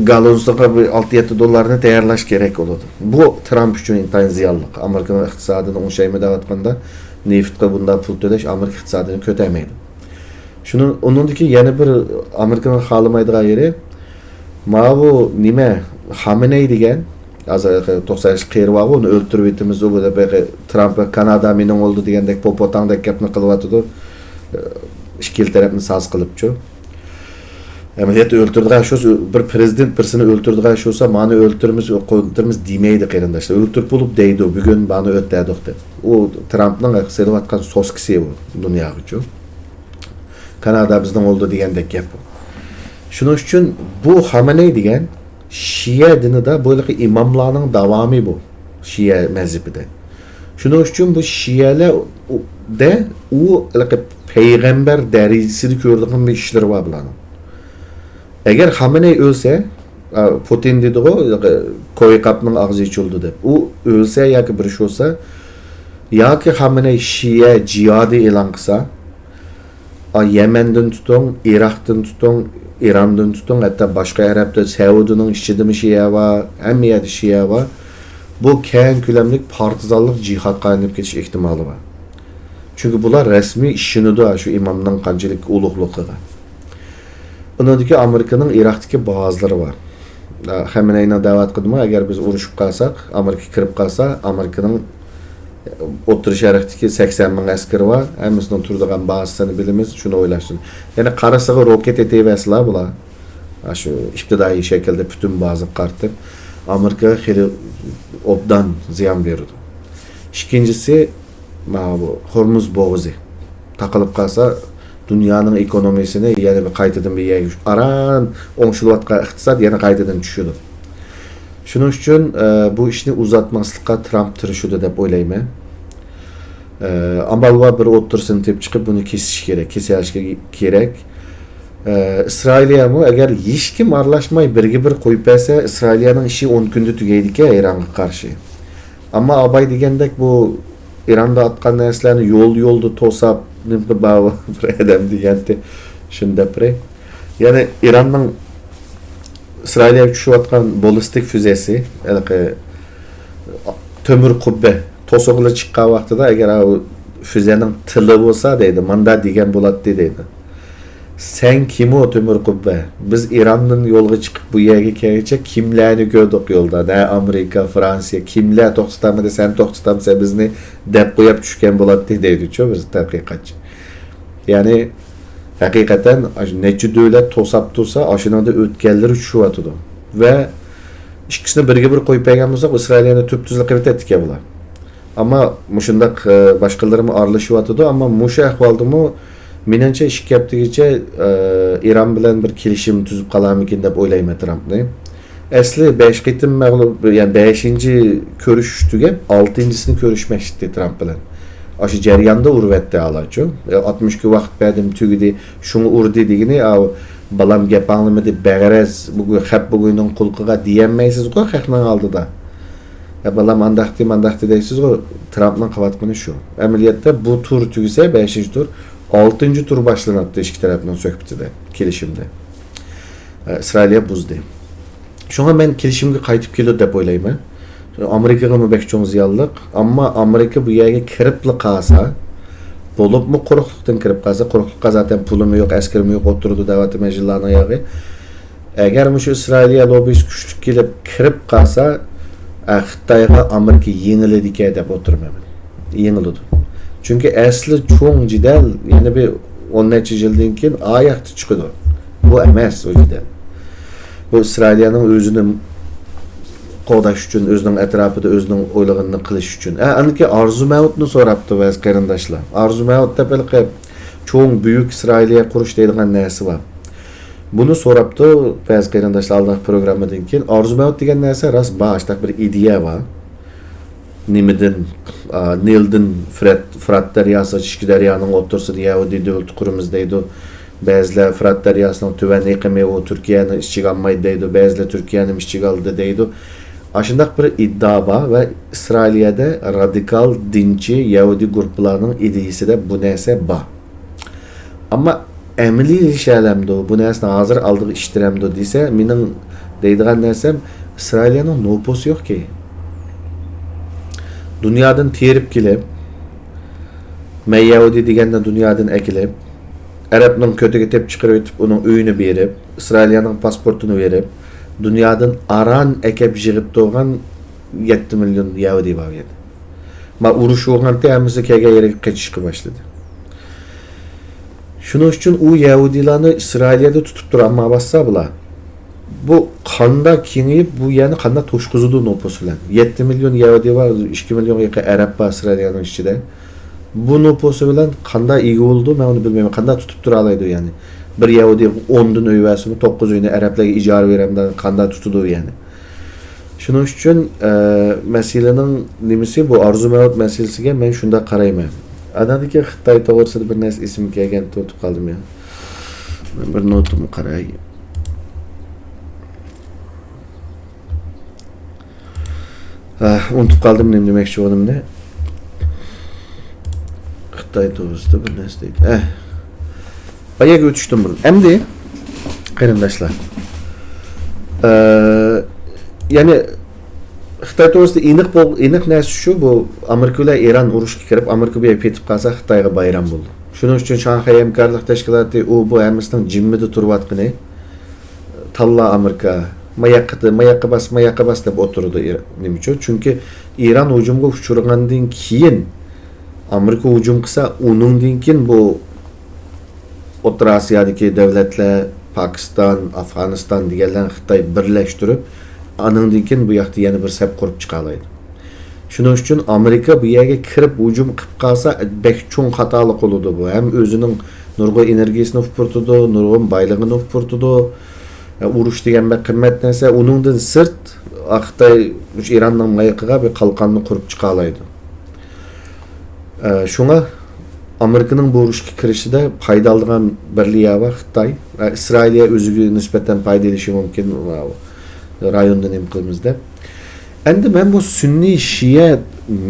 گالونسىغا بىر ئالتە يەتتە دوللارنى تەييارلاش كېرەك بولىدۇ. بۇ ترامپ ئۈچۈن ئىنتايىن زىيانلىق. ئامېرىكىنىڭ ئىقتىسادىنى ئوڭشايمەن دەۋاتقاندا، نېفىتقا بۇنداق پۇل تۆلەش ئامېرىكا ئىقتىسادىنى كۆتەرمەيدۇ. شۇنىڭ، ئۇنىڭدىكى يەنە بىر ئامېرىكىنىڭ خالىمايدىغان يېرى، ماۋۇ نېمە، خامنەي دېگەن، ھازىر توقسان ياشلىق قېرى بارغۇ، ئۇنى ئۆلتۈرۈۋېتىمىز، ئۇ دەپ، ترامپ، كانادا مېنىڭ بولدى دېگەندەك، پوپوتاڭدەك گەپنى قىلىۋاتىدۇ. ئىككىلا تەرەپنى ساز قىلىپچۇ. ئەمەلىيەتتە ئۆلتۈرىدىغان شۇ، بىر پرېزىدېنت بىرسىنى ئۆلتۈرىدىغان شۇ بولسا، مانى ئۆلتۈرىمىز، قويۇلتۇرىمىز دېمەيدۇ، قېرىنداشلار. ئۆلتۈرۈپ بولۇپ دەيدۇ، بۈگۈن مانى ئۆلتۈردۇق دەپ. ئۇ ترامپنىڭ سېلىۋاتقان سوسكىسى ئۇ دۇنياغىچۇ. كانادا بىزنىڭ بولدى دېگەندەك گەپ ئۇ. شۇنىڭ ئۈچۈن بۇ خامنەي دېگەن شىئە دىنىدا بۇ ھېلىقى ئىماملارنىڭ داۋامى بۇ. شىئە مەزھىپىدە. شۇنىڭ ئۈچۈن بۇ شىئەلەر دە ئۇ ھېلىقى پەيغەمبەر دەرىجىسىدە كۆرىدىغان بىر ئىشلىرى بار بۇلارنىڭ. ئەگەر خامنەي ئۆلسە، ئا، پۇتىن دېدىغۇ، كوي قاپنىڭ ئاغزى ئېچىلدى دەپ. ئۇ ئۆلسە ياكى بىر ئىش بولسا، ياكى خامنەي شىئە جىھادى ئېلان قىلسا، ئا، يەمەندىن تۇتۇڭ، ئىراقتىن تۇتۇڭ، ئىراندىن تۇتۇڭ، ھەتتا باشقا ئەرەب دۆ-، سەئۇدىنىڭ ئىچىدىمۇ شىئە بار، ھەممە يەردە شىئە بار. بۇ كەڭ كۆلەملىك پارتىزانلىق جىھادقا ئايلىنىپ كېتىش ئېھتىمالى بار. چۈنكى بۇلار رەسمىي ئىشىنىدۇ، شۇ ئىمامنىڭ قانچىلىك ئۇلۇغلۇقىغا. ئۇنىڭدىكى ئامېرىكىنىڭ ئىراقتىكى بازىلىرى بار. خامنەينىڭ دەۋەت قىلدىمۇ، ئەگەر بىز ئۇرۇشۇپ قالساق، ئامېرىكا كىرىپ قالسا، ئامېرىكىنىڭ ئوتتۇرا شەرقتىكى سەكسەن مىڭ ئەسكىرى بار، ھەممىسىنىڭ تۇرىدىغان بازىسىنى بىلىمىز، شۇنى ئويلاشسۇن. يەنى قارىسىغا روكېت ئېتىۋەرسىلا بۇلار. شۇ ئىپتىدائىي شەكىلدە پۈتۈن بازىغا قارىتىپ، ئامېرىكىغا خېلى ئوبدان زىيان بېرىدۇ. ئىككىنچىسى، مانا بۇ خورمۇز بوغۇزى تاقىلىپ قالسا، دۇنيانىڭ ئېكونومىيىسىنى يەنە بىر قايتىدىن بىر يەرگە، ئاران ئوڭشىلىۋاتقان ئىقتىساد يەنە قايتىدىن چۈشىدۇ. شۇنىڭ ئۈچۈن، ئە، بۇ ئىشنى ئۇزارتماسلىققا ترامپ تىرىشىدۇ دەپ ئويلايمەن. ئە، ئامال بار بىر ئوتتۇرىسىنى تېپىپ چىقىپ بۇنى كېسىش كېرەك، كېسىۋېلىشكە كېرەك. ئە، ئىسرائىلىيەمۇ ئەگەر ھېچكىم ئارىلاشماي بىرگە بىر قويۇپ بەرسە، ئىسرائىلىيەنىڭ ئىشى ئون كۈندە تۈگەيدىكەن ئىرانغا قارشى. ئەمما ئاباي دېگەندەك بۇ ئىراندا ئاتقان نەرسىلەرنى يول-يولدا توساپ، نېمە بار بىر ئادەم دېگەنتى، شۇنى دەپ بېرەي. يەنى ئىراننىڭ ئىسرائىلىيەگە چۈشۈۋاتقان باللىستىك فۈزەسى، ھېلىقى تۆمۈر قۇببە توسۇغىلى چىققان ۋاقتىدا، ئەگەر ئاۋۇ فۈزەنىڭ تىلى بولسا دەيدۇ، ماندا دېگەن بولاتتى دەيدۇ. سەن كىم ئۇ تۆمۈر قۇببە؟ بىز ئىراندىن يولغا چىقىپ بۇ يەرگە كەلگىچە كىملەرنى كۆردۇق يولدا؟ نە ئامېرىكا، فرانسىيە، كىملەر توختىتالمىدى، سەن توختىتامسەن بىزنى دەپ قويۇپ چۈشكەن بولاتتى دەيدۇچۇ بىر تەتقىقاتچى. يەنى ھەقىقەتەن ئاشۇ نەچچە دۆلەت توساپ تۇرسا، ئاشۇنىڭدا ئۆتكەنلىرى چۈشۈۋاتىدۇ. ۋە ئىككىسىنى بىرگە بىر قويۇپ بەرگەن بولساق، ئىسرائىلىيەنى تۈپتۈزلا قىلىۋېتەتتىكەن بۇلار. ئەمما مۇشۇنداق، ئە، باشقىلىرىمۇ ئارىلىشىۋاتىدۇ. ئەمما مۇشۇ ئەھۋالدىمۇ، مېنىڭچە، ئىككى ھەپتىگىچە، ئە، ئىران بىلەن بىر كېلىشىم تۈزۈپ قالارمىكىن دەپ ئويلايمەن ترامپنى. ئەسلى بەش قېتىم مەغلۇپ، يەنى بەشىنچى كۆرۈشۈش تۈگەپ، ئالتىنچىسىنى كۆرۈشمەكچىدى ترامپ بىلەن. ئاشۇ جەرياندا ئۇرۇۋەتتى ئالاچۇ. ئاتمىش كۈن ۋاقىت بەردىم، تۈگىدى، شۇڭا ئۇردى دېگىنى، ئاۋۇ بالام گەپ ئاڭلىمىدى، بەغەرەز، بۈگۈن خەپ بۈگۈننىڭ قۇلىقىغا دېيەلمەيسىزغۇ خەقنىڭ ئالدىدا. يا بالام ئانداقتى، مانداقتى دەيسىزغۇ، ترامپنىڭ قىلىۋاتقىنى شۇ. ئەمەلىيەتتە بۇ تۇر تۈگىسە، بەشىنچى تۇر، ئالتىنچى تۇر باشلىناتتى ئىككى تەرەپنىڭ سۆھبىتىدە، كېلىشىمدە. ئە، ئىسرائىلىيە بۇزدى. شۇڭا مەن كېلىشىمگە قايتىپ كېلىدۇ دەپ ئويلايمەن. ئامېرىكىغىمۇ بەك چوڭ زىيانلىق. ئەمما ئامېرىكا بۇ يەرگە كىرىپلا قالسا، بولۇپمۇ قۇرۇقلۇقتىن كىرىپ قالسا، قۇرۇقلۇققا زاتەن پۇلىمۇ يوق، ئەسكىرىمۇ يوق، ئولتۇرىدۇ دەۋاتىمەن يىللارنىڭ ياغى. ئەگەر مۇشۇ ئىسرائىلىيە لوببىسى كۈچلۈك كېلىپ كىرىپ قالسا، ئە، خىتايغا ئامېرىكا يېڭىلىدىكەن دەپ ئولتۇرىمەن مەن. يېڭىلىدۇ. چۈنكى ئەسلى چوڭ جېدەل يەنە بىر ئون نەچچە يىلدىن كېيىن ئاياقتا چىقىدۇ. بۇ ئەمەس ئۇ جېدەل. بۇ ئىسرائىلىيەنىڭ ئۆزىنى قوغداش ئۈچۈن، ئۆزىنىڭ ئەتراپىدا ئۆزىنىڭ ئويلىغىنىنى قىلىش ئۈچۈن. ئە، ئاندىكى ئارزۇ مەۋۇتنى سوراپتۇ بەزى قېرىنداشلار. ئارزۇ مەۋۇت دەپ ھېلىقى چوڭ، بۈيۈك ئىسرائىلىيە قۇرۇش دەيدىغان نەرسە بار. بۇنى سوراپتۇ بەزى قېرىنداشلار ئالدىنقى پروگراممىدىن كېيىن. ئارزۇ مەۋۇت دېگەن نەرسە راست بار، شۇنداق بىر ئىدىيە بار. نېمىدىن، ئا، نىلدىن فرات، فرات دەرياسىغىچە ئىككى دەريانىڭ ئوتتۇرىسىدا يەھۇدىي دۆلىتى قۇرىمىز دەيدۇ. بەزىلەر فرات دەرياسىنىڭ تۆۋەن ئېقىمى ئۇ تۈركىيەنى ئىچىگە ئالمايدۇ دەيدۇ. بەزىلەر تۈركىيەنىمۇ ئىچىگە ئالدى دەيدۇ. ئاشۇنداق بىر ئىدىئا بار ۋە ئىسرائىلىيەدە رادىكال دىنچى يەھۇدىي گۇرۇپپىلارنىڭ ئىدىيىسىدە بۇ نەرسە بار. ئەمما ئەمەلىيلىشەلەمدۇ؟ بۇ نەرسىنى ھازىر ئالدىغا ئىتتىرەمدۇ دېسە، مېنىڭ دەيدىغان نەرسەم، ئىسرائىلىيەنىڭ نوپۇسى يوقكى. دۇنيادىن تېرىپ كېلىپ، مەن يەھۇدىي دېگەندە دۇنيادىن ئەكېلىپ، ئەرەبنىڭ كۆتىگە تېپىپ چىقىرىۋېتىپ، ئۇنىڭ ئۆيىنى بېرىپ، ئىسرائىلىيەنىڭ پاسپورتىنى بېرىپ، دۇنيادىن ئاران ئەكەپ يىغىپ تۇرغان يەتتە مىليون يەھۇدىي بار ئىدى. ما ئۇرۇش بولغانتى، ھەممىسى كەلگەن يېرىگە قېچىشقا باشلىدى. شۇنىڭ ئۈچۈن ئۇ يەھۇدىيلارنى ئىسرائىلىيەدە تۇتۇپ تۇرالمايۋاتسا بۇلار، بۇ قانداق كېڭىيىپ، بۇ يەرنى قانداق توشقۇزىدۇ نوپۇس بىلەن؟ يەتتە مىليون يەھۇدىي بار، ئىككى مىليونغا يېقىن ئەرەب بار ئىسرائىلىيەنىڭ ئىچىدە. بۇ نوپۇسى بىلەن قانداق ئىگە بولىدۇ، مەن ئۇنى بىلمەيمەن. قانداق تۇتۇپ تۇرالايدۇ يەنى؟ بىر يەھۇدىيغا ئوندىن ئۆي بەرسىمۇ، توققۇز ئۆينى ئەرەبلەرگە ئىجارە بېرەمدۇ، قانداق تۇتىدۇ يەنى؟ شۇنىڭ ئۈچۈن، ئە، مەسىلىنىڭ نېمىسى بۇ، ئارزۇ مەۋت مەسىلىسىگە مەن شۇنداق قارايمەن. ئاناندىكى خىتاي توغرىسىدا بىر نەرسە ئېسىمگە كەلگەن، ئۇنتۇپ قالدىم يا. مەن بىر نوتىمغا قاراي. ھە، ئۇنتۇپ قالدىم نېمە دېمەكچى بولغىنىمنى. خىتاي توغرىسىدا بىر نەرسە دەيدۇ. ھە. باياقى ئۆتۈشتىن بۇرۇن. ئەمدى، قېرىنداشلار. ئە، يەنى خىتاي توغرىسىدا ئېنىق بول-، ئېنىق نەرسە شۇ، بۇ ئامېرىكا بىلەن ئىران ئۇرۇشقا كىرىپ، ئامېرىكا بۇ يەر پېتىپ قالسا، خىتايغا بايرام بولىدۇ. شۇنىڭ ئۈچۈن شاڭخەي ھەمكارلىق تەشكىلاتى، ئۇ، بۇ ھەممىسىنىڭ جىممىدە تۇرۇۋاتقىنى، تاللا ئامېرىكا، ماياققا، ماياققا باس، ماياققا باس دەپ ئولتۇرىدۇ ئىر-، نېمە ئۈچۈن؟ چۈنكى ئىران ھۇجۇمغا ئۇچرىغاندىن كېيىن، ئامېرىكا ھۇجۇم قىلسا، ئۇنىڭدىن كېيىن بۇ ئوتتۇرا ئاسىيادىكى دۆلەتلەر، پاكىستان، ئافغانىستان دېگەنلەرنى خىتاي بىرلەشتۈرۈپ، ئانىڭدىن كېيىن بۇ ياقتا يەنە بىر سەپ قۇرۇپ چىقالايدۇ. شۇنىڭ ئۈچۈن ئامېرىكا بۇ يەرگە كىرىپ ھۇجۇم قىلىپ قالسا، بەك چوڭ خاتالىق بولىدۇ بۇ. ھەم ئۆزىنىڭ نۇرغۇن ئېنېرگىيىسىنى ئۇپۇرتىدۇ، نۇرغۇن بايلىقىنى ئۇپۇرتىدۇ. ئە، ئۇرۇش دېگەن بەك قىممەت نەرسە. ئۇنىڭدىن سىرت، ئا، خىتاي مۇشۇ ئىراننىڭ مايىقىغا بىر قالقاننى قۇرۇپ چىقالايدۇ. ئە، شۇڭا ئامېرىكىنىڭ بۇ ئۇرۇشقا كىرىشىدە پايدا ئالىدىغان بىرلا يەر بار، خىتاي. ئە، ئىسرائىلىيە ئۆزىگە نىسبەتەن پايدا ئېلىشى مۇمكىن، رايوندا نېمە قىلىمىز دەپ. ئەمدى مەن بۇ سۈننىي شىئە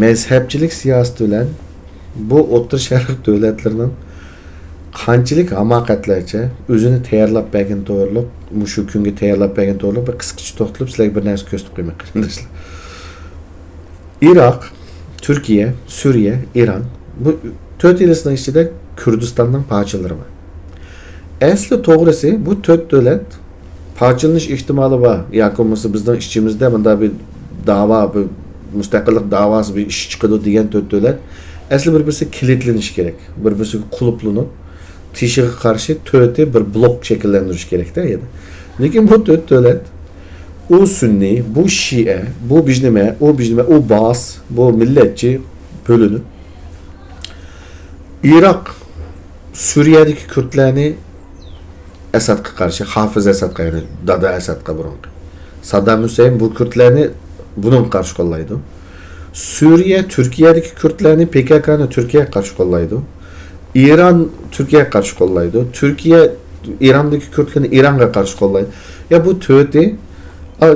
مەزھەپچىلىك سىياسىتى بىلەن بۇ ئوتتۇرا شەرق دۆلەتلىرىنىڭ قانچىلىك ھاماقەتلەرچە ئۆزىنى تەييارلاپ بەرگىنى توغرۇلۇق، مۇشۇ كۈنگە تەييارلاپ بەرگىنى توغرۇلۇق بىر قىسقىچە توختىلىپ، سىلەرگە بىر نەرسە كۆرسىتىپ قويماي، قېرىنداشلار. ئىراق، تۈركىيە، سۈرىيە، ئىران، بۇ تۆت ئېلىسىنىڭ ئىچىدە كۈردىستاننىڭ پارچىلىرى بار. ئەسلى توغرىسى، بۇ تۆت دۆلەت پارچىلىنىش ئېھتىمالى بار ياكى بولمىسا بىزنىڭ ئىچىمىزدە مۇنداق بىر داۋا، بىر مۇستەقىللىق داۋاسى، بىر ئىش چىقىدۇ دېگەن تۆت دۆلەت ئەسلى بىر-بىرسىگە كىلىتلىنىشى كېرەك. بىر-بىرسىگە قۇلۇپلىنىپ، تېشىغا قارشى تۆتى بىر بلوك شەكىللەندۈرۈش كېرەكتە يەنە. لېكىن بۇ تۆت دۆلەت، ئۇ سۈننىي، بۇ شىئە، بۇ بىژنىمە، ئۇ بىژنىمە، ئۇ باس، بۇ مىللەتچى بۆلۈنۈپ، ئىراق، سۈرىيەدىكى كۈردلەرنى ئەسەدقا قارشى، ھافىز ئەسەدقا، يەنى دادا ئەسەدقا بۇرۇنقى. ساددام ھۈسەيىن بۇ كۈردلەرنى بۇنىڭغا قارشى قوللايدۇ. سۈرىيە، تۈركىيەدىكى كۈردلەرنى، پې كې كېنى تۈركىيەگە قارشى قوللايدۇ. ئىران تۈركىيەگە قارشى قوللايدۇ. تۈركىيە ئىراندىكى كۈردلەرنى ئىرانغا قارشى قوللايدۇ. يا بۇ تۆتى، ئا،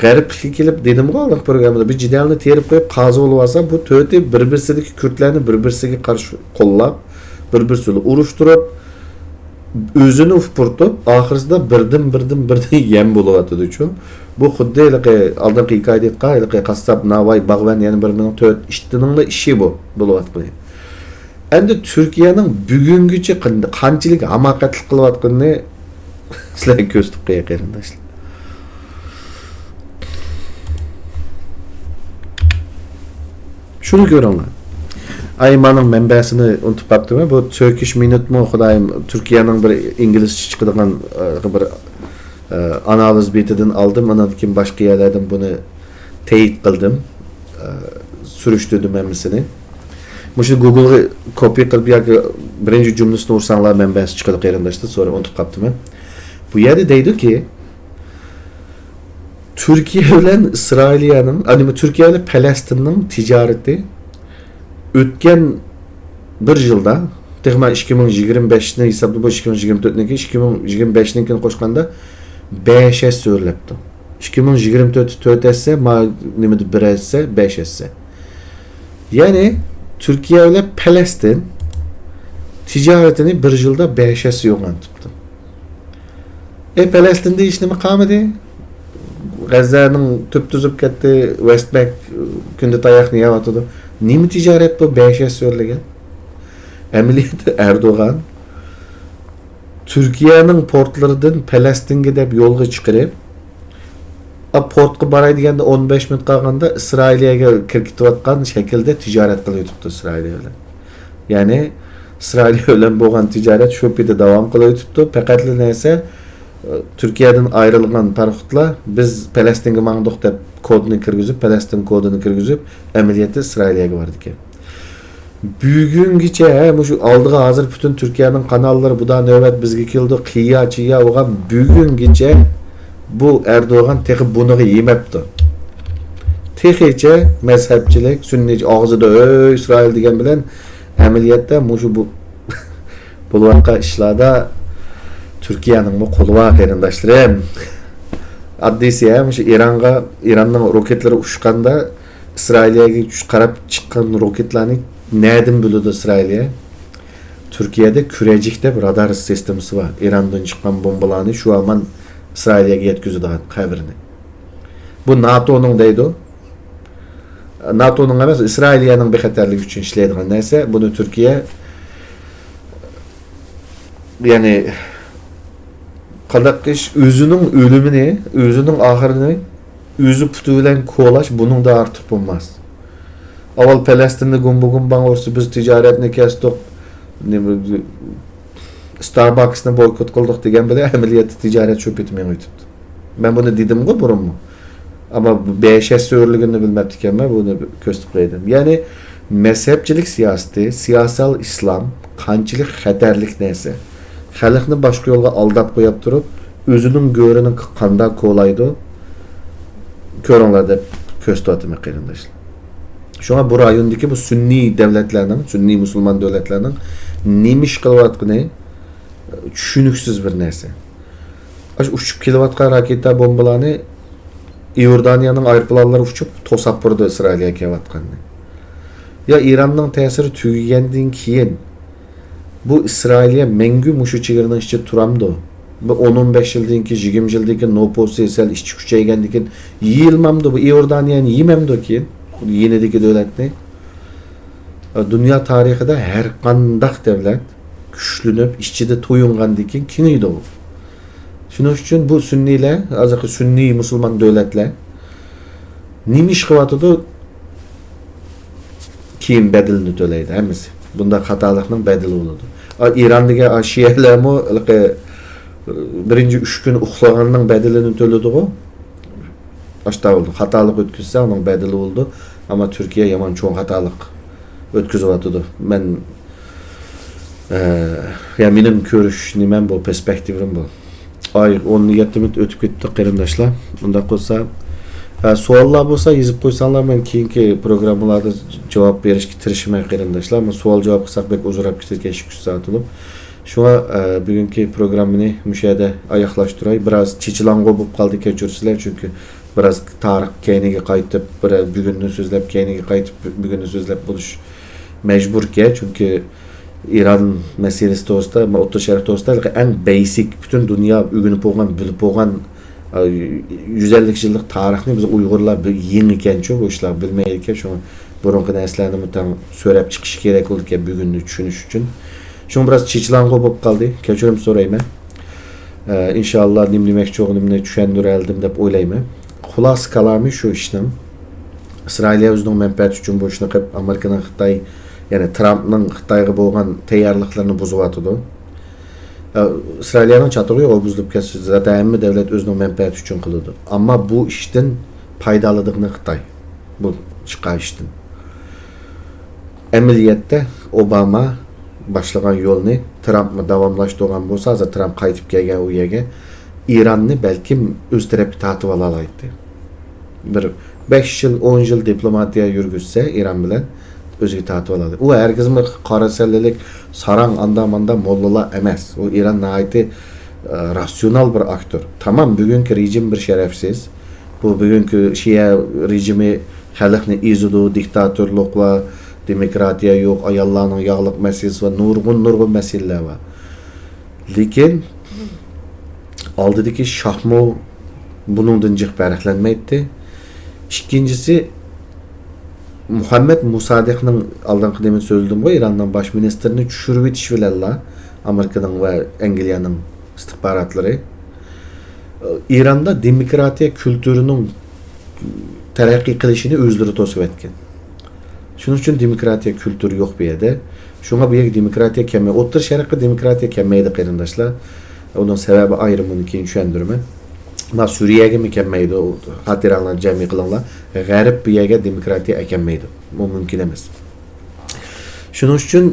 غەربكە كېلىپ دېدىمغۇ ئالدىنقى پروگراممىدا بىر جېدەلنى تېرىپ قويۇپ قازى بولۇۋالسا، بۇ تۆتى بىر-بىرسىدىكى كۈردلەرنى بىر-بىرسىگە قارشى قوللاپ، بىر-بىرسى بىلەن ئۇرۇشتۇرۇپ، ئۆزىنى ئۇپۇرتۇپ، ئاخىرسىدا بىردىن، بىردىن، بىردىن يەم بولۇۋاتىدۇچۇ. بۇ خۇددى ھېلىقى ئالدىنقى ھېكايىدە ئېيتقان، ھېلىقى قاسساپ، ناۋاي، باغۋەن يەنە بىر مېنىڭ تۆت ئىتىنىڭلا ئىشى بۇ بولۇۋاتقىنى. ئەمدى تۈركىيەنىڭ بۈگۈنگىچە قان-، قانچىلىك ھاماقەتلىك قىلىۋاتقىنىنى سىلەرگە كۆرسىتىپ قوياي، قېرىنداشلار. شۇنى كۆرۈڭلار. ئاي، مانىڭ مەنبەسىنى ئۇنتۇپ قاپتىمەن. بۇ تۈركىش مىنۇتمۇ، خۇدايىم، تۈركىيەنىڭ بىر ئىنگلىزچە چىقىدىغان، ئە، بىر، ئە، ئانالىز بېتىدىن ئالدىم. ئاندىن كېيىن باشقا يەرلەردىن بۇنى تەيىت قىلدىم. ئە، سۈرۈشتۈردۈم ھەممىسىنى. مۇشۇ گۇگلغا كوپىي قىلىپ ياكى بىرىنچى جۈملىسىنى ئۇرساڭلار مەنبەسى چىقىدۇ، قېرىنداشلار. سورى، ئۇنتۇپ قاپتىمەن. بۇ يەردە دەيدۇكى، تۈركىيە بىلەن ئىسرائىلىيەنىڭ، ئا، نېمە، تۈركىيە بىلەن پەلەستىننىڭ تىجارىتى ئۆتكەن بىر يىلدا، تېخى مانا ئىككى مىڭ يىگىرمە بەشنى ھېسابلاپ، بۇ ئىككى مىڭ يىگىرمە تۆتنىڭكى، ئىككى مىڭ يىگىرمە بەشنىڭكىنى قوشقاندا بەش ھەسسە ئۆرلەپتۇ. ئىككى مىڭ يىگىرمە تۆت، تۆت ھەسسە، ما نېمىدە بىر ھەسسە، بەش ھەسسە. يەنى تۈركىيە بىلەن پەلەستىن تىجارىتىنى بىر يىلدا بەش ھەسسە يوغىنىتىپتۇ. ئە، پەلەستىندە ھېچنېمە قالمىدى. غەززەنىڭ تۈپ تۈزۈپ كەتتى. ۋەست بانك كۈندە تاياقنى يەۋاتىدۇ. نېمە تىجارەت بۇ؟ بەش ھەسسە ئۆرلىگەن. ئەمەلىيەتتە ئەردوغان تۈركىيەنىڭ پورتلىرىدىن پەلەستىنگە دەپ يولغا چىقىرىپ، ئا، پورتقا باراي دېگەندە ئون بەش مىنۇت قالغاندا ئىسرائىلىيەگە كىرىپ كېتىۋاتقان شەكىلدە تىجارەت قىلىۋېتىپتۇ ئىسرائىلىيە بىلەن. يەنى ئىسرائىلىيە بىلەن بولغان تىجارەت شۇ پېتى داۋام قىلىۋېتىپتۇ. پەقەتلا نەرسە، ئە، تۈركىيەدىن ئايرىلغان پاراخوتلار بىز پەلەستىنگە ماڭدۇق دەپ كودنى كىرگۈزۈپ، پەلەستىن كودىنى كىرگۈزۈپ، ئەمەلىيەتتە ئىسرائىلىيەگە بارىدىكەن. بۈگۈنگىچە، ھە، مۇشۇ ئالدىغا ھازىر پۈتۈن تۈركىيەنىڭ قاناللىرى بۇدا نۆۋەت بىزگە كېلىدۇ، قىيا چىيا بولغان، بۈگۈنگىچە بۇ ئەردوغان تېخى بۇنىغا يېمەپتۇ. تېخىچە مەزھەپچىلىك، سۈننىي ئاغزىدا «ئۆي ئىسرائىل» دېگەن بىلەن، ئەمەلىيەتتە مۇشۇ بۇ بولۇۋاتقان ئىشلاردا تۈركىيەنىڭمۇ قولى بار، قېرىنداشلىرىم. ئاددىيسى، ھە، مۇشۇ ئىرانغا، ئىراننىڭ روكېتلىرى ئۇچقاندا، ئىسرائىلىيەگە چۈش-، قاراپ چىققان روكېتلارنى نەدىن بىلىدۇ ئىسرائىلىيە؟ تۈركىيەدە كۈرەجىك دەپ رادار سىستېمىسى بار. ئىراندىن چىققان بومبىلارنى شۇ ھامان ئىسرائىلىيەگە يەتكۈزىدىغان خەۋىرىنى. بۇ ناتونىڭ دەيدۇ. ناتونىڭ ئەمەس، ئىسرائىلىيەنىڭ بىخەتەرلىكى ئۈچۈن ئىشلەيدىغان نەرسە. بۇنى تۈركىيە، يەنى، قانداق ئىش، ئۆزىنىڭ ئۆلۈمىنى، ئۆزىنىڭ ئاخىرىنى ئۆزى پۇتى بىلەن كولاش بۇنىڭدىن ئارتۇق بولماس. ئاۋۋال پەلەستىننى گۇمبا گۇمباڭ ئۇرسا، بىز تىجارەتنى كەستۇق، نېمە، ستارباكسنى بويكوت قىلدۇق دېگەن بىلەن ئەمەلىيەتتە تىجارەت شۇ پېتى مېڭىۋېتىپتۇ. مەن بۇنى دېدىمغۇ بۇرۇنمۇ. ئەمما بۇ بەشەس سۆرىلىگىنىنى بىلمەپتىكەنمەن، بۇنى كۆرسىتىپ قويدۇم. يەنى مەزھەپچىلىك سىياسىتى، سىياسەل ئىسلام قانچىلىك خەتەرلىك نەرسە. خەلقنى باشقا يولغا ئالداپ قويۇپ تۇرۇپ، ئۆزىنىڭ گۆرىنى قانداق كولايدۇ، كۆرۈڭلار دەپ كۆرسىتىۋاتىمەن، قېرىنداشلار. شۇڭا بۇ رايوندىكى بۇ سۈننىي دۆلەتلەرنىڭ، سۈننىي مۇسۇلمان دۆلەتلەرنىڭ نېمە ئىش قىلىۋاتقىنى چۈشىنىكسىز بىر نەرسە. ئاشۇ ئۇچۇپ كېلىۋاتقان راكېتا بومبىلارنى ئىئوردانىيەنىڭ ئايروپىلانلىرى ئۇچۇپ توساپ بۇرىدۇ ئىسرائىلىيەگە كېلىۋاتقاننى. يا ئىراننىڭ تەسىرى تۈگىگەندىن كېيىن بۇ ئىسرائىلىيە مەڭگۈ مۇشۇ چېگرىنىڭ ئىچىدە تۇرامدۇ؟ بۇ ئون، ئون بەش يىلدىن كېيىن، يىگىرمە يىلدىن كېيىن نوپۇسى سەل ئىچى كۈچەيگەندىن كېيىن يېيىلمامدۇ؟ بۇ ئىئوردانىيەنى يېمەمدۇ كېيىن؟ يېنىدىكى دۆلەتنى. دۇنيا تارىخىدا ھەر قانداق دۆلەت كۈچلىنىپ، ئىچىدە تويۇنغاندىن كېيىن كېڭىيىدۇ. شۇنىڭ ئۈچۈن بۇ سۈننىيلەر، ھازىرقى سۈننىي مۇسۇلمان دۆلەتلەر نېمە ئىش قىلىۋاتىدۇ؟ كېيىن بەدىلىنى تۆلەيدۇ ھەممىسى. بۇنداق خاتالىقنىڭ بەدىلى بولىدۇ. ئا، ئىران دېگەن، ئا، شىئەلەرمۇ ھېلىقى، بىرىنچى ئۈچ كۈن ئۇخلىغاننىڭ بەدىلىنى تۆلىدىغۇ. ئاشتا بولدى. خاتالىق ئۆتكۈزسە، ئۇنىڭ بەدىلى بولىدۇ. ئەمما تۈركىيە يامان چوڭ خاتالىق ئۆتكۈزۈۋاتىدۇ. مەن، ئە، يا مېنىڭ كۆرۈش نېمەم بۇ، پېرسپېكتىۋىم بۇ. ئاي، ئون يەتتە مىنۇت ئۆتۈپ كەتتى، قېرىنداشلار. ئۇنداق بولسا، ئە، سوئاللار بولسا يېزىپ قويساڭلار، مەن كېيىنكى پروگراممىلاردا جاۋاب بېرىشكە تىرىشىمەن، قېرىنداشلار. ئەمما سوئال جاۋاب قىلساق بەك ئۇزىراپ كېتىدىكەن، ئىككى ئۈچ سائەت بولۇپ. شۇڭا، ئە، بۈگۈنكى پروگراممىنى مۇشۇ يەردە ئاياغلاشتۇراي. بىراز چېچىلاڭغۇ بولۇپ قالدى، كەچۈرسىلەر، چۈنكى بىراز تارىخ كەينىگە قايتىپ، بىر بۈگۈننى سۆزلەپ، كەينىگە قايتىپ، بۈگۈننى سۆزلەپ بولۇش مەجبۇركەن، چۈنكى ئىران مەسىلىسى توغرىسىدا، ئوتتۇرا شەرق توغرىسىدا ھېلىقى ئەڭ بەيسىك، پۈتۈن دۇنيا ئۆگىنىپ بولغان، بىلىپ بولغان، ئا، يۈز ئەللىك يىللىق تارىخنى بىز ئۇيغۇرلار بىر يېڭىكەنچۇ، بۇ ئىشلار بىلمەيدىكەن، شۇڭا بۇرۇنقى نەرسىلەرنىمۇ تەڭ سۆرەپ چىقىشى كېرەك بولىدىكەن بۈگۈننى چۈشىنىش ئۈچۈن. شۇڭا بىراز چېچىلاڭغۇ بولۇپ قالدى. كەچۈرۈم سورايمەن. ئە، ئىنشاللا نېمە دېمەكچى بولغىنىمنى چۈشەندۈرەلىدىم دەپ ئويلايمەن. خۇلاسە كالامى شۇ ئىشنىڭ. ئىسرائىلىيە ئۆزىنىڭ مەنپەئەتى ئۈچۈن بۇ ئىشنى قىلىپ، ئامېرىكىنىڭ خىتاي، يەنى ترامپنىڭ خىتايغا بولغان تەييارلىقلىرىنى بۇزۇۋاتىدۇ. ئە، ئىسرائىلىيەنىڭ چاتىقى يوق، ئۇ بۇزۇلۇپ كەتسە، زاتەن ھەممە دۆلەت ئۆزىنىڭ مەنپەئەتى ئۈچۈن قىلىدۇ. ئەمما بۇ ئىشتىن پايدا ئالىدىغىنى خىتاي. بۇ چىققان ئىشتىن. ئەمەلىيەتتە ئوباما باشلىغان يولنى ترامپمۇ داۋاملاشتۇرغان بولسا، ھازىر ترامپ قايتىپ كەلگەن ئۇ يەرگە، ئىراننى بەلكىم ئۆز تەرەپكە تارتىۋالالايتتى. بىر بەش يىل، ئون يىل دىپلوماتىيە يۈرگۈزسە ئىران بىلەن، ئۆزىگە تارتىۋالالايدۇ. ئۇ ھەرگىزمۇ قارا سەللىلىك، ساراڭ، ئاندا-ماندا موللىلار ئەمەس. ئۇ ئىران ناھايىتى، ئە، راتسىيونال بىر ئاكتور. تامام بۈگۈنكى رېجىم بىر شەرەپسىز. بۇ بۈگۈنكى شىئە رېجىمى خەلقنى ئېزىدۇ، دىكتاتورلۇق بار، دېموكراتىيە يوق، ئاياللارنىڭ ياغلىق مەسىلىسى بار، نۇرغۇن، نۇرغۇن مەسىلىلەر بار. لېكىن ئالدىدىكى شاھمۇ بۇنىڭدىن جىق پەرقلەنمەيتتى. ئىككىنچىسى، مۇھەممەد مۇسادىقنىڭ، ئالدىنقى دېمىن سۆزلىدىمغۇ، ئىراننىڭ باش مىنىستىرىنى چۈشۈرۈۋېتىش بىلەنلا ئامېرىكىنىڭ ۋە ئەنگلىيەنىڭ ئىستىخباراتلىرى ئىراندا دېموكراتىيە كۈلتۈرىنىڭ تەرەققىي قىلىشىنى ئۆزلىرى توسۇۋەتكەن. شۇنىڭ ئۈچۈن دېموكراتىيە كۈلتۈرى يوق بۇ يەردە. شۇڭا بۇ يەرگە دېموكراتىيە كەلمەي، ئوتتۇرا شەرققە دېموكراتىيە كەلمەيدۇ، قېرىنداشلار. ئۇنىڭ سەۋەبى ئايرىم، ئۇنى كېيىن چۈشەندۈرىمەن. مانا سۈرىيەگىمۇ كەلمەيدۇ، خاتىرەڭلارنى جەمئىي قىلىڭلار. غەرب بۇ يەرگە دېموكراتىيە ئەكەلمەيدۇ. بۇ مۇمكىن ئەمەس. شۇنىڭ ئۈچۈن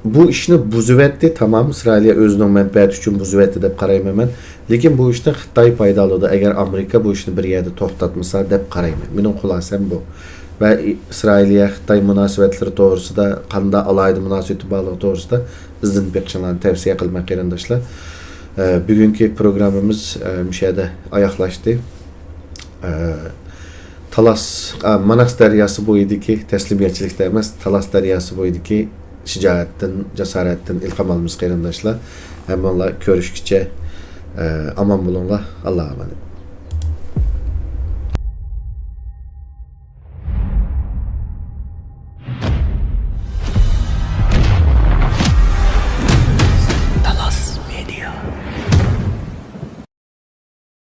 بۇ ئىشنى بۇزۇۋەتتى، تامام، ئىسرائىلىيە ئۆزىنىڭ مەنپەئەتى ئۈچۈن بۇزۇۋەتتى دەپ قارايمەن مەن. لېكىن بۇ ئىشتا خىتاي پايدا ئالىدۇ، ئەگەر ئامېرىكا بۇ ئىشنى بىر يەردە توختاتمىسا دەپ قارايمەن. مېنىڭ خۇلاسەم بۇ. ۋە ئىسرائىلىيە خىتاي مۇناسىۋەتلىرى توغرىسىدا، قانداق ئالاھىدە مۇناسىۋىتى بارلىقى توغرىسىدا ئىزدىنىپ بېقىشىڭلارنى تەۋسىيە قىلىمەن، قېرىنداشلار. ئە، بۈگۈنكى پروگراممىمىز، ئە، مۇشۇ يەردە ئاياغلاشتى. ئە، تالاس، ئا، ماناس دەرياسى بويىدىكى، تەسلىمىيەتچىلىكتە ئەمەس، تالاس دەرياسى بويىدىكى شىجائەتتىن، جاسارەتتىن ئىلھام ئالىمىز، قېرىنداشلار. ھەممىڭلار كۆرۈشكىچە، ئە، ئامان بولۇڭلار. ئاللاغا ئامانەت.